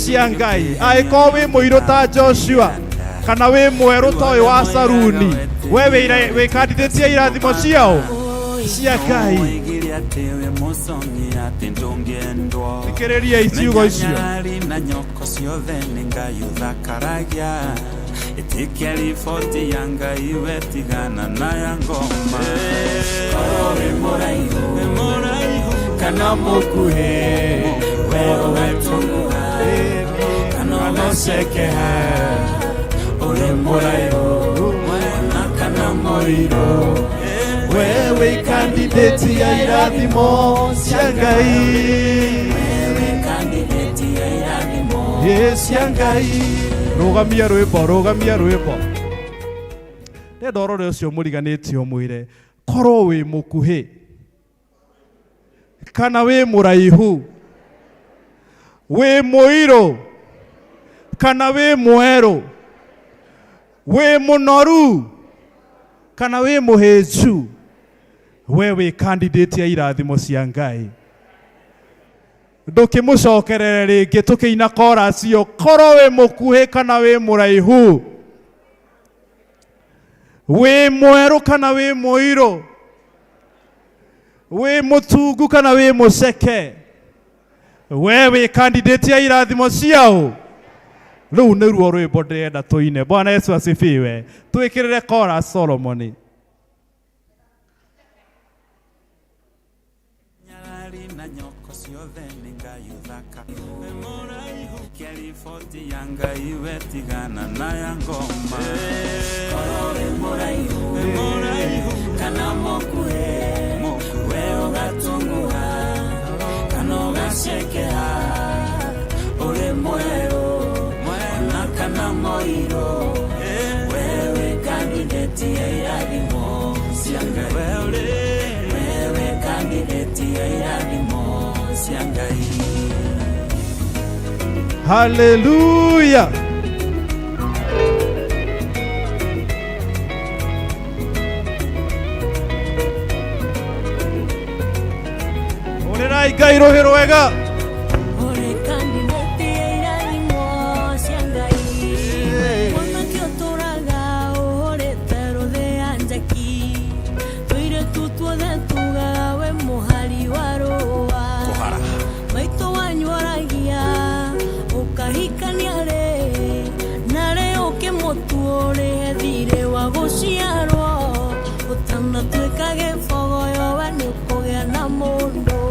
cia Ngai. Angĩkorwo wĩ mũirũ ta Joshua kana wĩ mwerũ ta ũyũ wa Saruni, We wĩ candidate ya irathimo ciao cia Ngai. Oigire atĩ wĩ mũcong'i atĩ ndũngĩendwo. Thikĩrĩriai ciugo icio. Menya na nyoko ciothe nĩ Ngai ũthakaragia. Ĩtĩkia riboti ya Ngai we tigana na ya ngoma. Korwo wĩ mũraihu kana mũkuhĩ, we ũgatunguha kana ũgacekeha, ũrĩ mũraihu ona kana mũirũ, Wewe candidate ya irathimo cia Ngai. Wewe candidate ya irathimo Yes, cia Ngai. Rũgamia rwĩmbo, rũgamia rwĩmbo. Ndĩrenda ũrore ũcio mũriganĩtie ũmwĩre korwo wĩ mũkuhĩ kana wĩ mũraihu, wĩ mũirũ kana wĩ mwerũ, wĩ mũnoru kana wĩ mũhĩnju, we wĩ candidate ya irathimo cia Ngai. Ndũkĩmũcokerere rĩngĩ tũkĩina chorus ĩyo, korwo wĩ mũkuhĩ kana wĩ mũraihu, wĩ mwerũ kana wĩ mũirũ, wĩ mũtungu kana wĩ mũceke, we wĩ candidate ya irathimo ciao. Rĩu nĩruo rwĩmbo ndĩrenda tũine. Bwana Yesu asifiwe. Twĩkĩrĩre chorus Solomoni. Nyarari na nyoko ciothe nĩ Ngai ũthaka. Wĩ mũraihu kia riboti ya Ngai we tigana na ya ngoma. Korwo wĩ mũraihu kana mũkuhĩ, we ũgatunguha kana ũgacekeha, ũrĩ mwerũ ona kana mũirũ, we wĩ candidate ya irathimo cia Ngai. Wewe candidate ya irathimo cia Ngai. Hallelujah. Hũrĩrai Ngai rũhĩ rwega. Ũrĩ candidate ya irathimo cia Ngai. Mwanake ũtũraga ũhũrĩte rũthĩa njaki. Tũirĩtu tuothe tugaga we mũhari wa rũa. Maitũ wanyu aragia ũkahikania rĩ, narĩ ũkĩmũtua ũrĩhe thirĩ wa gũciarwo. Ũtanatuĩka gĩbogoyo we nĩũkũgĩa na mũndũ.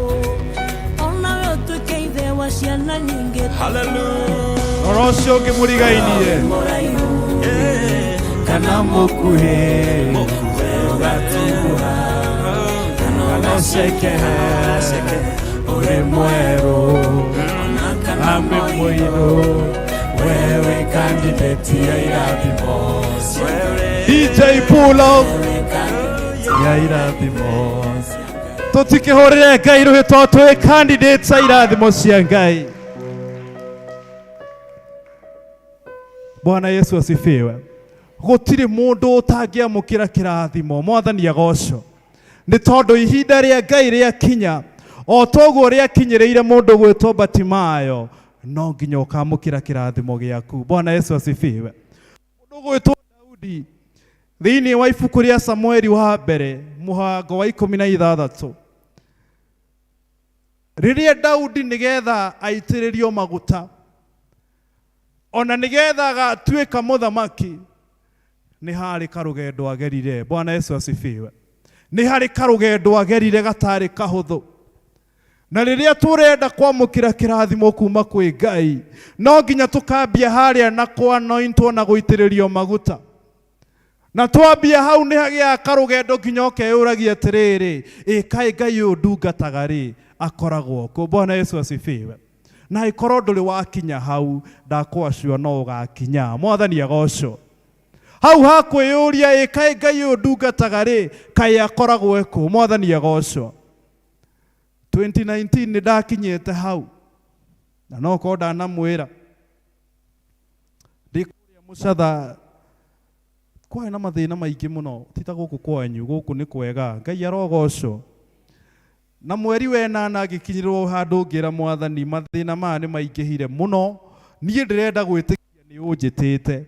Onawe ũtuĩke ithe wa ciana nyingĩ. Rora ũcio ũngĩ mũrigainie. Kana mũkuhĩ, ũgatunguha kana ũgacekeha, ũrĩ mwerũ kana mũirũ, wewe candidate ya irathimo cia Ngai. DJ Pull Up ya irathimo. Tũtikĩhũrĩre Ngai rũhĩ tondũ twĩ candidates a irathimo cia Ngai. Bwana Yesu asifiwe. Gũtirĩ mũndũ ũtangĩamũkĩra kĩrathimo, Mwathani agocwo. Nĩ tondũ ihinda rĩa Ngai rĩakinya, o toguo rĩakinyĩrĩire mũndũ gwĩtwo Batimayo, no nginya ũkamũkĩra kĩrathimo gĩaku. Bwana Yesu asifiwe. Mũndũ gwĩtwo Daudi thĩinĩ wa ibuku rĩa Samueli wa mbere mũhango wa 16, rĩrĩa Daudi nĩgetha aitĩrĩrio maguta ona nĩgetha agatuĩka mũthamaki, nĩ harĩ karũgendo agerire. Bwana Yesu asifiwe. Nĩ harĩ karũgendo agerire gatarĩ kahũthũ. Na rĩrĩa tũrenda kwamũkĩra kĩrathimo kuma kwĩ Ngai, no nginya tũkambia harĩa na kũanointwo na gũitĩrĩrio maguta. Na twambia hau nĩ hagĩaga karũgendo nginya ũkeyũragia atĩrĩrĩ, ĩ kaĩ Ngai ũyũ ndungataga rĩ akoragwo kũ? Bwana Yesu asifiwe. Na ĩkorwo ndũrĩ wakinya hau, ndakwacua no ũgakinya. Mwathani agocwo. Hau hakwĩyũria ĩ kaĩ Ngai ũyũ ndungataga rĩ kaĩ akoragwo ekũ? Mwathani agocwo. 2019 nĩ ndakinyĩte hau, na no korwo ndanamwĩra ndĩ kũrĩa Mũcatha, kwarĩ na mathĩna maingĩ mũno, ti ta gũkũ kwanyu, gũkũ nĩ kwega, Ngai arogocwo. Na mweri wa ĩnana ngĩkinyĩrwo handũ ngĩra Mwathani, mathĩna maya nĩ maingĩhire mũno, niĩ ndĩrenda gwĩtĩkia nĩ ũnjĩtĩte.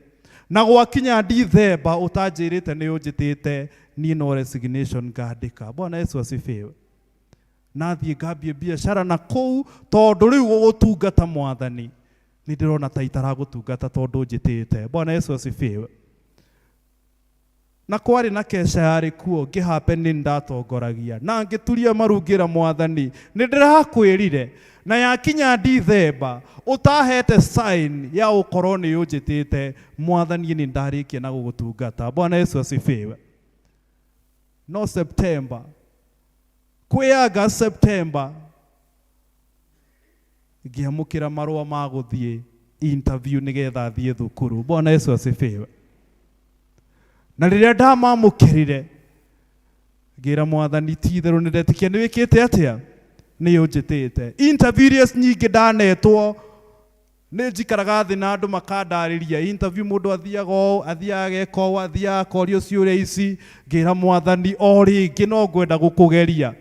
Na gwakinya Dithemba ũtanjĩrĩte nĩ ũnjĩtĩte, niĩ no resignation ngandĩka. Bwana Yesu asifiwe. Nathiĩ ngambie biacara na kũu, tondũ rĩu gũgũtungata Mwathani nĩ ndĩrona ta itaragũtungata tondũ njĩtĩte. Bwana Yesu asifiwe. Na kwarĩ na kesha yarĩ kuo ngĩhape nĩ ndatongoragia na ngĩturia maru ngĩra Mwathani nĩ ndĩrakwĩrire, na yakinya Dithemba ũtahete sign ya ũkorwo nĩ ũnjĩtĩte, Mwathani nĩ ndarĩkia na gũgũtungata. Bwana Yesu asifiwe. No September kwĩ August, September ngĩamũkĩra marũa ma gũthiĩ interview nĩgetha thiĩ thukuru. Bwana Yesu asifiwe. Na rĩrĩa ndamamũkĩrire ngĩra Mwathani ti itherũ nĩ ndetĩkia nĩ wĩkĩte atĩa, nĩ ũnjĩtĩte. Interview iria nyingĩ ndanetwo nĩ njikaraga thĩ na andũ makandarĩria interview, mũndũ athiaga ũũ, athiaga ageka ũũ, athiaga akorio ciũria ici. Ngĩra Mwathani o rĩngĩ no ngwenda gũkũgeria,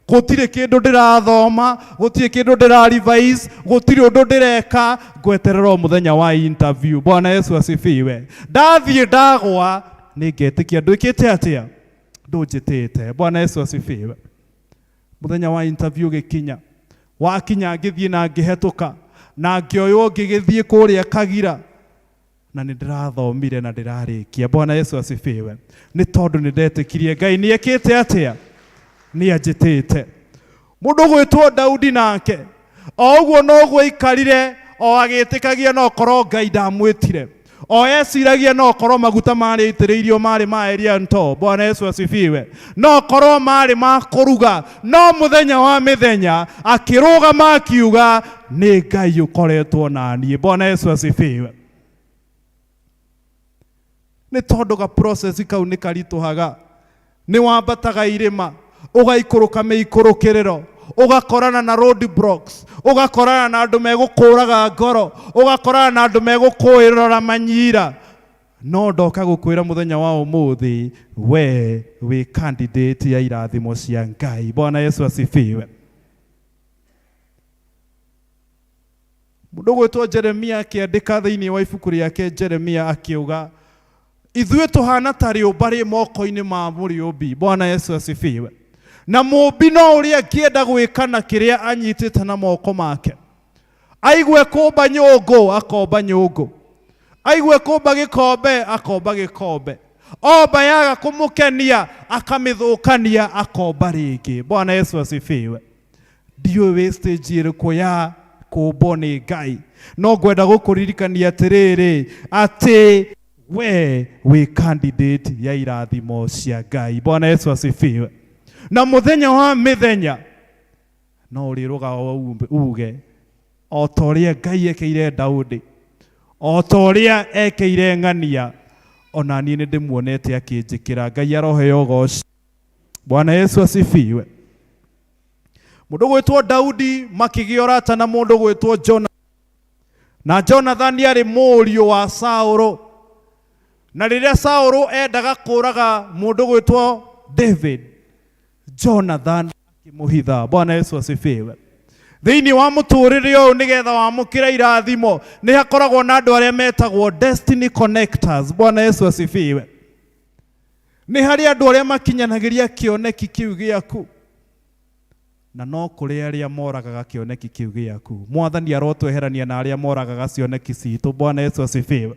gũtirĩ kĩndũ ndĩrathoma, gũtirĩ kĩndũ ndĩra revise, gũtirĩ ũndũ ndĩreka, ngweterera o mũthenya wa interview. Bwana Yesu asifiwe. Ndathiĩ ndagwa nĩ ngetĩkia ndwĩkĩte atĩa, ndũnjĩtĩte. Bwana Yesu asifiwe. Mũthenya wa interview gĩkinya, wakinya ngĩthiĩ na ngĩhetũka na ngĩoywo ngĩgĩthiĩ kũrĩa Kagira, na nĩ ndĩrathomire na ndĩrarĩkia. Bwana Yesu asifiwe. Nĩ tondũ nĩ ndetĩkirie Ngai nĩ ekĩte atĩa, nĩ anjĩtĩte. Mũndũ gwĩtwo Daudi nake o ũguo noguo aikarire o agĩtĩkagia no korwo Ngai ndamwĩtire, o eciragia no korwo maguta marĩa aitĩrĩirio marĩ ma Elia Nto. Bwana Yesu asifiwe. No korwo marĩ ma kũruga, no mũthenya wa mĩthenya akĩrũgama akiuga nĩ Ngai ũkoretwo na niĩ. Bwana Yesu asifiwe. Nĩ tondũ ga process kau nĩ karitũhaga, nĩ wambataga irĩma, ũgaikũrũka mĩikũrũkĩrĩro, ũgakorana na road blocks, ũgakorana na andũ megũkũraga ngoro, ũgakorana na andũ megũkũĩrora manyira. No ndoka gũkwĩra mũthenya wa ũmũthĩ we wĩ candidate ya irathimo cia Ngai. Bwana Yesu asifiwe. Mũndũ gwĩtwo Jeremia akĩandĩka thĩinĩ wa ibuku rĩake Jeremia akiuga ithuĩ tũhana ta rĩũmba rĩ moko-inĩ ma mũrĩũmbi. Bwana Yesu asifiwe. Na mũmbi no ũrĩa angĩenda gwĩka na kĩrĩa anyitĩte na moko make. Aigue kũmba nyũngũ akomba nyũngũ, aigue kũmba gĩkombe akomba gĩkombe, omba yaga kũmũkenia akamĩthũkania akomba rĩngĩ. Bwana Yesu asifiwe. Ndiũĩ wĩ stage ĩrĩkũ ya kũmbwo nĩ Ngai, no ngwenda gũkũririkania atĩrĩrĩ atĩ we wĩ candidate ya irathimo cia Ngai. Bwana Yesu asifiwe. Na mũthenya wa mĩthenya no ũrĩrũga uge o ta ũrĩa Ngai ekĩire Daudi, o ta ũrĩa ekĩire ng'ania, ona niĩ nĩ ndĩmuonete akĩnjĩkĩra. Ngai aroheo ũgoci. Bwana Yesu asifiwe. Mũndũ gwĩtwo Daudi makĩgĩa ũrata na mũndũ gwĩtwo Jonathan, na Jonathan arĩ mũriũ wa Saũlũ. Na rĩrĩa Saũlũ endaga kũraga mũndũ gwĩtwo David, Jonathan akĩmũhitha. Bwana Yesu asifiwe. Thĩinĩ wa mũtũrĩre ũyũ nĩgetha wamũkĩre irathimo nĩ hakoragwo na andũ arĩa metagwo destiny connectors. Bwana Yesu asifiwe. Nĩ harĩ andũ arĩa makinyanagĩria kĩoneki kĩu gĩaku, na no kũrĩ arĩa moragaga kĩoneki kĩu gĩaku. Mwathani arotweherania na arĩa moragaga cioneki citũ. Bwana Yesu asifiwe.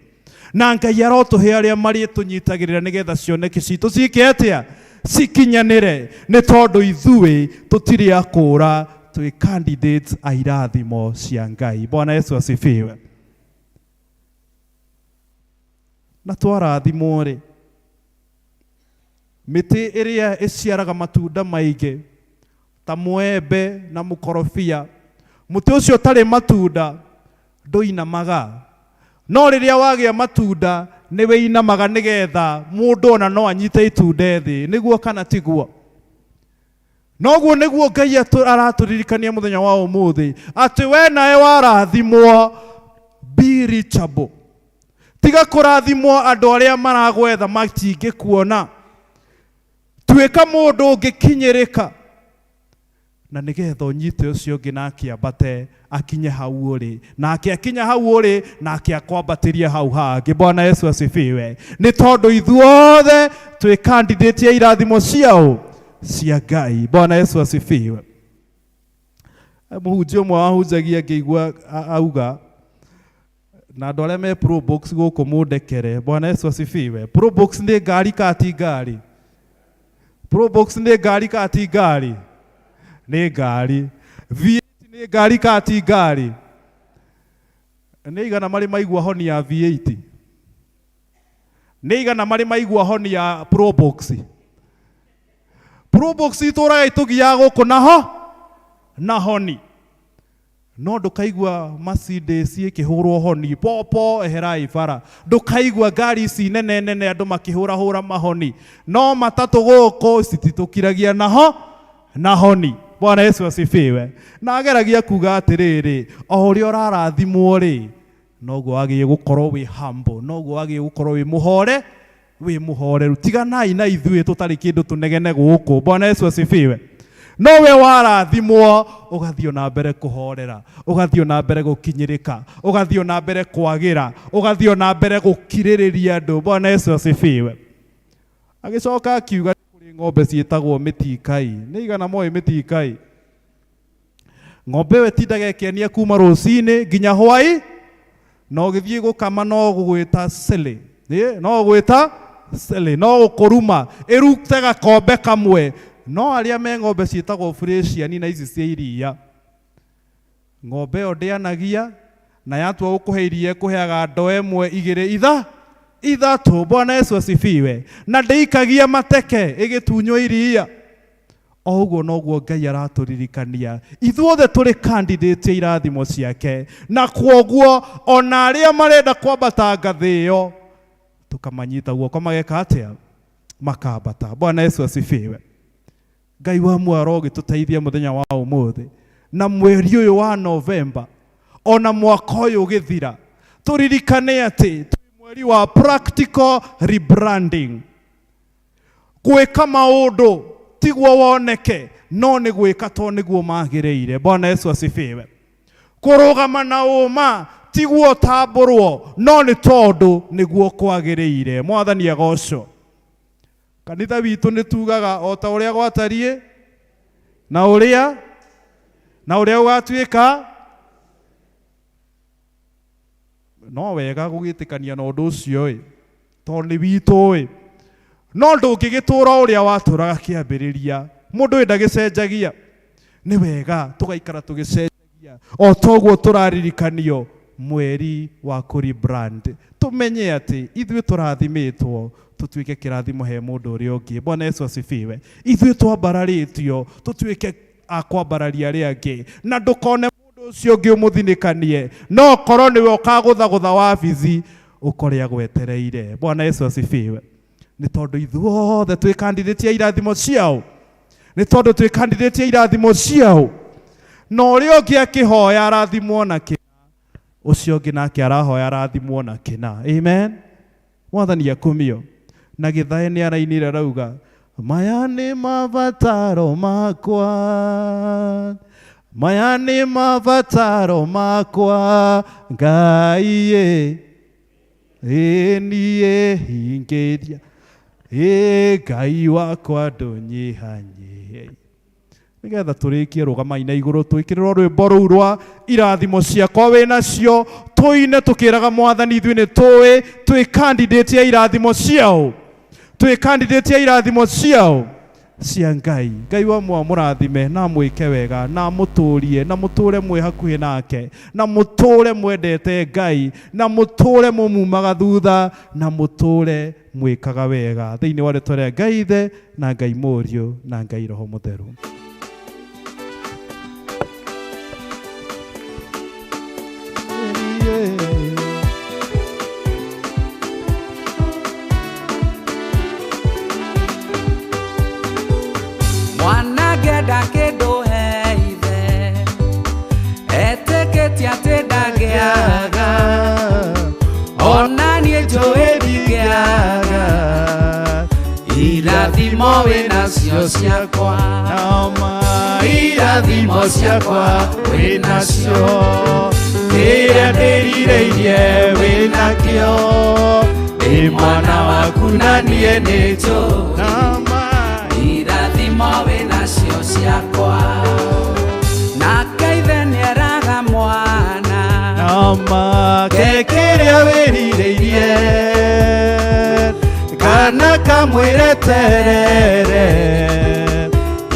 Na Ngai arotũhe arĩa marĩtũnyitagĩrĩra nĩgetha cioneki citũ ciĩke atĩa, cikinyanĩre, nĩ tondũ ithuĩ tũtirĩ a kũũra, twĩ candidates a irathimo cia Ngai. Bwana Yesu asifiwe. Na twarathimwo rĩ, mĩtĩ ĩrĩa ĩciaraga matunda maingĩ ta mwembe na mũkorobia, mũtĩ ũcio ũtarĩ matunda ndũinamaga, no rĩrĩa wagĩa matunda nĩ wĩinamaga nĩgetha mũndũ ona no anyite itunda thĩ, nĩguo kana tiguo? Noguo nĩguo Ngai aratũririkania mũthenya wa ũmũthĩ atĩ we nawe warathimwo, be reachable. Tiga kũrathimwo andũ arĩa maragwetha matingĩkuona. Tuĩka mũndũ ũngĩkinyĩrĩka. Na nĩgetha ũnyite ũcio ũngĩ nake ambate akinye hau ũrĩ, nake akinya hau ũrĩ, nake akwambatĩrie hau hangĩ. Bwana Yesu asifiwe. Nĩ tondũ ithuothe twĩ candidate ya irathimo ciao cia Ngai. Bwana Yesu asifiwe. Mũhunjia ũmwe wahunjagia ngĩigua auga na andũ arĩa me Probox gũkũ mũndekere. Bwana Yesu asifiwe. Probox nĩ ngari ka ti ngari? Probox nĩ ngari ka ti ngari? Nĩ ngari. V8 nĩ ngari ka ti ngari? Nĩ igana marĩ maigua honi ya V8? Nĩ igana marĩ maigua honi ya Probox? Probox itũraga itũgiaga gũkũ naho na honi, no ndũkaigua Mercedes ĩkĩhũrwo honi popo eherai bara, ndũkaigua ngari ici nene nene andũ makĩhũrahũra mahoni, no matatũ gũkũ cititũkiragia naho na honi. Bwana Yesu asifiwe. Na ageragia kuga atĩrĩrĩ, o ũrĩa ũrarathimwo rĩ, noguo wagĩrĩire gũkorwo wĩ humble, noguo wagĩrĩire gũkorwo wĩ mũhore, wĩ mũhoreru. Tiganai na ithuĩ tũtarĩ kĩndũ tũnegene gũkũ. Bwana Yesu asifiwe. No we warathimwo ũgathiĩ na mbere kũhorera, ũgathiĩ na mbere gũkinyĩrĩka, ũgathiĩ na mbere kwagĩra, ũgathiĩ na mbere gũkirĩrĩria andũ. Bwana Yesu asifiwe. Agĩcoka akiuga kũrĩ ng'ombe ciĩtagwo mĩtikai. Nĩ igana moĩ mĩtikai? Ng'ombe ĩyo ĩtindaga ĩkĩania kuma rũcinĩ nginya hwai, na ũgĩthiĩ gũkama no gũgwĩta cele, no gũgwĩta cele, no gũkũruma ĩrute gakombe kamwe. No arĩa me ng'ombe ciĩtagwo Fresian na ici cia iria, ng'ombe ĩyo ndĩanagia, na yatua gũkũhe iria ĩkũheaga ndoo ĩmwe igĩrĩ ithatũ. Bwana Yesu asifiwe. Na ndĩikagia mateke ĩgĩtunywo iria. O ũguo noguo Ngai aratũririkania ithuothe tũrĩ candidate ya irathimo ciake, na kwoguo ona arĩa marenda kwambata ngathĩ ĩyo tũkamanyita guoko mageka atĩa? Makambata. Bwana Yesu asifiwe. Ngai wa mwaro ũgĩtũteithia mũthenya wa ũmũthĩ na mweri ũyũ wa Novemba ona mwaka ũyũ ũgĩthira, tũririkane atĩ twĩ mweri wa practical rebranding. Gwĩka maũndũ tiguo woneke, no nĩ gwĩka to nĩguo magĩrĩire. Bwana Yesu asifiwe. Kũrũgama na ũma tiguo ũtambũrwo, no nĩ tondũ nĩguo kwagĩrĩire. Mwathani agocwo. Kanitha witũ nĩ tugaga o ta ũrĩa gwatariĩ na ũrĩa na ũrĩa ũgatuĩka. No wega gũgĩtĩkania na ũndũ ũcio ĩ, tondũ nĩ witũ ĩ. No ndũngĩgĩtũra ũrĩa watũraga kĩambĩrĩria. Mũndũ ũyũ ndagĩcenjagia. Nĩ wega tũgaikara tũgĩcenjagia o toguo tũraririkanio mweri wa kũrebrand. Tũmenye atĩ ithuĩ tũrathimĩtwo tũtuĩke kĩrathimo he mũndũ ũrĩa ũngĩ. Bwana Yesu asifiwe. Ithuĩ twambararĩtio tũtuĩke a kwambararia arĩa angĩ, na ndũkone mũndũ ũcio ũngĩ ũmũthinĩkanie, no korwo nĩwe ũkagũthagũtha wabici ũkore agwetereire. Bwana Yesu asifiwe. Nĩ tondũ ithuothe twĩ candidate ya irathimo ciao, nĩ tondũ twĩ candidate ya irathimo ciao. Na ũrĩa ũngĩ akĩhoya arathimwo na kĩna, ũcio ũngĩ nake arahoya arathimwo na kĩna. Amen. Mwathani akumio. Na gĩthae nĩ arainire arauga, maya nĩ mabataro makwa, maya nĩ mabataro makwa, Ngai ĩ, ĩ niĩ hingĩria, ĩ Ngai wakwa ndũnyihanyihie. Nĩgetha tũrĩkie rũgamai na igũrũ twĩkĩrĩrwo rwĩmbo rũu rwa irathimo ciakwa wĩ nacio, tũine tũkĩraga Mwathani ithuĩ nĩ tũĩ twĩ candidate ya irathimo ciao, twĩ candidate ya irathimo ciao cia Ngai. Ngai wa mwa mũrathime na mwĩke wega na mũtũrie na mũtũre mwĩ hakuhĩ nake na mũtũre mwendete Ngai na mũtũre mũmumaga thutha na mũtũre mwĩkaga wega thĩinĩ wa rĩtwa rĩa Ngai Ithe na Ngai Mũriũ na Ngai Roho Mũtheru. Mwana ngenda kĩndũ he ithe, etĩkĩtie atĩ ndangĩaga, ona niĩ njũĩ ndingĩaga, irathimo wĩnacio. wĩnacio ciakwa Nama irathimo ciakwa wĩnacio kĩrĩa ndĩrirĩirie wĩnakĩo ndĩ mwana waku na niĩ nĩ njũĩ Nama irathimo wĩnacio ciakwa nake ithe nĩeraga mwana Nama ke kĩrĩa wĩrirĩirie kana kamwĩre terere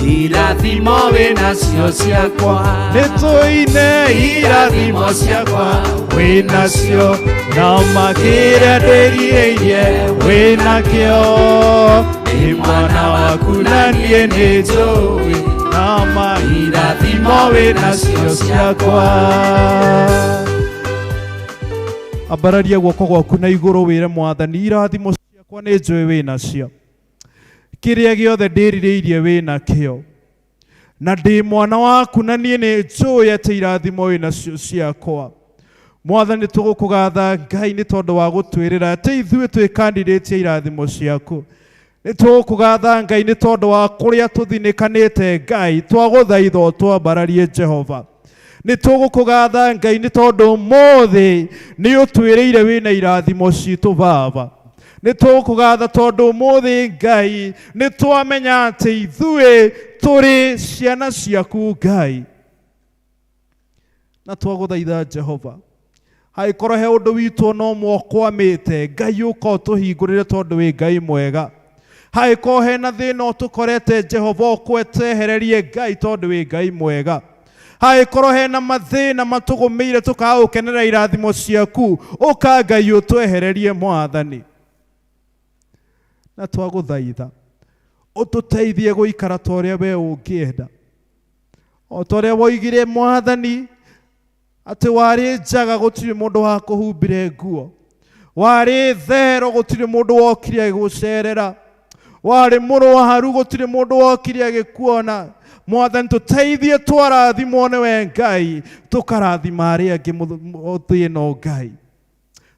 irathimo wĩnacio ciakwa nĩtũine irathimo ciakwa wĩnacio nama kĩrĩa ndĩrirĩirie wĩnakĩo ndĩ mwana waku na niĩ nĩ njũĩ nama irathimo wĩnacio ciakwa ambararia guoko gwaku na igũrũ wĩre mwathani irathimo ciakwa nĩ njũĩ wĩnacio kĩrĩa gĩothe ndĩrirĩirie wĩnakĩo na ndĩ mwana waku na niĩ nĩ njũĩ atĩ irathimo wĩnacio ciakwa mwathani tũgũkũgatha ngai nĩ tondũ wa gũtwĩrĩra atĩ ithuĩ twĩ candidate ya irathimo ciaku nĩ tũgũkũgatha ngai nĩ tondũ wa kũrĩa tũthinĩkanĩte ngai twagũthaitha ũtwambararie jehova nĩ tũgũkũgatha ngai nĩ tondũ ũmũthĩ nĩ ũtwĩrĩire wĩna irathimo citũ baba nĩ tũgũkũgatha tondũ ũmũthĩ ngai nĩ twamenya atĩ ithuĩ tũrĩ ciana ciaku ngai na twagũthaitha jehova hangĩkorwo he ũndũ witũ no ũmwe ũkwamĩte ngai ũka ũtũhingũrĩre tondũ wĩ ngai mwega hangĩkorwo hena thĩna ũtũkorete jehova ũkwetehererie ngai tondũ wĩ ngai mwega hangĩkorwo hena mathĩna matũgũmĩire tũkaga gũkenera irathimo ciaku ũka ngai ũtwehererie mwathani na twagũthaitha ũtũteithie gũikara ta ũrĩa we ũngĩenda o ta ũrĩa woigire mwathani atĩ warĩ njaga gũtirĩ mũndũ wakũhumbire nguo warĩ thero gũtirĩ mũndũ wokire agĩgũcerera warĩ mũrwaru gũtirĩ mũndũ wokire agĩkuona mwathani tũteithie twarathimwo nĩwe ngai tũkarathima arĩa angĩ thĩ ĩno ngai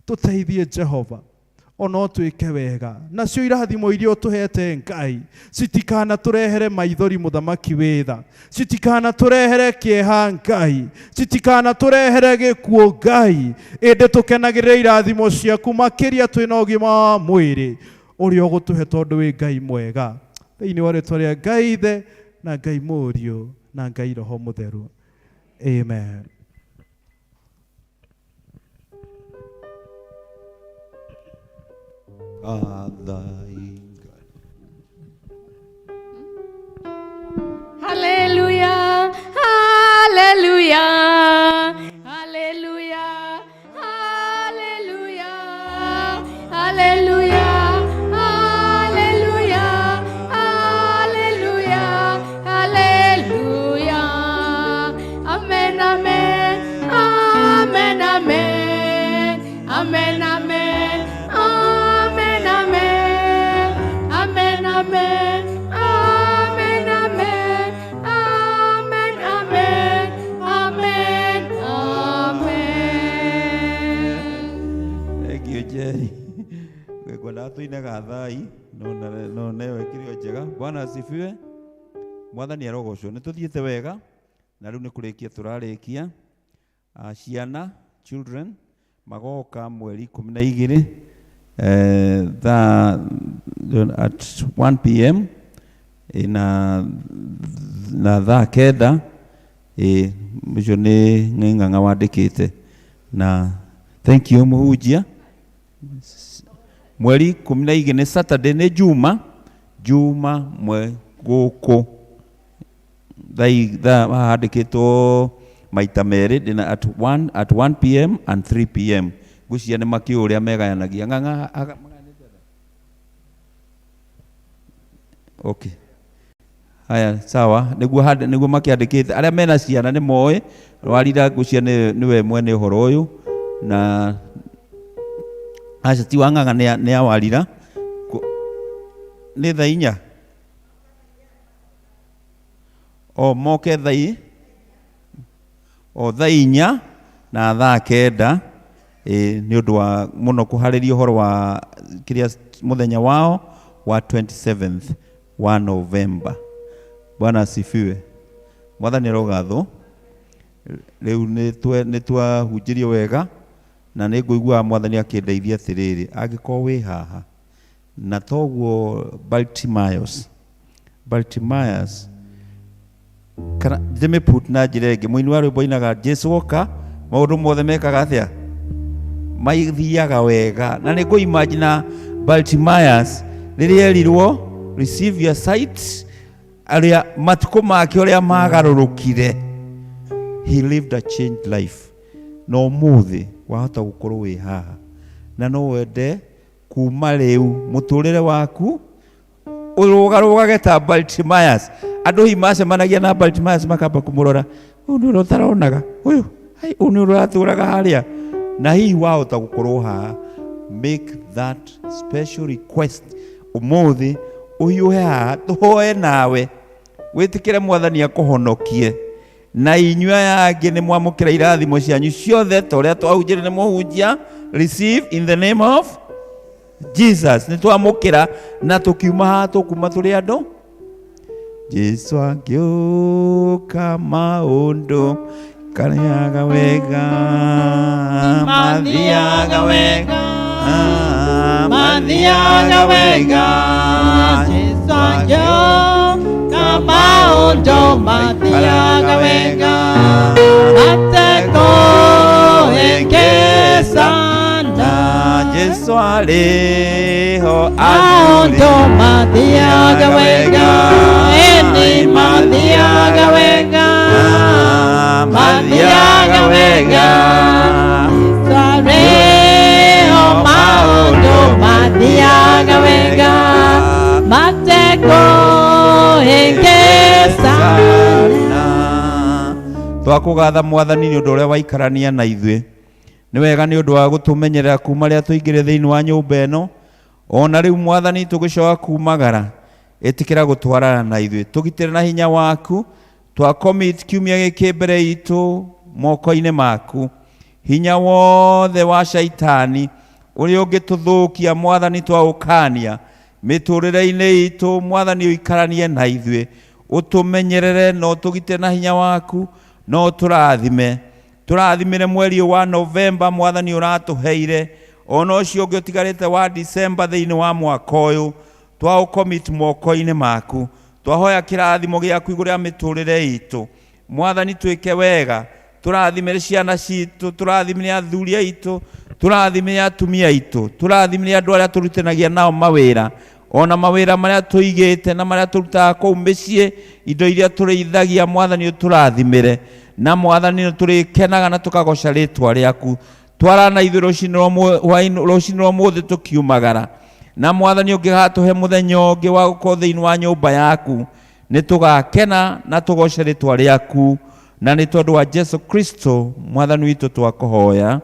tũteithie jehova ona ũtwĩke wega nacio irathimo iria ũtũhete ngai citikanatũrehere maithori mũthamaki wĩ tha citikanatũrehere kĩeha ngai citikanatũrehere gĩkuũ ngai ĩndĩ tũkenagĩrĩre irathimo ciaku makĩria twĩna ũgima wa mwĩrĩ ũrĩa ũgũtũhe tondũ wĩ ngai mwega thĩinĩ wa rĩtwa rĩa ngai ithe na ngai mũriũ na ngai roho mũtheru amen. Gathai Hallelujah, hallelujah, hallelujah, hallelujah, hallelujah, hallelujah, hallelujah, hallelujah. Amen, amen, amen, amen, amen, amen, amen, amen, amen, amen, amen, amen, amen, amen, amen, amen. Thank you, Jerry. Ngwendaga tũine gathai no no newe kĩrĩo njega. Bwana asifiwe. Mwathani arogocwo. Nĩ tũthiĩte wega na rĩu nĩ kũrĩkia tũrarĩkia. Ciana children magoka mweri 12 thaa at 1 pm na thaa 9 ũcio nĩ Ng'ang'a wandĩkĩte na thank you mũhunjia. Mweri 12 nĩ Saturday nĩ Juma Juma mwe gũkũ thaa haha handĩkĩtwo maita merĩ ndĩna at 1 pm and 3 pm ngwĩciria nĩ makĩũĩ ũrĩa megayanagia Ng'ang'a okay haya sawa nĩguo nĩguo makĩandĩkĩte arĩa mena ciana nĩ moĩ warira ngwĩciria nĩwe mwene ũhoro ũyũ na aca ti wa Ng'ang'a nĩ awarira nĩ thaa 4 o moke thaa 4 na thaa 9 nĩ ũndũ wa mũno kũharĩria ũhoro wa kĩrĩa mũthenya wao wa 27th wa Novemba. Bwana asifiwe. Mwathani arogathwo. Rĩu nĩ twahunjĩrio wega na nĩ ngũiguaga mwathani akĩndeithia atĩrĩrĩ, angĩkorwo wĩ haha na toguo Bartimaeus, Bartimaeus kana ndĩmĩput na njĩra ĩngĩ, mũini wa rwĩmbo ainaga Jesu oka maũndũ mothe mekaga atĩa, mathiaga wega. Na nĩ ngũimagine Bartimaeus rĩrĩa erirwo receive your sight, arĩa matukũ make ũrĩa magarũrũkire, he lived a changed life. Na ũmũthĩ wahota gũkorwo wĩ haha na no wende kuma rĩu mũtũrĩre waku ũrũgarũgage ta Bartimaeus. Andũ hihi macemanagia na Bartimaeus makamba kũmũrora, ũyũ nĩ ũrĩa ũtaronaga, ũyũ hai, ũyũ nĩ ũrĩa ũratũraga harĩa. Na hihi wahota gũkorwo haha, make that special request ũmũthĩ, ũhiũhe haha tũhoe nawe, wĩtĩkĩre mwathani akũhonokie. Na inyuĩ aya angĩ nĩ mwamũkĩra irathimo cianyu ciothe ta ũrĩa twahunjĩrio nĩ mũhunjia, receive in the name of Jesus. Nĩ twamũkĩra na tũkiuma haha tũkuma tũrĩ andũ. Jesu angĩũka maũndũ karĩaga wega, mathiaga wega, mathiaga wega. Jesu angĩũka maũndũ mathiaga wega, matekũhĩngĩcana. Jesu arĩ ho, maũndũ mathiaga wega, ĩni mathiaga wega, mathiaga wega. Jesu arĩ ho, maũndũ mathiaga wega, matekũhĩngĩcana. Twakũgatha mwathani nĩ ũndũ ũrĩa waikarania na ithuĩ. Nĩ wega nĩ ũndũ wa gũtũmenyerera kuma rĩrĩa tũingĩre thĩinĩ wa nyũmba ĩno, ona rĩu mwathani tũgĩcoka kumagara, ĩtĩkĩra gũtwarana na ithuĩ, tũgitĩre na hinya waku. Twa commit kiumia gĩkĩ mbere itũ moko-inĩ maku, hinya wothe wa shaitani ũrĩa ũngĩtũthũkia mwathani twaũkania mĩtũrĩre-inĩ itũ, mwathani ũikaranie na ithuĩ, ũtũmenyerere na ũtũgitĩre na hinya waku, na ũtũrathime. Tũrathimĩre mweri wa Novemba mwathani ũratũheire, ona ũcio ũngĩ ũtigarĩte wa December thĩinĩ wa mwaka ũyũ, twaũcommit moko-inĩ maku. Twahoya kĩrathimo gĩaku igũrũ rĩa mĩtũrĩre itũ mwathani, twĩke wega, tũrathimĩre ciana citũ, tũrathimĩre athuri aitũ, tũrathimĩre atumia aitũ, tũrathimĩre andũ arĩa tũrutanagia nao mawĩra, ona mawĩra marĩa tũigĩte na marĩa tũrutaga kũu mĩciĩ, indo iria tũrĩithagia mwathani ũtũrathimĩre, na mwathani nĩ tũrĩkenaga na tũkagoca rĩtwa rĩaku. Twarana ithuĩ rũcinĩ rwa ũmũthĩ tũkiumagara, na mwathani ũngĩgatũhe mũthenya ũngĩ wa gũkorwo thĩinĩ wa nyũmba yaku, nĩ tũgakena na tũgoce rĩtwa rĩaku, na nĩ tondũ wa Jesu Kristo mwathani witũ twakũhoya.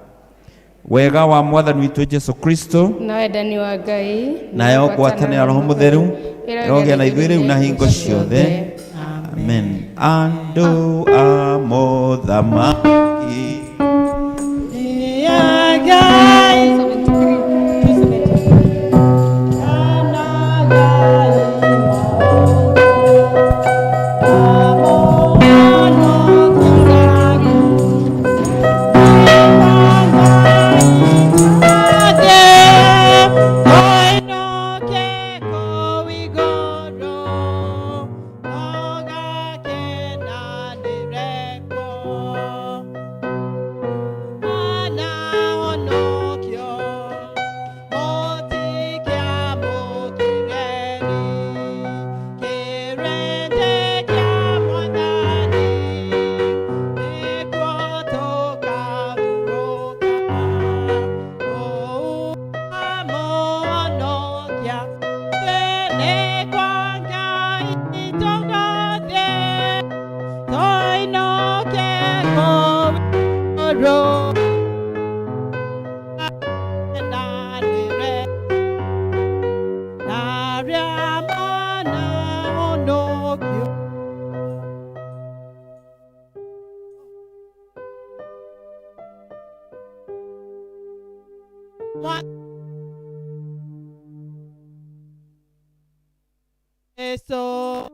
Wega wa mwathani witũ Jesu Kristo na wendani wa Ngai nayo ngwatanĩro ya Roho Mũtheru ĩrogĩa na ithuĩ rĩu na hingo ciothe. Amen. Andũ a mũthamaki Jesu.